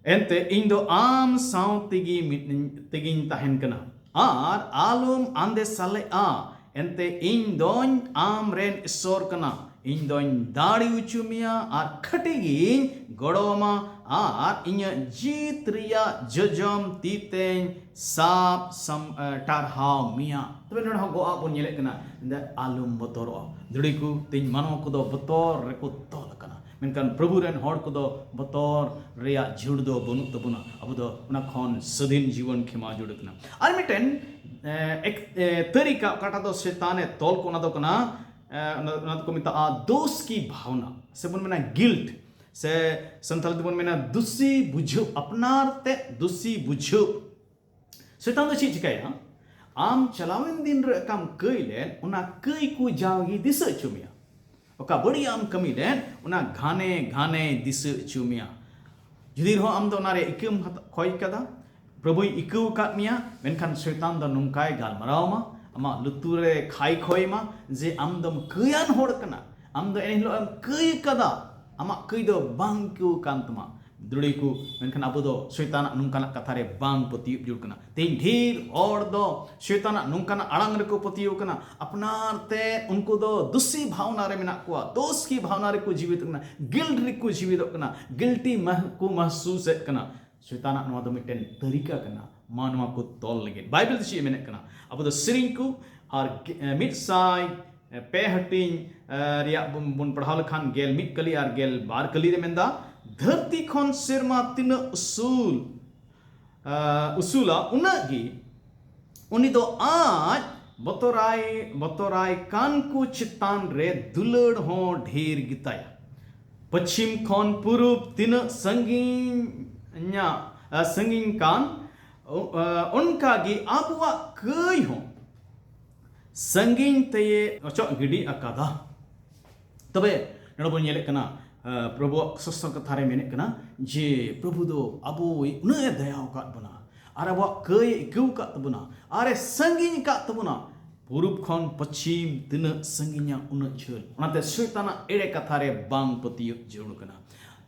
ᱮᱱᱛᱮ ᱤᱧ ᱫᱚ ᱟᱢ ᱥᱟᱶ ᱛᱮᱜᱮ ᱢᱤᱱᱟᱹᱧ, ᱛᱮᱜᱮᱧ ᱛᱟᱦᱮᱱ ᱠᱟᱱᱟ, ᱟᱨ ᱟᱞᱚᱢ ᱟᱸᱫᱮ ᱥᱟᱞᱮᱜᱼᱟ᱾ ᱮᱱᱛᱮ ᱤᱧ ᱫᱚᱧ ᱟᱢ ᱨᱮᱱ ᱤᱥᱚᱨ ᱠᱟᱱᱟ, ᱤᱧ ᱫᱚᱧ ᱫᱟᱲᱮ ᱦᱚᱪᱚ ᱢᱮᱭᱟ ᱟᱨ ᱠᱷᱟᱹᱴᱤ ᱜᱤᱧ ᱜᱚᱲᱚ ᱟᱢᱟ, ᱟᱨ ᱤᱧᱟᱹᱜ ᱡᱤᱛ ᱨᱮᱭᱟᱜ ᱡᱚᱡᱚᱢ ᱛᱤ ᱛᱮᱧ ᱥᱟᱵ ᱥᱟᱢ-, ᱮ, ᱴᱟᱨᱦᱟᱣ ᱢᱮᱭᱟ᱾ ᱛᱚᱵᱮ ᱱᱚᱰᱮ ᱦᱚᱸ ᱜᱚ ᱟᱜ ᱵᱚᱱ ᱧᱮᱞᱮᱫ ᱠᱟᱱᱟ, ᱢᱮᱱᱫᱟ, ᱟᱞᱚᱢ ᱵᱚᱛᱚᱨᱚᱜᱼᱟ᱾ ᱫᱷᱩᱲᱤ ᱠᱚ, ᱛᱮᱦᱮᱧ ᱢᱟᱱᱣᱟ ᱠᱚᱫᱚ ᱵᱚᱛᱚᱨ ᱨᱮᱠᱚ ᱛᱚᱞ ᱟᱠᱟᱱᱟ᱾ ᱢᱮᱱᱠᱷᱟᱱ ᱯᱨᱚᱵᱷᱩ ᱨᱮᱱ ᱦᱚᱲ ᱠᱚᱫᱚ ᱵᱚᱛᱚᱨ ᱨᱮᱭᱟᱜ ᱡᱷᱩᱲ ᱫᱚ ᱵᱟᱹᱱᱩᱜ ᱛᱟᱵᱚᱱᱟ᱾ ᱟᱵᱚ ᱫᱚ ᱚᱱᱟ ᱠᱷᱚᱱ ᱥᱟᱹᱫᱷᱤᱱ ᱡᱤᱵᱚᱱ ᱠᱷᱮᱢᱟᱣ ᱡᱩᱲ ᱠᱟᱱᱟ᱾ ᱟᱨ ᱢᱤᱫᱴᱮᱱ, ᱮ, ᱮᱠ-, ᱮ, ᱛᱟᱹᱨᱤᱠᱟ, ᱚᱠᱟᱴᱟᱜ ᱫᱚ ᱥᱮᱛᱟᱱᱮ ᱛᱚᱞ ᱠᱚ, ᱚᱱᱟ ᱫᱚ ᱠᱟᱱᱟ, ᱮ, ᱚᱱᱟ, ᱚᱱᱟ ᱫᱚᱠᱚ ᱢᱮᱛᱟᱜᱼᱟ ᱫᱳᱥ ᱠᱤ ᱵᱷᱟᱣᱱᱟ, ᱥᱮᱵᱚᱱ ᱢᱮᱱᱟ ᱜᱤᱞᱴ, ᱥᱮ ᱥᱟᱱᱛᱟᱲᱤ ᱛᱮᱵᱚᱱ ᱢᱮᱱᱟ ᱫᱩᱥᱤ ᱵᱩᱡᱷᱟᱹᱣ, ᱟᱯᱱᱟᱨ ᱛᱮ ᱫᱩᱥᱤ ᱵᱩᱡᱷᱟᱹᱣ᱾ ᱥᱮᱛᱟᱱ ᱫᱚ ᱪᱮᱫ ᱪᱤᱠᱟᱹᱭᱟ? ᱟᱢ ᱪᱟᱞᱟᱣᱮᱱ ᱫᱤᱱ ᱨᱮ ᱚᱠᱟᱢ ᱠᱟᱹᱭ ᱞᱮᱫ, ᱚᱱᱟ ᱠᱟᱹᱭ ᱠᱚ ᱡᱟᱣᱜᱮ ᱫᱤᱥᱟᱹ ᱦᱚᱪᱚ ᱢᱮᱭᱟ᱾ ᱚᱠᱟ ᱵᱟᱹᱲᱤᱡ ᱟᱜ ᱮᱢ ᱠᱟᱹᱢᱤ ᱞᱮᱫ, ᱚᱱᱟ ᱜᱷᱟᱱᱮ ᱜᱷᱟᱱᱮ ᱫᱤᱥᱟᱹ ᱦᱚᱪᱚ ᱢᱮᱭᱟ᱾ ᱡᱩᱫᱤ ᱨᱮᱦᱚᱸ ᱟᱢ ᱫᱚ ᱚᱱᱟ ᱨᱮ ᱤᱠᱟᱹᱢ ᱦᱟᱛ-, ᱠᱷᱚᱭ ᱠᱟᱫᱟ, ᱯᱨᱚᱵᱷᱩᱭ ᱤᱠᱟᱹᱣ ᱟᱠᱟᱫ ᱢᱮᱭᱟ, ᱢᱮᱱᱠᱷᱟᱱ ᱥᱚᱭᱛᱟᱱ ᱫᱚ ᱱᱚᱝᱠᱟᱭ ᱜᱟᱞᱢᱟᱨᱟᱣ ᱟᱢᱟ, ᱟᱢᱟᱜ ᱞᱩᱛᱩᱨ ᱨᱮ ᱠᱷᱟᱭ ᱠᱷᱚᱭ ᱟᱢᱟ ᱡᱮ ᱟᱢ ᱫᱚᱢ ᱠᱟᱹᱭᱟᱱ ᱦᱚᱲ ᱠᱟᱱᱟ, ᱟᱢ ᱫᱚ ᱮᱱ ᱦᱤᱞᱳᱜ ᱮᱢ ᱠᱟᱹᱭ ᱠᱟᱫᱟ, ᱟᱢᱟᱜ ᱠᱟᱹᱭ ᱫᱚ ᱵᱟᱝ ᱤᱠᱟᱹᱣ ᱠᱟᱱ ᱛᱟᱢᱟ᱾ ᱫᱩᱲᱤ ᱠᱚ, ᱢᱮᱱᱠᱷᱟᱱ ᱟᱵᱚ ᱫᱚ ᱥᱚᱭᱛᱟᱱᱟᱜ ᱱᱚᱝᱠᱟᱱᱟᱜ ᱠᱟᱛᱷᱟ ᱨᱮ ᱵᱟᱝ ᱯᱟᱹᱛᱭᱟᱹᱣ ᱡᱩᱲ ᱠᱟᱱᱟ᱾ ᱛᱮᱦᱮᱧ ᱰᱷᱮᱨ ᱦᱚᱲ ᱫᱚ ᱥᱚᱭᱛᱟᱱᱟᱜ ᱱᱚᱝᱠᱟᱱᱟᱜ ᱟᱲᱟᱝ ᱨᱮᱠᱚ ᱯᱟᱹᱛᱭᱟᱹᱣ ᱠᱟᱱᱟ, ᱟᱯᱱᱟᱨ ᱛᱮ ᱩᱱᱠᱩ ᱫᱚ ᱫᱩᱥᱤ ᱵᱷᱟᱣᱱᱟ ᱨᱮ ᱢᱮᱱᱟᱜ ᱠᱚᱣᱟ, ᱫᱳᱥ ᱠᱤ ᱵᱷᱟᱣᱱᱟ ᱨᱮᱠᱚ ᱡᱤᱣᱤᱫᱚᱜ ᱠᱟᱱᱟ, ᱜᱤᱞᱴ ᱨᱮᱠᱚ ᱡᱤᱣᱤᱫᱚᱜ ᱠᱟᱱᱟ, ᱜᱤᱞᱴᱤ ᱢᱟᱦ-, ᱠᱚ ᱢᱟᱦᱥᱩᱥᱮᱫ ᱠᱟᱱᱟ᱾ ᱥᱚᱭᱛᱟᱱᱟᱜ ᱱᱚᱣᱟ ᱫᱚ ᱢᱤᱫᱴᱮᱱ ᱛᱟᱹᱨᱤᱠᱟ ᱠᱟᱱᱟ ᱢᱟᱱᱣᱟ ᱠᱚ ᱛᱚᱞ ᱞᱟᱹᱜᱤᱫ᱾ ᱵᱟᱭᱵᱮᱞ ᱫᱚ ᱪᱮᱫ ᱮ ᱢᱮᱱᱮᱫ ᱠᱟᱱᱟ? ᱟᱵᱚ ᱫᱚ ᱥᱮᱨᱮᱧ ᱠᱚ ᱟᱨ ᱜᱮ-, ᱮ, ᱢᱤᱫ ᱥᱟᱭ ᱯᱮ ᱦᱟᱹᱴᱤᱧ, ᱮ, ᱨᱮᱭᱟᱜ ᱵᱚᱱ, ᱵᱚᱱ ᱯᱟᱲᱦᱟᱣ ᱞᱮᱠᱷᱟᱱ ᱜᱮᱞ ᱢᱤᱫ ᱠᱟᱹᱞᱤ ᱟᱨ ᱜᱮᱞ ᱵᱟᱨ ᱠᱟᱹᱞᱤ ᱨᱮ ᱢᱮᱱᱫᱟ, ᱫᱷᱟᱹᱨᱛᱤ ᱠᱷᱚᱱ ᱥᱮᱨᱢᱟ ᱛᱤᱱᱟᱹᱜ ᱩᱥᱩᱞ, ᱮ, ᱩᱥᱩᱞᱟ, ᱩᱱᱟᱹᱜ ᱜᱮ ᱩᱱᱤ ᱫᱚ ᱟᱡ ᱵᱚᱛᱚᱨᱟᱭ, ᱵᱚᱛᱚᱨᱟᱭ ᱠᱟᱱ ᱠᱚ ᱪᱮᱛᱟᱱ ᱨᱮ ᱫᱩᱞᱟᱹᱲ ᱦᱚᱸ ᱰᱷᱮᱨ ᱜᱮᱛᱟᱭᱟ᱾ ᱯᱟᱹᱪᱷᱤᱢ ᱠᱷᱚᱱ ᱯᱩᱨᱩᱵ ᱛᱤᱱᱟᱹᱜ ᱥᱟᱺᱜᱤᱧᱟ, ᱮ, ᱥᱟᱺᱜᱤᱧ ᱠᱟᱱ, ᱚ-, ᱮ, ᱚᱱᱠᱟ ᱜᱮ ᱟᱵᱚᱣᱟᱜ ᱠᱟᱹᱭ ᱦᱚᱸ ᱥᱟᱺᱜᱤᱧ ᱛᱮᱭᱮ ᱚᱪᱚᱜ ᱜᱤᱰᱤ ᱟᱠᱟᱫᱟ᱾ ᱛᱚᱵᱮ ᱱᱚᱰᱮ ᱵᱚᱱ ᱧᱮᱞᱮᱫ ᱠᱟᱱᱟ, ᱟᱸ, ᱯᱨᱚᱵᱷᱩᱣᱟᱜ ᱥᱟᱥᱛᱚ ᱠᱟᱛᱷᱟ ᱨᱮ ᱢᱮᱱᱮᱫ ᱠᱟᱱᱟ ᱡᱮ ᱯᱨᱚᱵᱷᱩ ᱫᱚ ᱟᱵᱚ ᱩᱱᱟᱹᱜ ᱮ ᱫᱟᱭᱟ ᱟᱠᱟᱫ ᱵᱚᱱᱟ ᱟᱨ ᱟᱵᱚᱣᱟᱜ ᱠᱟᱹᱭ ᱮ ᱟᱹᱭᱠᱟᱹᱣ ᱟᱠᱟᱫ ᱛᱟᱵᱚᱱᱟ ᱟᱨ ᱮ ᱥᱟᱺᱜᱤᱧ ᱟᱠᱟᱫ ᱛᱟᱵᱚᱱᱟ᱾ ᱯᱩᱨᱩᱵ ᱠᱷᱚᱱ ᱯᱚᱪᱷᱤᱢ ᱛᱤᱱᱟᱹᱜ ᱥᱟᱺᱜᱤᱧᱟ ᱩᱱᱟᱹᱜ ᱡᱷᱟᱹᱞ᱾ ᱚᱱᱟᱛᱮ ᱥᱚᱭᱛᱟᱱᱟᱜ ᱮᱲᱮ ᱠᱟᱛᱷᱟ ᱨᱮ ᱵᱟᱝ ᱯᱟᱹᱛᱭᱟᱹᱜ ᱡᱟᱹᱨᱩᱲ ᱠᱟᱱᱟ᱾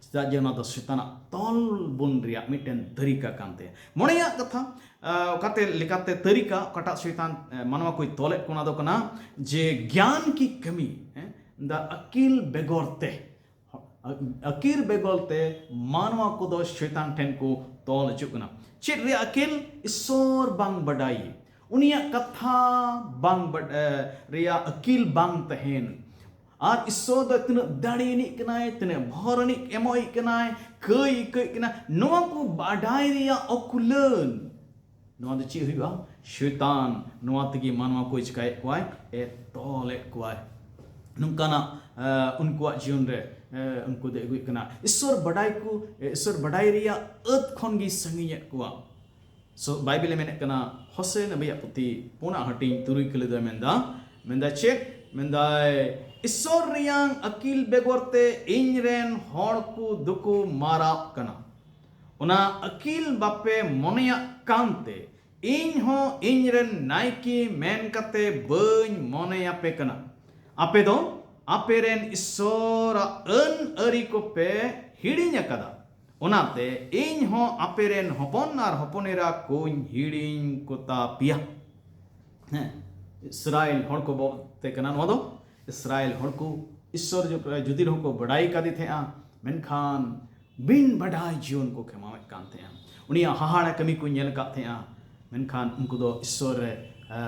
ᱪᱮᱫᱟᱜ ᱡᱮ ᱚᱱᱟ ᱫᱚ ᱥᱚᱭᱛᱟᱱᱟᱜ ᱛᱚᱞ ᱵᱚᱱ ᱨᱮᱭᱟᱜ ᱢᱤᱫᱴᱮᱱ ᱛᱟᱹᱨᱤᱠᱟ ᱠᱟᱱ ᱛᱟᱭᱟ᱾ ᱢᱚᱬᱮᱭᱟᱜ ᱠᱟᱛᱷᱟ, ᱟᱸ, ᱚᱠᱟᱛᱮ ᱞᱮᱠᱟᱛᱮ ᱛᱟᱹᱨᱤᱠᱟ, ᱚᱠᱟᱴᱟᱜ ᱥᱚᱭᱛᱟᱱ, ᱟᱸ, ᱢᱟᱱᱣᱟ ᱠᱚᱭ ᱛᱚᱞᱮᱫ ᱠᱚ, ᱚᱱᱟ ᱫᱚ ᱠᱟᱱᱟ ᱡᱮ ᱜᱮᱭᱟᱱ ᱠᱤ ᱠᱟᱹᱢᱤ, ᱦᱮᱸ, ᱫᱟ ᱟᱹᱠᱤᱞ ᱵᱮᱜᱚᱨ ᱛᱮ, ᱟᱹᱠᱤᱞ ᱵᱮᱜᱚᱨ ᱛᱮ ᱢᱟᱱᱣᱟ ᱠᱚᱫᱚ ᱥᱚᱭᱛᱟᱱ ᱴᱷᱮᱱ ᱠᱚ ᱛᱚᱞ ᱦᱚᱪᱚᱜ ᱠᱟᱱᱟ᱾ ᱪᱮᱫ ᱨᱮᱭᱟᱜ ᱟᱹᱠᱤᱞ? ᱤᱥᱥᱚᱨ ᱵᱟᱝ ᱵᱟᱰᱟᱭ, ᱩᱱᱤᱭᱟᱜ ᱠᱟᱛᱷᱟ ᱵᱟᱝ ᱵᱟᱰ-, ᱮ, ᱨᱮᱭᱟᱜ ᱟᱹᱠᱤᱞ ᱵᱟᱝ ᱛᱟᱦᱮᱱ, ᱟᱨ ᱤᱥᱥᱚᱨ ᱫᱚ ᱛᱤᱱᱟᱹᱜ ᱫᱟᱲᱮ ᱟᱹᱱᱤᱡ ᱠᱟᱱᱟᱭ, ᱛᱤᱱᱟᱹᱜ ᱵᱷᱚᱨ ᱟᱹᱱᱤᱡ ᱮᱢᱚᱜ ᱠᱟᱱᱟᱭ, ᱠᱟᱹᱭ ᱟᱹᱭᱠᱟᱹᱜ ᱠᱟᱱᱟ, ᱱᱚᱣᱟ ᱠᱚ ᱵᱟᱰᱟᱭ ᱨᱮᱭᱟᱜ ᱚᱠᱩᱞᱟᱹᱱ᱾ ᱱᱚᱣᱟ ᱫᱚ ᱪᱮᱫ ᱦᱩᱭᱩᱜᱼᱟ? ᱥᱚᱭᱛᱟᱱ ᱱᱚᱣᱟ ᱛᱮᱜᱮ ᱢᱟᱱᱣᱟ ᱠᱚᱭ ᱪᱤᱠᱟᱭᱮᱫ ᱠᱚᱣᱟᱭ? ᱮ, ᱛᱚᱞᱮᱫ ᱠᱚᱣᱟᱭ᱾ ᱱᱚᱝᱠᱟᱱᱟᱜ, ᱮ, ᱩᱱᱠᱩᱣᱟᱜ ᱡᱤᱭᱚᱱ ᱨᱮ, ᱮ, ᱩᱱᱠᱩ ᱫᱚ ᱟᱹᱜᱩᱭᱮᱫ ᱠᱟᱱᱟ᱾ ᱤᱥᱥᱚᱨ ᱵᱟᱰᱟᱭ ᱠᱚ, ᱮ, ᱤᱥᱥᱚᱨ ᱵᱟᱰᱟᱭ ᱨᱮᱭᱟᱜ ᱟᱹᱛ ᱠᱷᱚᱱ ᱜᱮ ᱥᱟᱺᱜᱤᱧᱮᱫ ᱠᱚᱣᱟ᱾ So, ᱵᱟᱭᱵᱮᱞ ᱮ ᱢᱮᱱᱮᱫ ᱠᱟᱱᱟ, ᱦᱳᱥᱮ ᱱᱟᱵᱤᱭᱟᱜ ᱯᱩᱛᱷᱤ ᱯᱩᱱᱟᱜ ᱦᱟᱹᱴᱤᱧ ᱛᱩᱨᱩᱭ ᱠᱟᱹᱞᱤ ᱫᱚᱭ ᱢᱮᱱᱫᱟ, ᱢᱮᱱᱫᱟ ᱪᱮᱫ? ᱢᱮᱱᱫᱟᱭ, "ᱤᱥᱥᱚᱨ ᱨᱮᱭᱟᱝ ᱟᱹᱠᱤᱞ ᱵᱮᱜᱚᱨ ᱛᱮ ᱤᱧ ᱨᱮᱱ ᱦᱚᱲ ᱠᱚ ᱫᱚᱠᱚ ᱢᱟᱨᱟᱜ ᱠᱟᱱᱟ᱾ ᱚᱱᱟ ᱟᱹᱠᱤᱞ ᱵᱟᱯᱮ ᱢᱚᱱᱮᱭᱟᱜ ᱠᱟᱱᱛᱮ ᱤᱧ ᱦᱚᱸ ᱤᱧ ᱨᱮᱱ ᱱᱟᱭᱠᱮ ᱢᱮᱱ ᱠᱟᱛᱮ ᱵᱟᱹᱧ ᱢᱚᱱᱮᱭᱟᱯᱮ ᱠᱟᱱᱟ᱾ ᱟᱯᱮ ᱫᱚ ᱟᱯᱮ ᱨᱮᱱ ᱤᱥᱥᱚᱨᱟᱜ ᱟᱹᱱ ᱟᱹᱨᱤ ᱠᱚᱯᱮ ᱦᱤᱲᱤᱧ ᱟᱠᱟᱫᱟ᱾ ᱚᱱᱟᱛᱮ ᱤᱧ ᱦᱚᱸ ᱟᱯᱮ ᱨᱮᱱ ᱦᱚᱯᱚᱱ ᱟᱨ ᱦᱚᱯᱚᱱ ᱮᱨᱟ ᱠᱚᱧ ᱦᱤᱲᱤᱧ ᱠᱚᱛᱟ ᱯᱮᱭᱟ᱾" ᱦᱮᱸ, ᱤᱥᱨᱟᱭᱮᱞ ᱦᱚᱲ ᱠᱚ ᱵᱟᱵᱚᱫ ᱛᱮ ᱠᱟᱱᱟ ᱱᱚᱣᱟ ᱫᱚ᱾ ᱤᱥᱨᱟᱭᱮᱞ ᱦᱚᱲ ᱠᱚ ᱤᱥᱥᱚᱨ ᱡᱩ-, ᱡᱩᱫᱤ ᱨᱮᱦᱚᱸ ᱠᱚ ᱵᱟᱰᱟᱭ ᱠᱟᱫᱮ ᱛᱟᱦᱮᱸᱜᱼᱟ, ᱢᱮᱱᱠᱷᱟᱱ ᱵᱤᱱ ᱵᱟᱰᱟᱭ ᱡᱤᱭᱚᱱ ᱠᱚ ᱠᱷᱮᱢᱟᱣᱮᱫ ᱠᱟᱱ ᱛᱟᱦᱮᱸᱜᱼᱟ᱾ ᱩᱱᱤᱭᱟᱜ ᱦᱟᱦᱟᱲᱟ ᱠᱟᱹᱢᱤ ᱠᱚ ᱧᱮᱞ ᱟᱠᱟᱫ ᱛᱟᱦᱮᱸᱜᱼᱟ, ᱢᱮᱱᱠᱷᱟᱱ ᱩᱱᱠᱩ ᱫᱚ ᱤᱥᱥᱚᱨ ᱨᱮ, ᱮ,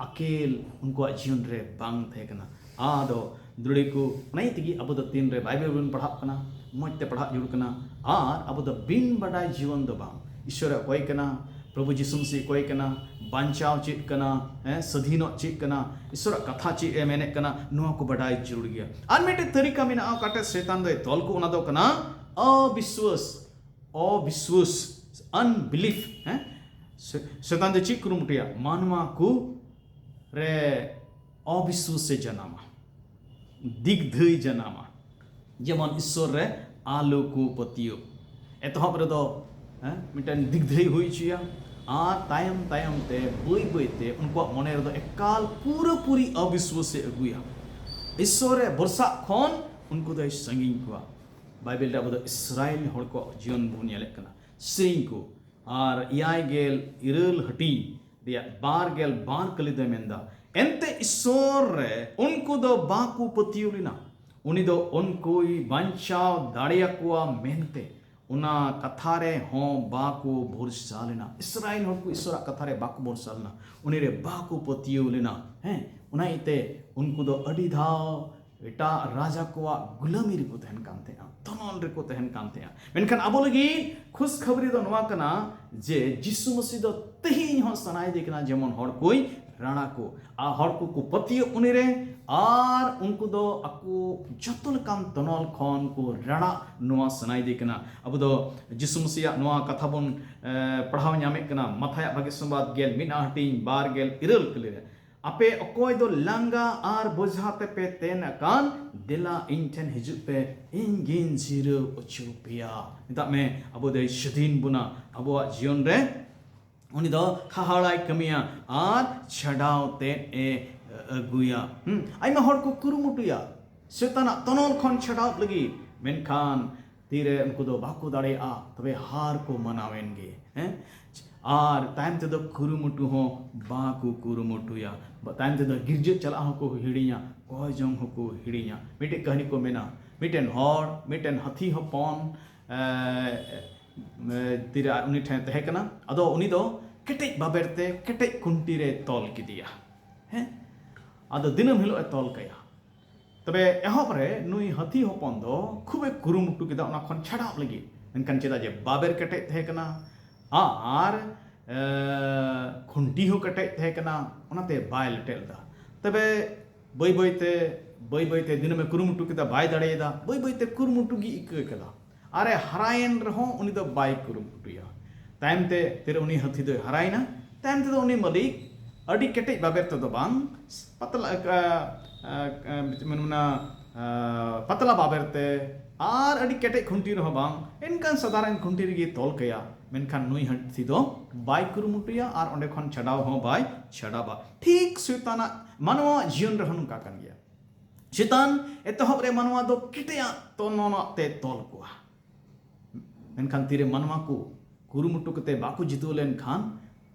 ᱟᱹᱠᱤᱞ ᱩᱱᱠᱩᱣᱟᱜ ᱡᱤᱭᱚᱱ ᱨᱮ ᱵᱟᱝ ᱛᱟᱦᱮᱸ ᱠᱟᱱᱟ᱾ ᱟᱫᱚ ᱫᱩᱲᱤ ᱠᱚ, ᱚᱱᱟ ᱤᱭᱟᱹ ᱛᱮᱜᱮ ᱟᱵᱚ ᱫᱚ ᱛᱤᱱ ᱨᱮ ᱵᱟᱭᱵᱮᱞ ᱵᱚᱱ ᱯᱟᱲᱦᱟᱜ ᱠᱟᱱᱟ, ᱢᱚᱡᱽ ᱛᱮ ᱯᱟᱲᱦᱟᱜ ᱡᱟᱹᱨᱩᱲ ᱠᱟᱱᱟ᱾ ᱟᱨ ᱟᱵᱚ ᱫᱚ ᱵᱤᱱ ᱵᱟᱰᱟᱭ ᱡᱤᱭᱚᱱ ᱫᱚ ᱵᱟᱝ, ᱤᱥᱥᱚᱨ ᱮ ᱚᱠᱚᱭ ᱠᱟᱱᱟ, ᱯᱨᱚᱵᱷᱩ ᱡᱤᱥᱩ ᱢᱟᱥᱤ ᱚᱠᱚᱭ ᱠᱟᱱᱟ, ᱵᱟᱧᱪᱟᱣ ᱪᱮᱫ ᱠᱟᱱᱟ, ᱦᱮᱸ, ᱥᱟᱹᱫᱷᱤᱱᱚᱜ ᱪᱮᱫ ᱠᱟᱱᱟ, ᱤᱥᱥᱚᱨᱟᱜ ᱠᱟᱛᱷᱟ ᱪᱮᱫ ᱮ ᱢᱮᱱᱮᱫ ᱠᱟᱱᱟ, ᱱᱚᱣᱟ ᱠᱚ ᱵᱟᱰᱟᱭ ᱡᱟᱹᱨᱩᱲ ᱜᱮᱭᱟ᱾ ᱟᱨ ᱢᱤᱫᱴᱮᱡ ᱛᱟᱹᱨᱤᱠᱟ ᱢᱮᱱᱟᱜᱼᱟ, ᱚᱠᱟᱴᱟᱜ ᱥᱮᱛᱟᱱ ᱫᱚᱭ ᱛᱚᱞ ᱠᱚ, ᱚᱱᱟ ᱫᱚ ᱠᱟᱱᱟ ᱚᱵᱤᱥᱣᱟᱥ, ᱚᱵᱤᱥᱣᱟᱥ, unbelief, ᱦᱮᱸ? ᱥᱮ-, ᱥᱮᱛᱟᱱ ᱫᱚ ᱪᱮᱫ ᱠᱩᱨᱩᱢᱩᱴᱩᱭᱟ? ᱢᱟᱱᱣᱟ ᱠᱚ ᱨᱮ ᱚᱵᱤᱥᱣᱟᱥᱮ ᱡᱟᱱᱟᱢᱟ, ᱫᱤᱜᱽᱫᱷᱟᱹᱭ ᱡᱟᱱᱟᱢᱟ᱾ ᱡᱮᱢᱚᱱ ᱤᱥᱥᱚᱨ ᱨᱮ ᱟᱞᱚ ᱠᱚ ᱯᱟᱹᱛᱭᱟᱹᱣ᱾ ᱮᱛᱚᱦᱚᱵ ᱨᱮᱫᱚ, ᱦᱮᱸ, ᱢᱤᱫᱴᱮᱱ ᱫᱤᱜᱽᱫᱷᱟᱹᱭ ᱦᱩᱭ ᱦᱚᱪᱚᱭᱟ, ᱟᱨ ᱛᱟᱭᱚᱢ ᱛᱟᱭᱚᱢ ᱛᱮ ᱵᱟᱹᱭ ᱵᱟᱹᱭ ᱛᱮ ᱩᱱᱠᱩᱣᱟᱜ ᱢᱚᱱᱮ ᱨᱮᱫᱚ ᱮᱠᱟᱞ ᱯᱩᱨᱟᱹᱯᱩᱨᱤ ᱚᱵᱤᱥᱣᱟᱥᱮ ᱟᱹᱜᱩᱭᱟ᱾ ᱤᱥᱥᱚᱨ ᱨᱮ ᱵᱷᱚᱨᱥᱟᱜ ᱠᱷᱚᱱ ᱩᱱᱠᱩ ᱫᱚᱭ ᱥᱟᱺᱜᱤᱧ ᱠᱚᱣᱟ᱾ ᱵᱟᱭᱵᱮᱞ ᱨᱮ ᱟᱵᱚ ᱫᱚ ᱤᱥᱨᱟᱭᱮᱞ ᱦᱚᱲ ᱠᱚᱣᱟᱜ ᱡᱤᱭᱚᱱ ᱵᱚᱱ ᱧᱮᱞᱮᱫ ᱠᱟᱱᱟ᱾ ᱥᱮᱨᱮᱧ ᱠᱚ ᱟᱨ ᱮᱭᱟᱭ ᱜᱮᱞ ᱤᱨᱟᱹᱞ ᱦᱟᱹᱴᱤᱧ ᱨᱮᱭᱟᱜ ᱵᱟᱨ ᱜᱮᱞ ᱵᱟᱨ ᱠᱟᱹᱞᱤ ᱫᱚᱭ ᱢᱮᱱᱫᱟ, ᱮᱱᱛᱮ ᱤᱥᱥᱚᱨ ᱨᱮ ᱩᱱᱠᱩ ᱫᱚ ᱵᱟᱠᱚ ᱯᱟᱹᱛᱭᱟᱹᱣ ᱞᱮᱱᱟ᱾ ᱩᱱᱤ ᱫᱚ ᱩᱱᱠᱩᱭ ᱵᱟᱧᱪᱟᱣ ᱫᱟᱲᱮᱭᱟᱠᱚᱣᱟ ᱢᱮᱱᱛᱮ ᱚᱱᱟ ᱠᱟᱛᱷᱟ ᱨᱮ ᱦᱚᱸ ᱵᱟᱠᱚ ᱵᱷᱚᱨᱥᱟ ᱞᱮᱱᱟ᱾ ᱤᱥᱨᱟᱭᱮᱞ ᱦᱚᱲ ᱠᱚ ᱤᱥᱥᱚᱨᱟᱜ ᱠᱟᱛᱷᱟ ᱨᱮ ᱵᱟᱠᱚ ᱵᱷᱚᱨᱥᱟ ᱞᱮᱱᱟ, ᱩᱱᱤ ᱨᱮ ᱵᱟᱠᱚ ᱯᱟᱹᱛᱭᱟᱹᱣ ᱞᱮᱱᱟ᱾ ᱦᱮᱸ, ᱚᱱᱟ ᱤᱭᱟᱹᱛᱮ ᱩᱱᱠᱩ ᱫᱚ ᱟᱹᱰᱤ ᱫᱷᱟᱣ ᱮᱴᱟᱜ ᱨᱟᱡᱟ ᱠᱚᱣᱟᱜ ᱜᱩᱞᱟᱹᱢᱤ ᱨᱮᱠᱚ ᱛᱟᱦᱮᱱ ᱠᱟᱱ ᱛᱟᱦᱮᱸᱜᱼᱟ, ᱛᱚᱱᱚᱞ ᱨᱮᱠᱚ ᱛᱟᱦᱮᱱ ᱠᱟᱱ ᱛᱟᱦᱮᱸᱜᱼᱟ᱾ ᱢᱮᱱᱠᱷᱟᱱ ᱟᱵᱚ ᱞᱟᱹᱜᱤᱫ ᱠᱷᱩᱥ ᱠᱷᱟᱹᱵᱽᱨᱤ ᱫᱚ ᱱᱚᱣᱟ ᱠᱟᱱᱟ ᱡᱮ ᱡᱤᱥᱩ ᱢᱟᱹᱥᱤ ᱫᱚ ᱛᱮᱦᱮᱧ ᱦᱚᱸ ᱥᱟᱱᱟᱭᱮᱫᱮ ᱠᱟᱱᱟ ᱡᱮᱢᱚᱱ ᱦᱚᱲ ᱠᱚᱭ ᱨᱟᱲᱟ ᱠᱚ, ᱟᱨ ᱦᱚᱲ ᱠᱚᱠᱚ ᱯᱟᱹᱛᱭᱟᱹᱜ ᱩᱱᱤ ᱨᱮ, ᱟᱨ ᱩᱱᱠᱩ ᱫᱚ ᱟᱠᱚ ᱡᱚᱛᱚ ᱞᱮᱠᱟᱱ ᱛᱚᱱᱚᱞ ᱠᱷᱚᱱ ᱠᱚ ᱨᱟᱲᱟᱜ, ᱱᱚᱣᱟ ᱥᱟᱱᱟᱭᱮᱫᱮ ᱠᱟᱱᱟ᱾ ᱟᱵᱚ ᱫᱚ ᱡᱤᱥᱩ ᱢᱟᱹᱥᱤᱭᱟᱜ ᱱᱚᱣᱟ ᱠᱟᱛᱷᱟ ᱵᱚᱱ, ᱮ, ᱯᱟᱲᱦᱟᱣ ᱧᱟᱢᱮᱫ ᱠᱟᱱᱟ, ᱢᱟᱛᱷᱟᱭᱟᱜ ᱵᱷᱟᱜᱮ ᱥᱚᱢᱵᱟᱫ ᱜᱮᱞ ᱢᱤᱫ ᱦᱟᱹᱴᱤᱧ ᱵᱟᱨ ᱜᱮᱞ ᱤᱨᱟᱹᱞ ᱠᱟᱹᱞᱤ ᱨᱮ, ᱟᱯᱮ ᱚᱠᱚᱭ ᱫᱚ ᱞᱟᱸᱜᱟ ᱟᱨ ᱵᱚᱡᱷᱟ ᱛᱮᱯᱮ ᱛᱮᱱ ᱟᱠᱟᱱ, ᱫᱮᱞᱟ ᱤᱧ ᱴᱷᱮᱱ ᱦᱤᱡᱩᱜ ᱯᱮ, ᱤᱧ ᱜᱤᱧ ᱡᱤᱨᱟᱹᱣ ᱦᱚᱪᱚ ᱯᱮᱭᱟ᱾ ᱢᱮᱛᱟᱜ ᱢᱮ, ᱟᱵᱚ ᱫᱚᱭ ᱥᱟᱹᱫᱷᱤᱱ ᱵᱚᱱᱟ ᱟᱵᱚᱣᱟᱜ ᱡᱤᱭᱚᱱ ᱨᱮ᱾ ᱩᱱᱤ ᱫᱚ ᱦᱟᱦᱟᱲᱟᱭ ᱠᱟᱹᱢᱤᱭᱟ ᱟᱨ ᱪᱷᱟᱰᱟᱣ ᱛᱮᱫ ᱮ ᱟᱹᱜᱩᱭᱟ᱾ ᱦᱩᱸ, ᱟᱭᱢᱟ ᱦᱚᱲ ᱠᱚ ᱠᱩᱨᱩᱢᱩᱴᱩᱭᱟ ᱥᱮᱛᱟᱱᱟᱜ ᱛᱚᱱᱚᱞ ᱠᱷᱚᱱ ᱪᱷᱟᱰᱟᱣ ᱞᱟᱹᱜᱤᱫ, ᱢᱮᱱᱠᱷᱟᱱ ᱛᱤᱨᱮ ᱩᱱᱠᱩ ᱫᱚ ᱵᱟᱠᱚ ᱫᱟᱲᱮᱭᱟᱜᱼᱟ, ᱛᱚᱵᱮ ᱦᱟᱨ ᱠᱚ ᱢᱟᱱᱟᱣᱮᱱ ᱜᱮ᱾ ᱦᱮᱸ, ᱟᱨ ᱛᱟᱭᱚᱢ ᱛᱮᱫᱚ ᱠᱩᱨᱩᱢᱩᱴᱩ ᱦᱚᱸ ᱵᱟᱠᱚ ᱠᱩᱨᱩᱢᱩᱴᱩᱭᱟ᱾ ᱵᱟ-, ᱛᱟᱭᱚᱢ ᱛᱮᱫᱚ ᱜᱤᱨᱡᱟᱹ ᱪᱟᱞᱟᱜ ᱦᱚᱸᱠᱚ ᱦᱤᱲᱤᱧᱟ, ᱠᱚᱭ ᱡᱚᱝ ᱦᱚᱸᱠᱚ ᱦᱤᱲᱤᱧᱟ᱾ ᱢᱤᱫᱴᱮᱡ ᱠᱟᱹᱦᱱᱤ ᱠᱚ ᱢᱮᱱᱟ, ᱢᱤᱫᱴᱮᱱ ᱦᱚᱲ ᱢᱤᱫᱴᱮᱱ ᱦᱟᱹᱛᱤ ᱦᱚᱯᱚᱱ, ᱮ, ᱮ, ᱛᱤᱨᱮ ᱩᱱᱤ ᱴᱷᱮᱱ ᱛᱟᱦᱮᱸ ᱠᱟᱱᱟ᱾ ᱟᱫᱚ ᱩᱱᱤ ᱫᱚ ᱠᱮᱴᱮᱡ ᱵᱟᱵᱮᱨ ᱛᱮ ᱠᱮᱴᱮᱡ ᱠᱷᱩᱱᱴᱤ ᱨᱮ ᱛᱚᱞ ᱠᱮᱫᱮᱭᱟ᱾ ᱦᱮᱸ, ᱟᱫᱚ ᱫᱤᱱᱟᱹᱢ ᱦᱤᱞᱳᱜ ᱮ ᱛᱚᱞ ᱠᱟᱭᱟ᱾ ᱛᱚᱵᱮ ᱮᱦᱚᱵ ᱨᱮ ᱱᱩᱭ ᱦᱟᱹᱛᱤ ᱦᱚᱯᱚᱱ ᱫᱚ ᱠᱷᱩᱵᱮ ᱠᱩᱨᱩᱢᱩᱴᱩ ᱠᱮᱫᱟ ᱚᱱᱟ ᱠᱷᱚᱱ ᱪᱷᱟᱰᱟᱣ ᱞᱟᱹᱜᱤᱫ, ᱢᱮᱱᱠᱷᱟᱱ ᱪᱮᱫᱟᱜ ᱡᱮ ᱵᱟᱵᱮᱨ ᱠᱮᱴᱮᱡ ᱛᱟᱦᱮᱸ ᱠᱟᱱᱟ ᱟᱨ, ᱮ, ᱠᱷᱩᱱᱴᱤ ᱦᱚᱸ ᱠᱮᱴᱮᱡ ᱛᱟᱦᱮᱸ ᱠᱟᱱᱟ, ᱚᱱᱟᱛᱮ ᱵᱟᱭ ᱞᱮᱴᱮᱫ ᱞᱮᱫᱟ᱾ ᱛᱚᱵᱮ ᱵᱟᱹᱭ ᱵᱟᱹᱭ ᱛᱮ, ᱵᱟᱹᱭ ᱵᱟᱹᱭ ᱛᱮ ᱫᱤᱱᱟᱹᱢ ᱮ ᱠᱩᱨᱩᱢᱩᱴᱩ ᱠᱮᱫᱟ, ᱵᱟᱭ ᱫᱟᱲᱮᱭᱟᱫᱟ᱾ ᱵᱟᱹᱭ ᱵᱟᱹᱭ ᱛᱮ ᱠᱩᱨᱩᱢᱩᱴᱩ ᱜᱮ ᱤᱠᱟᱹ ᱠᱮᱫᱟ᱾ ᱟᱨ ᱮ ᱦᱟᱨᱟᱭᱮᱱ ᱨᱮᱦᱚᱸ ᱩᱱᱤ ᱫᱚ ᱵᱟᱭ ᱠᱩᱨᱩᱢᱩᱴᱩᱭᱟ᱾ ᱛᱟᱭᱚᱢ ᱛᱮ ᱛᱤᱨᱮ ᱩᱱᱤ ᱦᱟᱹᱛᱤ ᱫᱚᱭ ᱦᱟᱨᱟᱭᱮᱱᱟ, ᱛᱟᱭᱚᱢ ᱛᱮᱫᱚ ᱩᱱᱤ ᱢᱟᱹᱞᱤᱠ ᱟᱹᱰᱤ ᱠᱮᱴᱮᱡ ᱵᱟᱵᱮᱨ ᱛᱮᱫᱚ ᱵᱟᱝ, ᱯᱟᱛᱞᱟ, ᱟ, ᱟ, ᱟ, ᱢᱮᱱ ᱢᱮᱱᱟ, ᱟ, ᱯᱟᱛᱞᱟ ᱵᱟᱵᱮᱨ ᱛᱮ, ᱟᱨ ᱟᱹᱰᱤ ᱠᱮᱴᱮᱡ ᱠᱷᱩᱱᱴᱤ ᱨᱮᱦᱚᱸ ᱵᱟᱝ, ᱮᱱᱠᱟᱱ ᱥᱟᱫᱷᱟᱨᱚᱱ ᱠᱷᱩᱱᱴᱤ ᱨᱮᱜᱮ ᱛᱚᱞ ᱠᱟᱭᱟ, ᱢᱮᱱᱠᱷᱟᱱ ᱱᱩᱭ ᱦᱟᱹᱛᱤ ᱫᱚ ᱵᱟᱭ ᱠᱩᱨᱩᱢᱩᱴᱩᱭᱟ ᱟᱨ ᱚᱸᱰᱮ ᱠᱷᱚᱱ ᱪᱷᱟᱰᱟᱣ ᱦᱚᱸ ᱵᱟᱭ ᱪᱷᱟᱰᱟᱣᱟ᱾ ᱴᱷᱤᱠ ᱥᱚᱭᱛᱟᱱᱟᱜ ᱢᱟᱱᱣᱟ ᱡᱤᱭᱚᱱ ᱨᱮᱦᱚᱸ ᱱᱚᱝᱠᱟ ᱠᱟᱱ ᱜᱮᱭᱟ᱾ ᱥᱚᱭᱛᱟᱱ ᱮᱛᱚᱦᱚᱵ ᱨᱮ ᱢᱟᱱᱣᱟ ᱫᱚ ᱠᱮᱴᱮᱡᱟᱜ ᱛᱚᱱᱚᱱᱟᱜ ᱛᱮ ᱛᱚᱞ ᱠᱚᱣᱟ, ᱢᱮᱱᱠᱷᱟᱱ ᱛᱤᱨᱮ ᱢᱟᱱᱣᱟ ᱠᱚ ᱠᱩᱨᱩᱢᱩᱴᱩ ᱠᱟᱛᱮ ᱵᱟᱠᱚ ᱡᱤᱛᱟᱹᱣ ᱞᱮᱱᱠᱷᱟᱱ,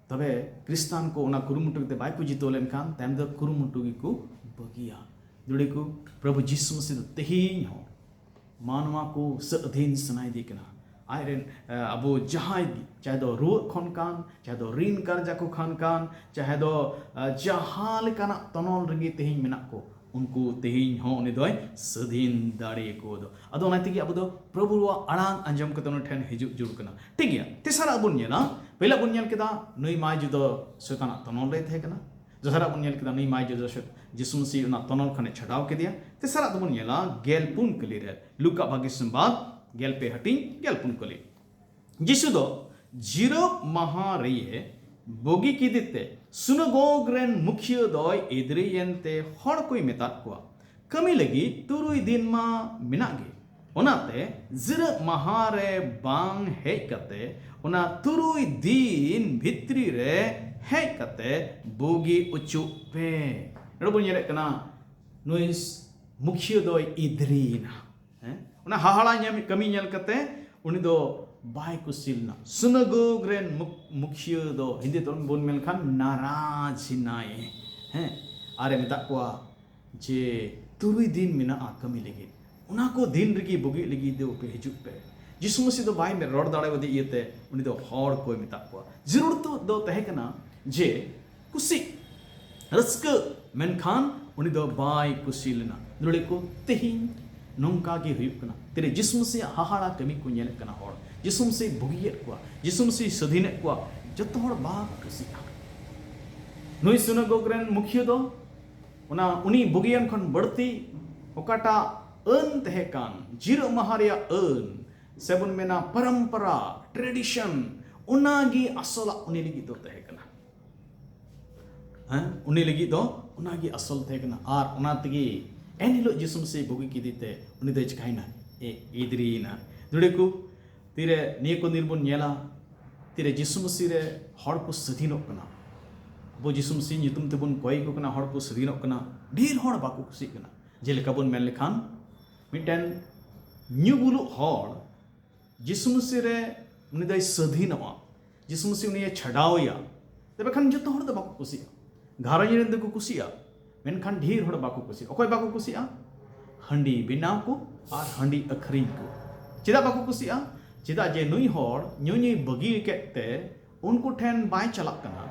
ᱛᱚᱵᱮ ᱠᱷᱨᱤᱥᱴᱟᱱ ᱠᱚ ᱚᱱᱟ ᱠᱩᱨᱩᱢᱩᱴᱩ ᱠᱟᱛᱮ ᱵᱟᱠᱚ ᱡᱤᱛᱟᱹᱣ ᱞᱮᱱᱠᱷᱟᱱ, ᱛᱟᱭᱚᱢ ᱫᱚ ᱠᱩᱨᱩᱢᱩᱴᱩ ᱜᱮᱠᱚ ᱵᱟᱹᱜᱤᱭᱟ᱾ ᱫᱩᱲᱤ ᱠᱚ, ᱯᱨᱚᱵᱷᱩ ᱡᱤᱥᱩ ᱢᱟᱥᱤ ᱫᱚ ᱛᱮᱦᱮᱧ ᱦᱚᱸ ᱢᱟᱱᱣᱟ ᱠᱚ ᱥᱟᱹᱫᱷᱤᱱ ᱥᱟᱱᱟᱭᱮᱫᱮ ᱠᱟᱱᱟ᱾ ᱟᱡᱨᱮᱱ, ᱮ, ᱟᱵᱚ ᱡᱟᱦᱟᱸᱭ ᱜᱮ, ᱪᱟᱦᱮ ᱫᱚ ᱨᱩᱣᱟᱹᱜ ᱠᱷᱚᱱ ᱠᱟᱱ, ᱪᱟᱦᱮ ᱫᱚ ᱨᱤᱱ ᱠᱟᱨᱡᱟ ᱠᱚ ᱠᱷᱟᱱ ᱠᱟᱱ, ᱪᱟᱦᱮ ᱫᱚ, ᱮ, ᱡᱟᱦᱟᱸ ᱞᱮᱠᱟᱱᱟᱜ ᱛᱚᱱᱚᱞ ᱨᱮᱜᱮ ᱛᱮᱦᱮᱧ ᱢᱮᱱᱟᱜ ᱠᱚ, ᱩᱱᱠᱩ ᱛᱮᱦᱮᱧ ᱦᱚᱸ ᱩᱱᱤ ᱫᱚᱭ ᱥᱟᱹᱫᱷᱤᱱ ᱫᱟᱲᱮᱭᱟᱠᱚ ᱫᱚ᱾ ᱟᱫᱚ ᱚᱱᱟ ᱛᱮᱜᱮ ᱟᱵᱚ ᱫᱚ ᱯᱨᱚᱵᱷᱩᱣᱟᱜ ᱟᱲᱟᱝ ᱟᱸᱡᱚᱢ ᱠᱟᱛᱮ ᱩᱱᱤ ᱴᱷᱮᱱ ᱦᱤᱡᱩᱜ ᱡᱩᱲ ᱠᱟᱱᱟ᱾ ᱴᱷᱤᱠ ᱜᱮᱭᱟ, ᱛᱮᱥᱟᱨᱟᱜ ᱵᱚᱱ ᱧᱮᱞᱟ, ᱯᱳᱭᱞᱳ ᱵᱚᱱ ᱧᱮᱞ ᱠᱮᱫᱟ ᱱᱩᱭ ᱢᱟᱭ ᱡᱩᱫᱚ ᱥᱚᱭᱛᱟᱱᱟᱜ ᱛᱚᱱᱚᱞ ᱨᱮ ᱛᱟᱦᱮᱸ ᱠᱟᱱᱟ᱾ ᱫᱚᱥᱟᱨᱟᱜ ᱵᱚᱱ ᱧᱮᱞ ᱠᱮᱫᱟ ᱱᱩᱭ ᱢᱟᱭ ᱡᱩᱫᱚ ᱥᱚᱭ-, ᱡᱤᱥᱩ ᱢᱟᱹᱥᱤ ᱚᱱᱟ ᱛᱚᱱᱚᱞ ᱠᱷᱚᱱᱮ ᱪᱷᱟᱰᱟᱣ ᱠᱮᱫᱮᱭᱟ᱾ ᱛᱮᱥᱟᱨᱟᱜ ᱫᱚᱵᱚᱱ ᱧᱮᱞᱟ ᱜᱮᱞ ᱯᱩᱱ ᱠᱟᱹᱞᱤ ᱨᱮ, ᱞᱩᱠᱟ ᱵᱷᱟᱹᱜᱤ ᱥᱚᱢᱵᱟᱫ ᱜᱮᱞ ᱯᱮ ᱦᱟᱹᱴᱤᱧ ᱜᱮᱞ ᱯᱩᱱ ᱠᱟᱹᱞᱤ᱾ ᱡᱤᱥᱩ ᱫᱚ ᱡᱤᱨᱟᱹᱵ ᱢᱟᱦᱟ ᱨᱮᱭᱮ ᱵᱩᱜᱤ ᱠᱮᱫᱮ ᱛᱮ ᱥᱩᱱᱟᱜᱚᱜᱽ ᱨᱮᱱ ᱢᱩᱠᱷᱤᱭᱟᱹ ᱫᱚᱭ ᱮᱫᱽᱨᱮᱭᱮᱱ ᱛᱮ ᱦᱚᱲ ᱠᱚᱭ ᱢᱮᱛᱟᱫ ᱠᱚᱣᱟ, "ᱠᱟᱹᱢᱤ ᱞᱟᱹᱜᱤᱫ ᱛᱩᱨᱩᱭ ᱫᱤᱱ ᱢᱟ ᱢᱮᱱᱟᱜ ᱜᱮ, ᱚᱱᱟᱛᱮ ᱡᱤᱨᱟᱹᱵ ᱢᱟᱦᱟ ᱨᱮ ᱵᱟᱝ ᱦᱮᱡ ᱠᱟᱛᱮ ᱚᱱᱟ ᱛᱩᱨᱩᱭ ᱫᱤᱱ ᱵᱷᱤᱛᱨᱤ ᱨᱮ ᱦᱮᱡ ᱠᱟᱛᱮ ᱵᱩᱜᱤ ᱚᱪᱚᱜ ᱯᱮ᱾" ᱱᱚᱰᱮ ᱵᱚᱱ ᱧᱮᱞᱮᱫ ᱠᱟᱱᱟ ᱱᱩᱭ ᱢᱩᱠᱷᱤᱭᱟᱹ ᱫᱚᱭ ᱮᱫᱽᱨᱮᱭᱮᱱᱟ᱾ ᱦᱮᱸ? ᱚᱱᱟ ᱦᱟᱦᱟᱲᱟ ᱧᱟᱢ ᱠᱟᱹᱢᱤ ᱧᱮᱞ ᱠᱟᱛᱮ ᱩᱱᱤ ᱫᱚ ᱵᱟᱭ ᱠᱩᱥᱤ ᱞᱮᱱᱟ᱾ ᱥᱩᱱᱟᱜᱚᱜᱽ ᱨᱮᱱ ᱢᱩᱠ-, ᱢᱩᱠᱷᱤᱭᱟᱹ ᱫᱚ ᱦᱤᱱᱫᱤ ᱛᱮ ᱵᱚᱱ ᱢᱮᱱ ᱠᱷᱟᱱ ᱱᱟᱨᱟᱡᱽ ᱮᱱᱟᱭ᱾ ᱦᱮᱸ? ᱟᱨᱮ ᱢᱮᱛᱟᱜ ᱠᱚᱣᱟ ᱡᱮ, "ᱛᱩᱨᱩᱭ ᱫᱤᱱ ᱢᱮᱱᱟᱜᱼᱟ ᱠᱟᱹᱢᱤ ᱞᱟᱹᱜᱤᱫ, ᱚᱱᱟ ᱠᱚ ᱫᱤᱱ ᱨᱮᱜᱮ ᱵᱩᱜᱤᱜ ᱞᱟᱹᱜᱤᱫ ᱫᱚ ᱯᱮ ᱦᱤᱡᱩᱜ ᱯᱮ᱾" ᱡᱤᱥᱩ ᱢᱟᱹᱥᱤ ᱫᱚ ᱵᱟᱭ ᱨᱚᱲ ᱫᱟᱲᱮᱭᱟᱫᱮ ᱤᱭᱟᱹᱛᱮ ᱩᱱᱤ ᱫᱚ ᱦᱚᱲ ᱠᱚᱭ ᱢᱮᱛᱟᱜ ᱠᱚᱣᱟ᱾ ᱡᱟᱹᱨᱩᱲ ᱫᱚ, ᱫᱚ ᱛᱟᱦᱮᱸ ᱠᱟᱱᱟ ᱡᱮ ᱠᱩᱥᱤ, ᱨᱟᱹᱥᱠᱟᱹ, ᱢᱮᱱᱠᱷᱟᱱ ᱩᱱᱤ ᱫᱚ ᱵᱟᱭ ᱠᱩᱥᱤ ᱞᱮᱱᱟ᱾ ᱫᱩᱞᱟᱹᱲᱤ ᱠᱚ, ᱛᱮᱦᱮᱧ ᱱᱚᱝᱠᱟ ᱜᱮ ᱦᱩᱭᱩᱜ ᱠᱟᱱᱟ᱾ ᱛᱤᱨᱮ ᱡᱤᱥᱩ ᱢᱟᱹᱥᱤᱭᱟᱜ ᱦᱟᱦᱟᱲᱟ ᱠᱟᱹᱢᱤ ᱠᱚ ᱧᱮᱞᱮᱫ ᱠᱟᱱᱟ ᱦᱚᱲ, ᱡᱤᱥᱩ ᱢᱟᱹᱥᱤ ᱵᱩᱜᱤᱭᱮᱫ ᱠᱚᱣᱟ, ᱡᱤᱥᱩ ᱢᱟᱹᱥᱤ ᱥᱟᱹᱫᱷᱤᱱᱮᱫ ᱠᱚᱣᱟ, ᱡᱚᱛᱚ ᱦᱚᱲ ᱵᱟᱠᱚ ᱠᱩᱥᱤᱜᱼᱟ᱾ ᱱᱩᱭ ᱥᱩᱱᱟᱜᱚᱜᱽ ᱨᱮᱱ ᱢᱩᱠᱷᱤᱭᱟᱹ ᱫᱚ ᱚᱱᱟ ᱩᱱᱤ ᱵᱩᱜᱤᱭᱟᱱ ᱠᱷᱚᱱ ᱵᱟᱹᱲᱛᱤ ᱚᱠᱟᱴᱟᱜ ᱟᱹᱱ ᱛᱟᱦᱮᱸ ᱠᱟᱱ, ᱡᱤᱨᱟᱹᱜ ᱢᱟᱦᱟ ᱨᱮᱭᱟᱜ ᱟᱹᱱ, ᱥᱮᱵᱚᱱ ᱢᱮᱱᱟ ᱯᱚᱨᱚᱢᱯᱚᱨᱟ, tradition, ᱚᱱᱟᱜᱮ ᱟᱥᱚᱞᱟᱜ ᱩᱱᱤ ᱞᱟᱹᱜᱤᱫ ᱫᱚ ᱛᱟᱦᱮᱸ ᱠᱟᱱᱟ᱾ ᱦᱮᱸ, ᱩᱱᱤ ᱞᱟᱹᱜᱤᱫ ᱫᱚ ᱚᱱᱟᱜᱮ ᱟᱥᱚᱞ ᱛᱟᱦᱮᱸ ᱠᱟᱱᱟ᱾ ᱟᱨ ᱚᱱᱟ ᱛᱮᱜᱮ ᱮᱱᱦᱤᱞᱳᱜ ᱡᱤᱥᱩ ᱢᱟᱹᱥᱤ ᱵᱩᱜᱤ ᱠᱮᱫᱮ ᱛᱮ ᱩᱱᱤ ᱫᱚᱭ ᱪᱤᱠᱟᱭᱮᱱᱟ? ᱮ, ᱮᱫᱽᱨᱤᱭᱮᱱᱟ᱾ ᱫᱩᱲᱮ ᱠᱚ, ᱛᱤᱨᱮ ᱱᱤᱭᱟᱹ ᱠᱚ ᱫᱤᱱ ᱵᱚᱱ ᱧᱮᱞᱟ, ᱛᱤᱨᱮ ᱡᱤᱥᱩ ᱢᱟᱹᱥᱤ ᱨᱮ ᱦᱚᱲ ᱠᱚ ᱥᱟᱹᱫᱷᱤᱱᱚᱜ ᱠᱟᱱᱟ, ᱟᱵᱚ ᱡᱤᱥᱩ ᱢᱟᱹᱥᱤ ᱧᱩᱛᱩᱢ ᱛᱮᱵᱚᱱ ᱠᱚᱭ ᱠᱚ ᱠᱟᱱᱟ, ᱦᱚᱲ ᱠᱚ ᱥᱟᱹᱫᱷᱤᱱᱚᱜ ᱠᱟᱱᱟ, ᱰᱷᱮᱨ ᱦᱚᱲ ᱵᱟᱠᱚ ᱠᱩᱥᱤᱜ ᱠᱟᱱᱟ᱾ ᱡᱮᱞᱮᱠᱟ ᱵᱚᱱ ᱢᱮᱱ ᱞᱮᱠᱷᱟᱱ, ᱢᱤᱫᱴᱮᱱ ᱧᱩ ᱵᱩᱞᱩᱜ ᱦᱚᱲ ᱡᱤᱥᱩ ᱢᱟᱹᱥᱤ ᱨᱮ ᱩᱱᱤ ᱫᱚᱭ ᱥᱟᱹᱫᱷᱤᱱᱚᱜᱼᱟ, ᱡᱤᱥᱩ ᱢᱟᱹᱥᱤ ᱩᱱᱤᱭᱮ ᱪᱷᱟᱰᱟᱣᱮᱭᱟ, ᱛᱚᱵᱮ ᱠᱷᱟᱱ ᱡᱚᱛᱚ ᱦᱚᱲ ᱫᱚ ᱵᱟᱠᱚ ᱠᱩᱥᱤᱜᱼᱟ᱾ ᱜᱷᱟᱨᱚᱸᱡᱽ ᱨᱮᱱ ᱫᱚᱠᱚ ᱠᱩᱥᱤᱜᱼᱟ, ᱢᱮᱱᱠᱷᱟᱱ ᱰᱷᱮᱨ ᱦᱚᱲ ᱵᱟᱠᱚ ᱠᱩᱥᱤᱜᱼᱟ᱾ ᱚᱠᱚᱭ ᱵᱟᱠᱚ ᱠᱩᱥᱤᱜᱼᱟ? ᱦᱟᱺᱰᱤ ᱵᱮᱱᱟᱣ ᱠᱚ ᱟᱨ ᱦᱟᱺᱰᱤ ᱟᱹᱠᱷᱨᱤᱧ ᱠᱚ᱾ ᱪᱮᱫᱟᱜ ᱵᱟᱠᱚ ᱠᱩᱥᱤᱜᱼᱟ? ᱪᱮᱫᱟᱜ ᱡᱮ ᱱᱩᱭ ᱦᱚᱲ ᱧᱩ ᱧᱩᱭ ᱵᱟᱹᱜᱤ ᱠᱮᱫ ᱛᱮ ᱩᱱᱠᱩ ᱴᱷᱮᱱ ᱵᱟᱭ ᱪᱟᱞᱟᱜ ᱠᱟᱱᱟ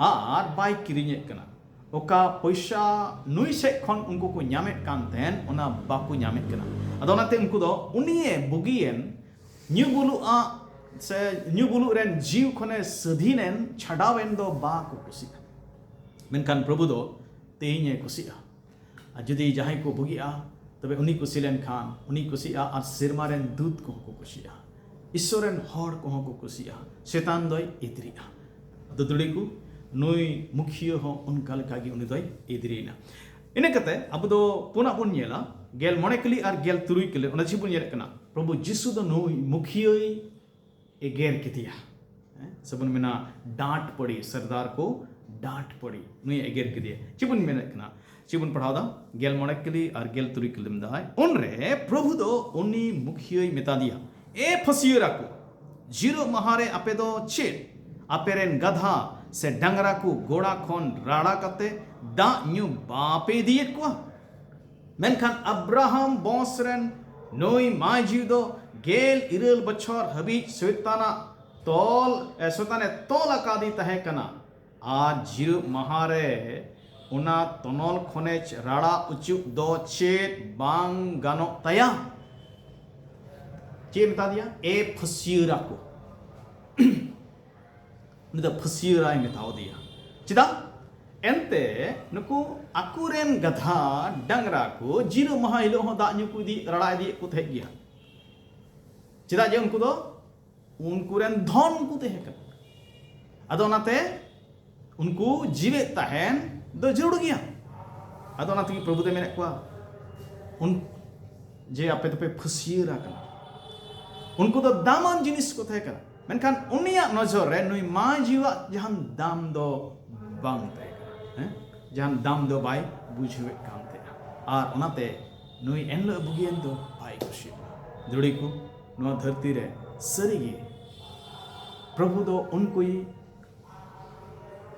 ᱟᱨ ᱵᱟᱭ ᱠᱤᱨᱤᱧᱮᱫ ᱠᱟᱱᱟ᱾ ᱚᱠᱟ ᱯᱚᱭᱥᱟ ᱱᱩᱭ ᱥᱮᱫ ᱠᱷᱚᱱ ᱩᱱᱠᱩ ᱠᱚ ᱧᱟᱢᱮᱫ ᱠᱟᱱ ᱛᱟᱦᱮᱸᱱ, ᱚᱱᱟ ᱵᱟᱠᱚ ᱧᱟᱢᱮᱫ ᱠᱟᱱᱟ᱾ ᱟᱫᱚ ᱚᱱᱟᱛᱮ ᱩᱱᱠᱩ ᱫᱚ ᱩᱱᱤᱭᱮ ᱵᱩᱜᱤᱭᱮᱱ, ᱧᱩ ᱵᱩᱞᱩᱜᱼᱟ ᱥᱮ ᱧᱩ ᱵᱩᱞᱩᱜ ᱨᱮᱱ ᱡᱤᱣᱤ ᱠᱷᱚᱱᱮ ᱥᱟᱹᱫᱷᱤᱱᱮᱱ, ᱪᱷᱟᱰᱟᱣᱮᱱ ᱫᱚ ᱵᱟᱠᱚ ᱠᱩᱥᱤᱜᱼᱟ᱾ ᱢᱮᱱᱠᱷᱟᱱ ᱯᱨᱚᱵᱷᱩ ᱫᱚ ᱛᱮᱦᱮᱧᱮ ᱠᱩᱥᱤᱜᱼᱟ᱾ ᱟᱨ ᱡᱩᱫᱤ ᱡᱟᱦᱟᱸᱭ ᱠᱚ ᱵᱩᱜᱤᱜᱼᱟ, ᱛᱚᱵᱮ ᱩᱱᱤ ᱠᱩᱥᱤ ᱞᱮᱱᱠᱷᱟᱱ ᱩᱱᱤ ᱠᱩᱥᱤᱜᱼᱟ, ᱟᱨ ᱥᱮᱨᱢᱟ ᱨᱮᱱ ᱫᱩᱛ ᱠᱚᱦᱚᱸ ᱠᱚ ᱠᱩᱥᱤᱜᱼᱟ, ᱤᱥᱥᱚᱨ ᱨᱮᱱ ᱦᱚᱲ ᱠᱚᱦᱚᱸ ᱠᱚ ᱠᱩᱥᱤᱜᱼᱟ᱾ ᱥᱮᱛᱟᱱ ᱫᱚᱭ ᱮᱫᱽᱨᱤᱜᱼᱟ᱾ ᱟᱫᱚ ᱫᱩᱲᱤ ᱠᱚ, ᱱᱩᱭ ᱢᱩᱠᱷᱤᱭᱟᱹ ᱦᱚᱸ ᱚᱱᱠᱟ ᱞᱮᱠᱟᱜᱮ ᱩᱱᱤ ᱫᱚᱭ ᱮᱫᱽᱨᱤᱭᱮᱱᱟ᱾ ᱤᱱᱟᱹ ᱠᱟᱛᱮ ᱟᱵᱚ ᱫᱚ ᱯᱩᱱᱟᱜ ᱵᱚᱱ ᱧᱮᱞᱟ, ᱜᱮᱞ ᱢᱚᱬᱮ ᱠᱟᱹᱞᱤ ᱟᱨ ᱜᱮᱞ ᱛᱩᱨᱩᱭ ᱠᱟᱹᱞᱤ, ᱚᱱᱟ ᱪᱮᱫ ᱵᱚᱱ ᱧᱮᱞᱮᱫ ᱠᱟᱱᱟ? ᱯᱨᱚᱵᱷᱩ ᱡᱤᱥᱩ ᱫᱚ ᱱᱩᱭ ᱢᱩᱠᱷᱤᱭᱟᱹᱭ ᱮᱜᱮᱨ ᱠᱮᱫᱮᱭᱟ᱾ ᱦᱮᱸ? ᱥᱮ ᱵᱚᱱ ᱢᱮᱱᱟ, ᱰᱟᱸᱴ ᱯᱟᱹᱲᱤ, ᱥᱚᱨᱫᱟᱨ ᱠᱚ ᱰᱟᱸᱴ ᱯᱟᱹᱲᱤ, ᱱᱩᱭᱮ ᱮᱜᱮᱨ ᱠᱮᱫᱮᱭᱟ᱾ ᱪᱮᱫ ᱵᱚᱱ ᱢᱮᱱᱮᱫ ᱠᱟᱱᱟ? ᱪᱮᱫ ᱵᱚᱱ ᱯᱟᱲᱦᱟᱣ ᱫᱟ? ᱜᱮᱞ ᱢᱚᱬᱮ ᱠᱟᱹᱞᱤ ᱟᱨ ᱜᱮᱞ ᱛᱩᱨᱩᱭ ᱠᱟᱹᱞᱤ ᱢᱮᱱᱫᱟᱭ, ᱩᱱᱨᱮ ᱯᱨᱚᱵᱷᱩ ᱫᱚ ᱩᱱᱤ ᱢᱩᱠᱷᱤᱭᱟᱹᱭ ᱢᱮᱛᱟ ᱫᱮᱭᱟ, ᱮ ᱯᱷᱟᱹᱥᱭᱟᱹᱨᱟ ᱠᱚ, ᱡᱤᱨᱟᱹ ᱢᱟᱦᱟ ᱨᱮ ᱟᱯᱮ ᱫᱚ ᱪᱮᱫ ᱟᱯᱮ ᱨᱮᱱ ᱜᱟᱫᱷᱟ ᱥᱮ ᱰᱟᱝᱨᱟ ᱠᱚ ᱜᱚᱲᱟ ᱠᱷᱚᱱ ᱨᱟᱲᱟ ᱠᱟᱛᱮ ᱫᱟᱜ ᱧᱩ ᱵᱟᱯᱮ ᱤᱫᱤᱭᱮᱫ ᱠᱚᱣᱟ? ᱢᱮᱱᱠᱷᱟᱱ ᱟᱵᱨᱟᱦᱟᱢ ᱵᱚᱝᱥ ᱨᱮᱱ ᱱᱩᱭ ᱢᱟᱹᱭ ᱡᱤᱣᱤ ᱫᱚ ᱜᱮᱞ ᱤᱨᱟᱹᱞ ᱵᱚᱪᱷᱚᱨ ᱦᱟᱹᱵᱤᱡ ᱥᱚᱭᱛᱟᱱᱟᱜ ᱛᱚᱞ, ᱮ, ᱥᱚᱭᱛᱟᱱᱮ ᱛᱚᱞ ᱟᱠᱟᱫᱮ ᱛᱟᱦᱮᱸ ᱠᱟᱱᱟ᱾ ᱟᱨ ᱡᱤᱨᱟᱹ ᱢᱟᱦᱟ ᱨᱮ ᱚᱱᱟ ᱛᱚᱱᱚᱞ ᱠᱷᱚᱱᱮ ᱨᱟᱲᱟ ᱚᱪᱚᱜ ᱫᱚ ᱪᱮᱫ ᱵᱟᱝ ᱜᱟᱱᱚᱜ ᱛᱟᱭᱟ? ᱪᱮᱫ ᱢᱮᱛᱟ ᱫᱮᱭᱟ? ᱮ ᱯᱷᱟᱹᱥᱭᱟᱹᱨᱟ ᱠᱚ᱾ ᱩᱱᱤ ᱫᱚ ᱯᱷᱟᱹᱥᱭᱟᱹᱨᱟᱭ ᱢᱮᱛᱟᱣ ᱫᱮᱭᱟ᱾ ᱪᱮᱫᱟᱜ? ᱮᱱᱛᱮ ᱱᱩᱠᱩ ᱟᱠᱚᱨᱮᱱ ᱜᱟᱫᱷᱟ ᱰᱟᱝᱨᱟ ᱠᱚ ᱡᱤᱨᱟᱹ ᱢᱟᱦᱟ ᱦᱤᱞᱳᱜ ᱦᱚᱸ ᱫᱟᱜ ᱧᱩ ᱠᱚ ᱤᱫᱤ, ᱨᱟᱲᱟ ᱤᱫᱤᱭᱮᱫ ᱠᱚ ᱛᱟᱦᱮᱸᱫ ᱜᱮᱭᱟ᱾ ᱪᱮᱫᱟᱜ ᱡᱮ ᱩᱱᱠᱩ ᱫᱚ ᱩᱱᱠᱩ ᱨᱮᱱ ᱫᱷᱚᱱ ᱠᱚ ᱛᱟᱦᱮᱸ ᱠᱟᱱᱟ᱾ ᱟᱫᱚ ᱚᱱᱟᱛᱮ ᱩᱱᱠᱩ ᱡᱤᱣᱮᱫ ᱛᱟᱦᱮᱱ ᱫᱚ ᱡᱟᱹᱨᱩᱲ ᱜᱮᱭᱟ᱾ ᱟᱫᱚ ᱚᱱᱟ ᱛᱮᱜᱮ ᱯᱨᱚᱵᱷᱩ ᱫᱚᱭ ᱢᱮᱱᱮᱫ ᱠᱚᱣᱟ, ᱩᱱ ᱡᱮ ᱟᱯᱮ ᱫᱚᱯᱮ ᱯᱷᱟᱹᱥᱭᱟᱹᱨ ᱟᱠᱟᱱᱟ᱾ ᱩᱱᱠᱩ ᱫᱚ ᱫᱟᱢᱟᱱ ᱡᱤᱱᱤᱥ ᱠᱚ ᱛᱟᱦᱮᱸ ᱠᱟᱱᱟ, ᱢᱮᱱᱠᱷᱟᱱ ᱩᱱᱤᱭᱟᱜ ᱱᱚᱡᱚᱨ ᱨᱮ ᱱᱩᱭ ᱢᱟᱹᱡᱷᱤᱭᱟᱜ ᱡᱟᱦᱟᱱ ᱫᱟᱢ ᱫᱚ ᱵᱟᱝ ᱛᱟᱦᱮᱸ ᱠᱟᱱᱟ᱾ ᱦᱮᱸ? ᱡᱟᱦᱟᱱ ᱫᱟᱢ ᱫᱚ ᱵᱟᱭ ᱵᱩᱡᱷᱟᱹᱣᱮᱫ ᱠᱟᱱ ᱛᱟᱦᱮᱸᱜᱼᱟ᱾ ᱟᱨ ᱚᱱᱟᱛᱮ ᱱᱩᱭ ᱮᱱᱦᱤᱞᱳᱜ ᱵᱩᱜᱤᱭᱮᱱ ᱫᱚ ᱵᱟᱭ ᱠᱩᱥᱤᱭᱟᱜᱼᱟ᱾ ᱫᱩᱲᱤ ᱠᱚ, ᱱᱚᱣᱟ ᱫᱷᱟᱹᱨᱛᱤ ᱨᱮ ᱥᱟᱹᱨᱤᱜᱮ ᱯᱨᱚᱵᱷᱩ ᱫᱚ ᱩᱱᱠᱩᱭ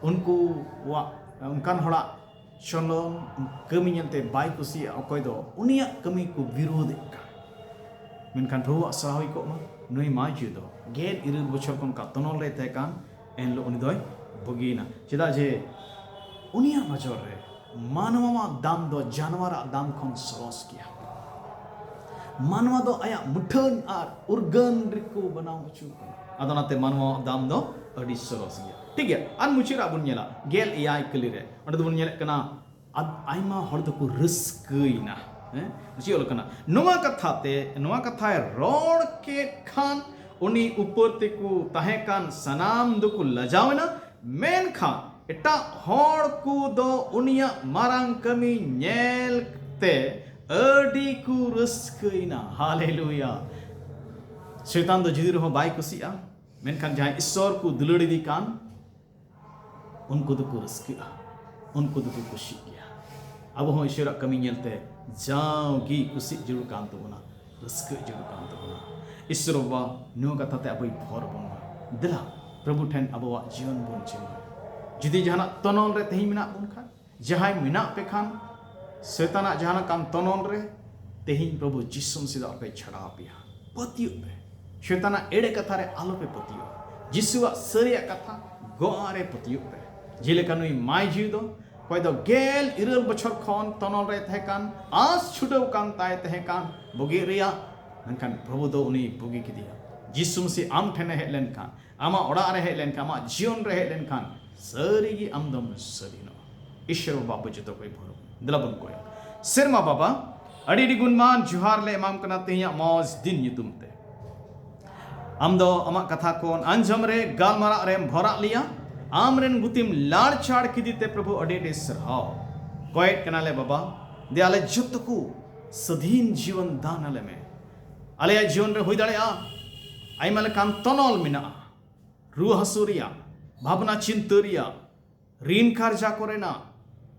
ᱩᱱᱠᱩᱣᱟᱜ, ᱚᱱᱠᱟᱱ ᱦᱚᱲᱟᱜ ᱪᱚᱞᱚᱱ, ᱠᱟᱹᱢᱤ ᱧᱮᱞᱛᱮ ᱵᱟᱭ ᱠᱩᱥᱤᱭᱟᱜᱼᱟ, ᱚᱠᱚᱭ ᱫᱚ ᱩᱱᱤᱭᱟᱜ ᱠᱟᱹᱢᱤ ᱠᱚ ᱵᱤᱨᱳᱫᱮᱫ ᱠᱟᱱ᱾ ᱢᱮᱱᱠᱷᱟᱱ ᱯᱨᱚᱵᱷᱩᱣᱟᱜ ᱥᱟᱨᱦᱟᱣ ᱦᱩᱭ ᱠᱚᱜ ᱢᱟ, ᱱᱩᱭ ᱢᱟᱹᱡᱷᱤ ᱫᱚ ᱜᱮᱞ ᱤᱨᱟᱹᱞ ᱵᱚᱪᱷᱚᱨ ᱠᱷᱚᱱ ᱠᱟ ᱛᱚᱱᱚᱞ ᱨᱮ ᱛᱟᱦᱮᱸ ᱠᱟᱱ, ᱮᱱᱦᱤᱞᱳᱜ ᱩᱱᱤ ᱫᱚᱭ ᱵᱩᱜᱤᱭᱮᱱᱟ᱾ ᱪᱮᱫᱟᱜ ᱡᱮ ᱩᱱᱤᱭᱟᱜ ᱱᱚᱡᱚᱨ ᱨᱮ ᱢᱟᱱᱣᱟᱣᱟᱜ ᱫᱟᱢ ᱫᱚ ᱡᱟᱱᱣᱟᱨᱟᱜ ᱫᱟᱢ ᱠᱷᱚᱱ ᱥᱚᱨᱚᱥ ᱜᱮᱭᱟ᱾ ᱢᱟᱱᱣᱟ ᱫᱚ ᱟᱭᱟᱜ ᱢᱩᱴᱷᱟᱹᱱ ᱟᱨ ᱩᱨᱜᱟᱹᱱ ᱨᱮᱠᱚ ᱵᱮᱱᱟᱣ ᱦᱚᱪᱚ ᱠᱟᱱᱟ᱾ ᱟᱫᱚ ᱚᱱᱟᱛᱮ ᱢᱟᱱᱣᱟᱣᱟᱜ ᱫᱟᱢ ᱫᱚ ᱟᱹᱰᱤ ᱥᱚᱨᱚᱥ ᱜᱮᱭᱟ᱾ ᱴᱷᱤᱠ ᱜᱮᱭᱟ, ᱟᱨ ᱢᱩᱪᱟᱹᱫ ᱨᱮ ᱵᱚᱱ ᱧᱮᱞᱟ ᱜᱮᱞ ᱮᱭᱟᱭ ᱠᱟᱹᱞᱤ ᱨᱮ, ᱚᱸᱰᱮ ᱫᱚᱵᱚᱱ ᱧᱮᱞᱮᱫ ᱠᱟᱱᱟ, ᱟᱫ-, ᱟᱭᱢᱟ ᱦᱚᱲ ᱫᱚᱠᱚ ᱨᱟᱹᱥᱠᱟᱹᱭᱮᱱᱟ᱾ ᱦᱮᱸ? ᱪᱮᱫ ᱚᱞ ᱠᱟᱱᱟ? ᱱᱚᱣᱟ ᱠᱟᱛᱷᱟ ᱛᱮ, ᱱᱚᱣᱟ ᱠᱟᱛᱷᱟᱭ ᱨᱚᱲ ᱠᱮᱫ ᱠᱷᱟᱱ ᱩᱱᱤ ᱩᱯᱟᱹᱨ ᱛᱮᱠᱚ ᱛᱟᱦᱮᱸ ᱠᱟᱱ ᱥᱟᱱᱟᱢ ᱫᱚᱠᱚ ᱞᱟᱡᱟᱣ ᱮᱱᱟ, ᱢᱮᱱᱠᱷᱟᱱ ᱮᱴᱟᱜ ᱦᱚᱲ ᱠᱚ ᱫᱚ ᱩᱱᱤᱭᱟᱜ ᱢᱟᱨᱟᱝ ᱠᱟᱹᱢᱤ ᱧᱮᱞ ᱛᱮ ᱟᱹᱰᱤ ᱠᱚ ᱨᱟᱹᱥᱠᱟᱹᱭᱮᱱᱟ᱾ ᱦᱟᱞᱮᱞᱩᱭᱟ! ᱥᱚᱭᱛᱟᱱ ᱫᱚ ᱡᱩᱫᱤ ᱨᱮᱦᱚᱸ ᱵᱟᱭ ᱠᱩᱥᱤᱜᱼᱟ, ᱢᱮᱱᱠᱷᱟᱱ ᱡᱟᱦᱟᱸᱭ ᱤᱥᱥᱚᱨ ᱠᱚ ᱫᱩᱞᱟᱹᱲ ᱤᱫᱤ ᱠᱟᱱ, ᱩᱱᱠᱩ ᱫᱚᱠᱚ ᱨᱟᱹᱥᱠᱟᱹᱜᱼᱟ, ᱩᱱᱠᱩ ᱫᱚᱠᱚ ᱠᱩᱥᱤᱜ ᱜᱮᱭᱟ᱾ ᱟᱵᱚ ᱦᱚᱸ ᱤᱥᱚᱨᱟᱜ ᱠᱟᱹᱢᱤ ᱧᱮᱞᱛᱮ ᱡᱟᱣᱜᱮ ᱠᱩᱥᱤᱜ ᱡᱟᱹᱨᱩᱲ ᱠᱟᱱ ᱛᱟᱵᱚᱱᱟ, ᱨᱟᱹᱥᱠᱟᱹᱜ ᱡᱟᱹᱨᱩᱲ ᱠᱟᱱ ᱛᱟᱵᱚᱱᱟ᱾ ᱤᱥᱚᱨ ᱵᱟᱵᱟ ᱱᱚᱣᱟ ᱠᱟᱛᱷᱟ ᱛᱮ ᱟᱵᱚᱭ ᱵᱷᱚᱨ ᱵᱚᱱ ᱢᱟ᱾ ᱫᱮᱞᱟ, ᱯᱨᱚᱵᱷᱩ ᱴᱷᱮᱱ ᱟᱵᱚᱣᱟᱜ ᱡᱤᱭᱚᱱ ᱵᱚᱱ ᱪᱤᱱᱦᱟᱹᱣᱟ᱾ ᱡᱩᱫᱤ ᱡᱟᱦᱟᱱᱟᱜ ᱛᱚᱱᱚᱞ ᱨᱮ ᱛᱮᱦᱮᱧ ᱢᱮᱱᱟᱜ ᱵᱚᱱ ᱠᱷᱟᱱ, ᱡᱟᱦᱟᱸᱭ ᱢᱮᱱᱟᱜ ᱯᱮ ᱠᱷᱟᱱ, ᱥᱚᱭᱛᱟᱱᱟᱜ ᱡᱟᱦᱟᱱᱟᱜ ᱠᱟᱱ ᱛᱚᱱᱚᱞ ᱨᱮ, ᱛᱮᱦᱮᱧ ᱯᱨᱚᱵᱷᱩ ᱡᱤᱥᱩ ᱢᱟᱹᱥᱤ ᱫᱚ ᱟᱯᱮ ᱪᱷᱟᱲᱟᱣ ᱯᱮᱭᱟ᱾ ᱯᱟᱹᱛᱭᱟᱹᱜ ᱯᱮ᱾ ᱥᱚᱭᱛᱟᱱᱟᱜ ᱮᱲᱮ ᱠᱟᱛᱷᱟ ᱨᱮ ᱟᱞᱚ ᱯᱮ ᱯᱟᱹᱛᱭᱟᱹᱜᱼᱟ᱾ ᱡᱤᱥᱩᱣᱟᱜ ᱥᱟᱹᱨᱤᱭᱟᱜ ᱠᱟᱛᱷᱟ ᱜᱚᱜᱼᱟ ᱨᱮ ᱯᱟᱹᱛᱭᱟᱹᱜ ᱯᱮ᱾ ᱡᱮᱞᱮᱠᱟ ᱱᱩᱭ ᱢᱟᱹᱡᱷᱤ ᱫᱚ, ᱚᱠᱚᱭ ᱫᱚ ᱜᱮᱞ ᱤᱨᱟᱹᱞ ᱵᱚᱪᱷᱚᱨ ᱠᱷᱚᱱ ᱛᱚᱱᱚᱞ ᱨᱮ ᱛᱟᱦᱮᱸ ᱠᱟᱱ, ᱟᱸᱥ ᱪᱷᱩᱰᱟᱹᱣ ᱠᱟᱱ ᱛᱟᱭ ᱛᱟᱦᱮᱸ ᱠᱟᱱ ᱵᱩᱜᱤ ᱨᱮᱭᱟᱜ, ᱢᱮᱱᱠᱷᱟᱱ ᱯᱨᱚᱵᱷᱩ ᱫᱚ ᱩᱱᱤ ᱵᱩᱜᱤ ᱠᱮᱫᱮᱭᱟ᱾ ᱡᱤᱥᱩ ᱢᱟᱹᱥᱤ ᱟᱢ ᱴᱷᱮᱱᱮ ᱦᱮᱡ ᱞᱮᱱᱠᱷᱟᱱ, ᱟᱢᱟᱜ ᱚᱲᱟᱜ ᱨᱮ ᱦᱮᱡ ᱞᱮᱱᱠᱷᱟᱱ, ᱟᱢᱟᱜ ᱡᱤᱭᱚᱱ ᱨᱮ ᱦᱮᱡ ᱞᱮᱱᱠᱷᱟᱱ, ᱥᱟᱹᱨᱤ ᱜᱮ ᱟᱢ ᱫᱚᱢ ᱥᱟᱹᱫᱷᱤᱱᱚᱜᱼᱟ᱾ ᱤᱥᱚᱨ ᱵᱟᱵᱟ ᱡᱚᱛᱚ ᱠᱚᱭ ᱵᱷᱚᱨᱚᱢ᱾ ᱫᱮᱞᱟ ᱵᱚᱱ ᱠᱚᱭᱟ᱾ ᱥᱮᱨᱢᱟ ᱵᱟᱵᱟ, ᱟᱹᱰᱤ ᱟᱹᱰᱤ ᱜᱩᱱᱢᱟᱱ ᱡᱚᱦᱟᱨ ᱞᱮ ᱮᱢᱟᱢ ᱠᱟᱱᱟ ᱛᱮᱦᱮᱧᱟᱜ ᱢᱚᱡᱽ ᱫᱤᱱ ᱧᱩᱛᱩᱢ ᱛᱮ᱾ ᱟᱢ ᱫᱚ ᱟᱢᱟᱜ ᱠᱟᱛᱷᱟ ᱠᱷᱚᱱ ᱟᱸᱡᱚᱢ ᱨᱮ, ᱜᱟᱞᱢᱟᱨᱟᱜ ᱨᱮᱢ ᱵᱷᱚᱨᱟᱜ ᱞᱮᱭᱟ᱾ ᱟᱢᱨᱮᱱ ᱜᱩᱛᱤᱢ ᱞᱟᱲᱪᱟᱲ ᱠᱮᱫᱮᱛᱮ ᱯᱨᱚᱵᱷᱩ ᱟᱹᱰᱤ ᱟᱹᱰᱤ ᱥᱟᱨᱦᱟᱣ᱾ ᱠᱚᱭᱮᱫ ᱠᱟᱱᱟᱞᱮ ᱵᱟᱵᱟ, ᱫᱮ ᱟᱞᱮ ᱡᱚᱛᱚ ᱠᱚ ᱥᱟᱹᱫᱷᱤᱱ ᱡᱤᱭᱚᱱ ᱫᱟᱱ ᱟᱞᱮ ᱢᱮ᱾ ᱟᱞᱮᱭᱟᱜ ᱡᱤᱭᱚᱱ ᱨᱮ ᱦᱩᱭ ᱫᱟᱲᱮᱭᱟᱜᱼᱟ ᱟᱭᱢᱟ ᱞᱮᱠᱟᱱ ᱛᱚᱱᱚᱞ ᱢᱮᱱᱟᱜᱼᱟ, ᱨᱩᱣᱟᱹ ᱦᱟᱹᱥᱩ ᱨᱮᱭᱟᱜ, ᱵᱷᱟᱵᱽᱱᱟ ᱪᱤᱱᱛᱟᱹ ᱨᱮᱭᱟᱜ, ᱨᱤᱱ ᱠᱟᱨᱡᱟ ᱠᱚᱨᱮᱱᱟᱜ,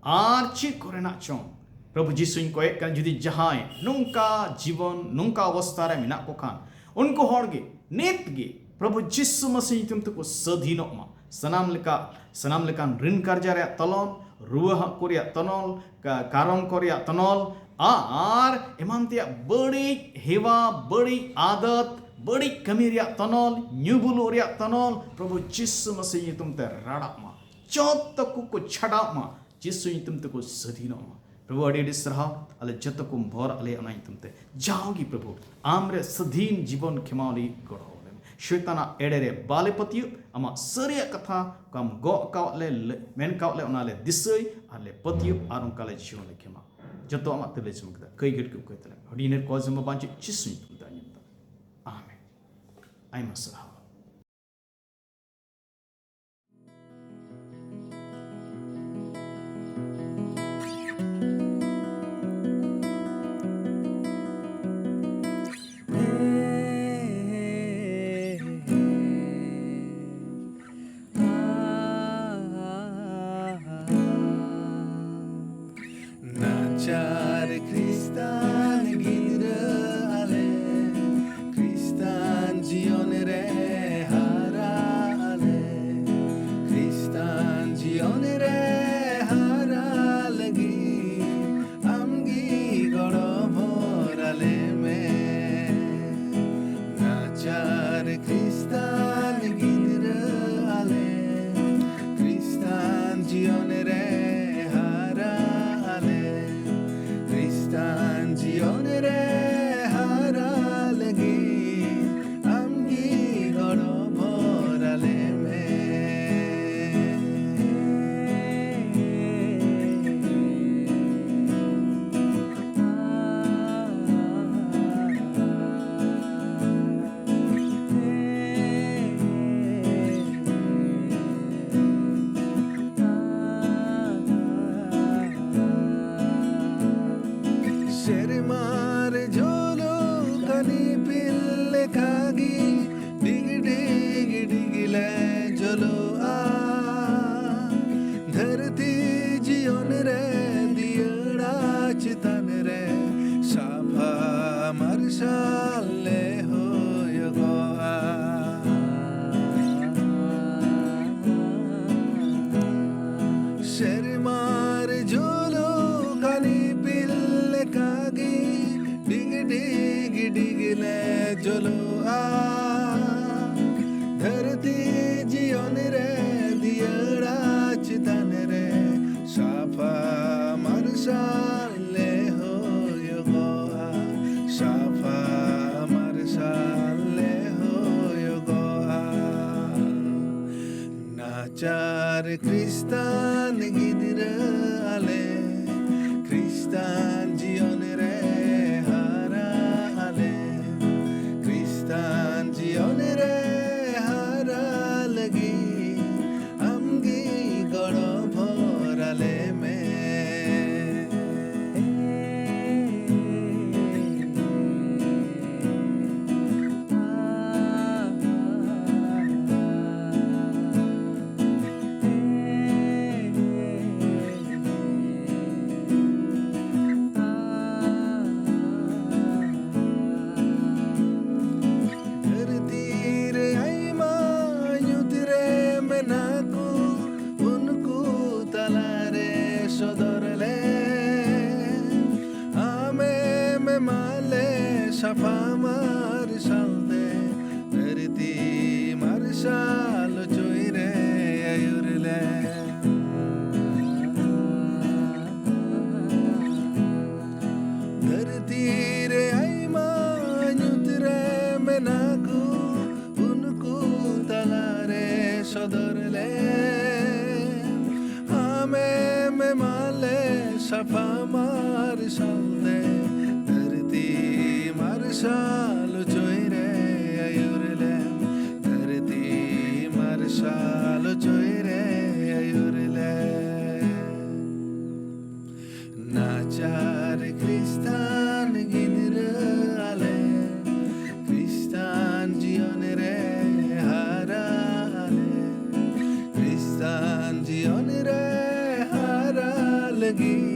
ᱟᱨ ᱪᱮᱫ ᱠᱚᱨᱮᱱᱟᱜ ᱪᱚᱝ᱾ ᱯᱨᱚᱵᱷᱩ ᱡᱤᱥᱩᱧ ᱠᱚᱭᱮᱫ ᱠᱟᱱᱟ, ᱡᱩᱫᱤ ᱡᱟᱦᱟᱸᱭ ᱱᱚᱝᱠᱟ ᱡᱤᱵᱚᱱ, ᱱᱚᱝᱠᱟ ᱚᱵᱚᱥᱛᱷᱟ ᱨᱮ ᱢᱮᱱᱟᱜ ᱠᱚ ᱠᱷᱟᱱ, ᱩᱱᱠᱩ ᱦᱚᱲ ᱜᱮ ᱱᱤᱛ ᱜᱮ ᱯᱨᱚᱵᱷᱩ ᱡᱤᱥᱩ ᱢᱟᱥᱤ ᱧᱩᱛᱩᱢ ᱛᱮᱠᱚ ᱥᱟᱹᱫᱷᱤᱱᱚᱜ ᱢᱟ᱾ ᱥᱟᱱᱟᱢ ᱞᱮᱠᱟ, ᱥᱟᱱᱟᱢ ᱞᱮᱠᱟᱱ ᱨᱤᱱ ᱠᱟᱨᱡᱟ ᱨᱮᱭᱟᱜ ᱛᱚᱞᱚᱱ, ᱨᱩᱣᱟᱹ ᱦᱟᱜ ᱠᱚ ᱨᱮᱭᱟᱜ ᱛᱚᱱᱚᱞ, ᱠᱟ-, ᱠᱟᱨᱚᱱ ᱠᱚ ᱨᱮᱭᱟᱜ ᱛᱚᱱᱚᱞ, ᱟᱨ ᱮᱢᱟᱱ ᱛᱮᱭᱟᱜ ᱵᱟᱹᱲᱤᱡ ᱦᱮᱣᱟ, ᱵᱟᱹᱲᱤᱡ ᱟᱫᱚᱛ, ᱵᱟᱹᱲᱤᱡ ᱠᱟᱹᱢᱤ ᱨᱮᱭᱟᱜ ᱛᱚᱱᱚᱞ, ᱧᱩ ᱵᱩᱞᱩᱜ ᱨᱮᱭᱟᱜ ᱛᱚᱱᱚᱞ, ᱯᱨᱚᱵᱷᱩ ᱡᱤᱥᱩ ᱢᱟᱥᱤ ᱧᱩᱛᱩᱢ ᱛᱮ ᱨᱟᱲᱟᱜ ᱢᱟ᱾ ᱡᱚᱛᱚ ᱠᱚᱠᱚ ᱪᱷᱟᱰᱟᱜ ᱢᱟ, ᱡᱤᱥᱩ ᱧᱩᱛᱩᱢ ᱛᱮᱠᱚ ᱥᱟᱹᱫᱷᱤᱱᱚᱜ ᱢᱟ᱾ ᱯᱨᱚᱵᱷᱩ, ᱟᱹᱰᱤ ᱟᱹᱰᱤ ᱥᱟᱨᱦᱟᱣ, ᱟᱞᱮ ᱡᱚᱛᱚ ᱠᱚᱢ ᱵᱷᱚᱨ ᱟᱞᱮᱭᱟ ᱚᱱᱟ ᱧᱩᱛᱩᱢ ᱛᱮ᱾ ᱡᱟᱣᱜᱮ ᱯᱨᱚᱵᱷᱩ, ᱟᱢ ᱨᱮ ᱥᱟᱹᱫᱷᱤᱱ ᱡᱤᱵᱚᱱ ᱠᱷᱮᱢᱟᱣ ᱞᱟᱹᱜᱤᱫ ᱜᱚᱲᱚ ᱟᱞᱮ ᱢᱮ᱾ ᱥᱚᱭᱛᱟᱱᱟᱜ ᱮᱲᱮ ᱨᱮ ᱵᱟᱞᱮ ᱯᱟᱹᱛᱭᱟᱹᱜ, ᱟᱢᱟᱜ ᱥᱟᱹᱨᱤᱭᱟᱜ ᱠᱟᱛᱷᱟ ᱚᱠᱟᱢ ᱜᱚᱜ ᱟᱠᱟᱣᱟᱫ ᱞᱮ, ᱞᱮ, ᱢᱮᱱ ᱟᱠᱟᱣᱟᱫ ᱞᱮ, ᱚᱱᱟ ᱞᱮ ᱫᱤᱥᱟᱹᱭ ᱟᱨ ᱞᱮ ᱯᱟᱹᱛᱭᱟᱹᱜ ᱟᱨ ᱚᱱᱠᱟ ᱞᱮ ᱡᱤᱭᱚᱱ ᱞᱮ ᱠᱷᱮᱢᱟ᱾ ᱡᱚᱛᱚ ᱟᱢᱟᱜ ᱛᱮᱞᱮ ᱡᱚᱢ ᱠᱮᱫᱟ᱾ ᱠᱟᱹᱭ ᱜᱟᱹᱰ ᱠᱚ ᱠᱟᱹᱭ ᱛᱟᱞᱮ ᱢᱮ᱾ ᱦᱩᱰᱤᱧ ᱮᱨ ᱠᱚ ᱡᱚᱢ ᱵᱟᱧᱪᱟᱣ ᱡᱤᱥᱩ ᱧᱩᱛᱩᱢ ᱛᱮ ᱟᱸᱡᱚᱢ ᱫᱟ᱾ ᱟᱢᱮᱱ᱾ ᱟᱭᱢᱟ ᱥᱟᱨᱦᱟᱣ᱾ ᱱᱟᱪᱟᱨ ᱠᱷᱨᱤᱥᱛᱟᱱ ᱜᱤᱫᱽᱨᱟᱹ ᱟᱞᱮ, ᱠᱷᱨᱤᱥᱛᱟᱱ ᱡᱤᱭᱚᱱ ᱨᱮ ᱦᱟᱨᱟ ᱟᱞᱮ, ᱠᱷᱨᱤᱥᱛᱟᱱ ᱡᱤᱭᱚᱱ ᱨᱮ ᱦᱟᱨᱟ ᱞᱟᱹᱜᱤᱫ ᱟᱢ ᱜᱮ ᱜᱚᱲᱚ ᱵᱷᱚᱨ ᱟᱞᱮ ᱢᱮ᱾ ᱱᱟᱪᱟᱨ ᱠᱷᱨᱤᱥᱛᱟᱱ ᱜᱤᱫᱽᱨᱟᱹ ᱟᱞᱮ, ᱠᱷᱨᱤᱥᱛᱟᱱ ᱡᱤᱭᱚᱱ ᱨᱮ ᱦᱟᱨᱟ ᱟᱞᱮ, ᱠᱷᱨᱤᱥᱛᱟᱱ ᱡᱤᱭᱚᱱ ᱨᱮ ᱦᱟᱨᱟ ᱞᱟᱹᱜᱤᱫ ᱟᱢ ᱜᱮ ᱜᱚᱲᱚ ᱵᱷᱚᱨ ᱟᱞᱮ ᱢᱮ᱾ ᱫᱷᱟᱹᱨᱛᱤ ᱡᱤᱭᱚᱱ ᱨᱮ ᱫᱤᱭᱟᱹᱲᱟ ᱪᱮᱛᱟᱱ ᱨᱮ ᱥᱟᱯᱷᱟ ᱢᱟᱨᱥᱟᱞ ᱞᱮ ᱦᱩᱭᱩᱜᱚᱜᱼᱟ, ᱥᱟᱯᱷᱟ ᱢᱟᱨᱥᱟᱞ ᱞᱮ ᱦᱩᱭᱩᱜᱚᱜᱼᱟ᱾ ᱱᱟᱪᱟᱨ ᱠᱷᱨᱤᱥᱴᱟᱱ ᱜᱤᱫᱽᱨᱟᱹ ᱟᱞᱮ, ᱠᱷᱨᱤᱥᱴᱟᱱ ᱡᱤᱭᱚᱱ ᱨᱮ ᱦᱟᱨᱟ ᱟᱞᱮ, ᱠᱷᱨᱤᱥᱴᱟᱱ ᱡᱤᱭᱚᱱ ᱨᱮ ᱦᱟᱨᱟ ᱞᱟᱹᱜᱤᱫ ᱟᱢᱜᱮ ᱜᱚᱲᱚ ᱵᱷᱚᱨ ᱟᱞᱮ ᱢᱮ᱾ ᱫᱷᱟᱹᱨᱛᱤ ᱨᱮ ᱟᱭᱢᱟ ᱧᱩᱛ ᱨᱮ ᱢᱮᱱᱟᱜ ᱠᱚ, ᱩᱱᱠᱩ ᱛᱟᱞᱟᱨᱮ ᱥᱚᱫᱚᱨ ᱞᱮ ᱟᱢᱮᱢ ᱮᱢᱟᱞᱮ ᱥᱟᱯᱷᱟ ᱢᱟᱨᱥᱟᱞ ᱛᱮ, ᱫᱷᱟᱹᱨᱛᱤ ᱢᱟᱨᱥᱟᱞ ᱚᱪᱚᱭ ᱨᱮ ᱟᱹᱭᱩᱨ ᱞᱮ᱾ ᱫᱷᱟᱹᱨᱛᱤ ᱨᱮ ᱟᱭᱢᱟ ᱧᱩᱛ ᱨᱮ ᱢᱮᱱᱟᱜ ᱠᱚ, ᱩᱱᱠᱩ ᱛᱟᱞᱟᱨᱮ ᱥᱚᱫᱚᱨ ᱞᱮ ᱟᱢᱮᱢ ᱮᱢᱟᱞᱮ ᱥᱟᱯᱷᱟ ᱢᱟᱨᱥᱟᱞ ᱛᱮ, ᱫᱷᱟᱹᱨᱛᱤ ᱢᱟᱨᱥᱟᱞ ᱚᱪᱚᱭ ᱨᱮ ᱟᱹᱭᱩᱨ ᱞᱮ, ᱫᱷᱟᱹᱨᱛᱤ ᱢᱟᱨᱥᱟᱞ ᱚᱪᱚᱭ ᱨᱮ ᱟᱹᱭᱩᱨ ᱞᱮ᱾ ᱱᱟᱪᱟᱨ ᱠᱷᱨᱤᱥᱴᱟᱱ ᱜᱤᱫᱽᱨᱟᱹ ᱟᱞᱮ, ᱠᱷᱨᱤᱥᱴᱟᱱ ᱡᱤᱭᱚᱱ ᱨᱮ ᱦᱟᱨᱟ ᱟᱞᱮ, ᱠᱷᱨᱤᱥᱴᱟᱱ ᱡᱤᱭᱚᱱ ᱨᱮ ᱦᱟᱨᱟ ᱞᱟᱹᱜᱤᱫ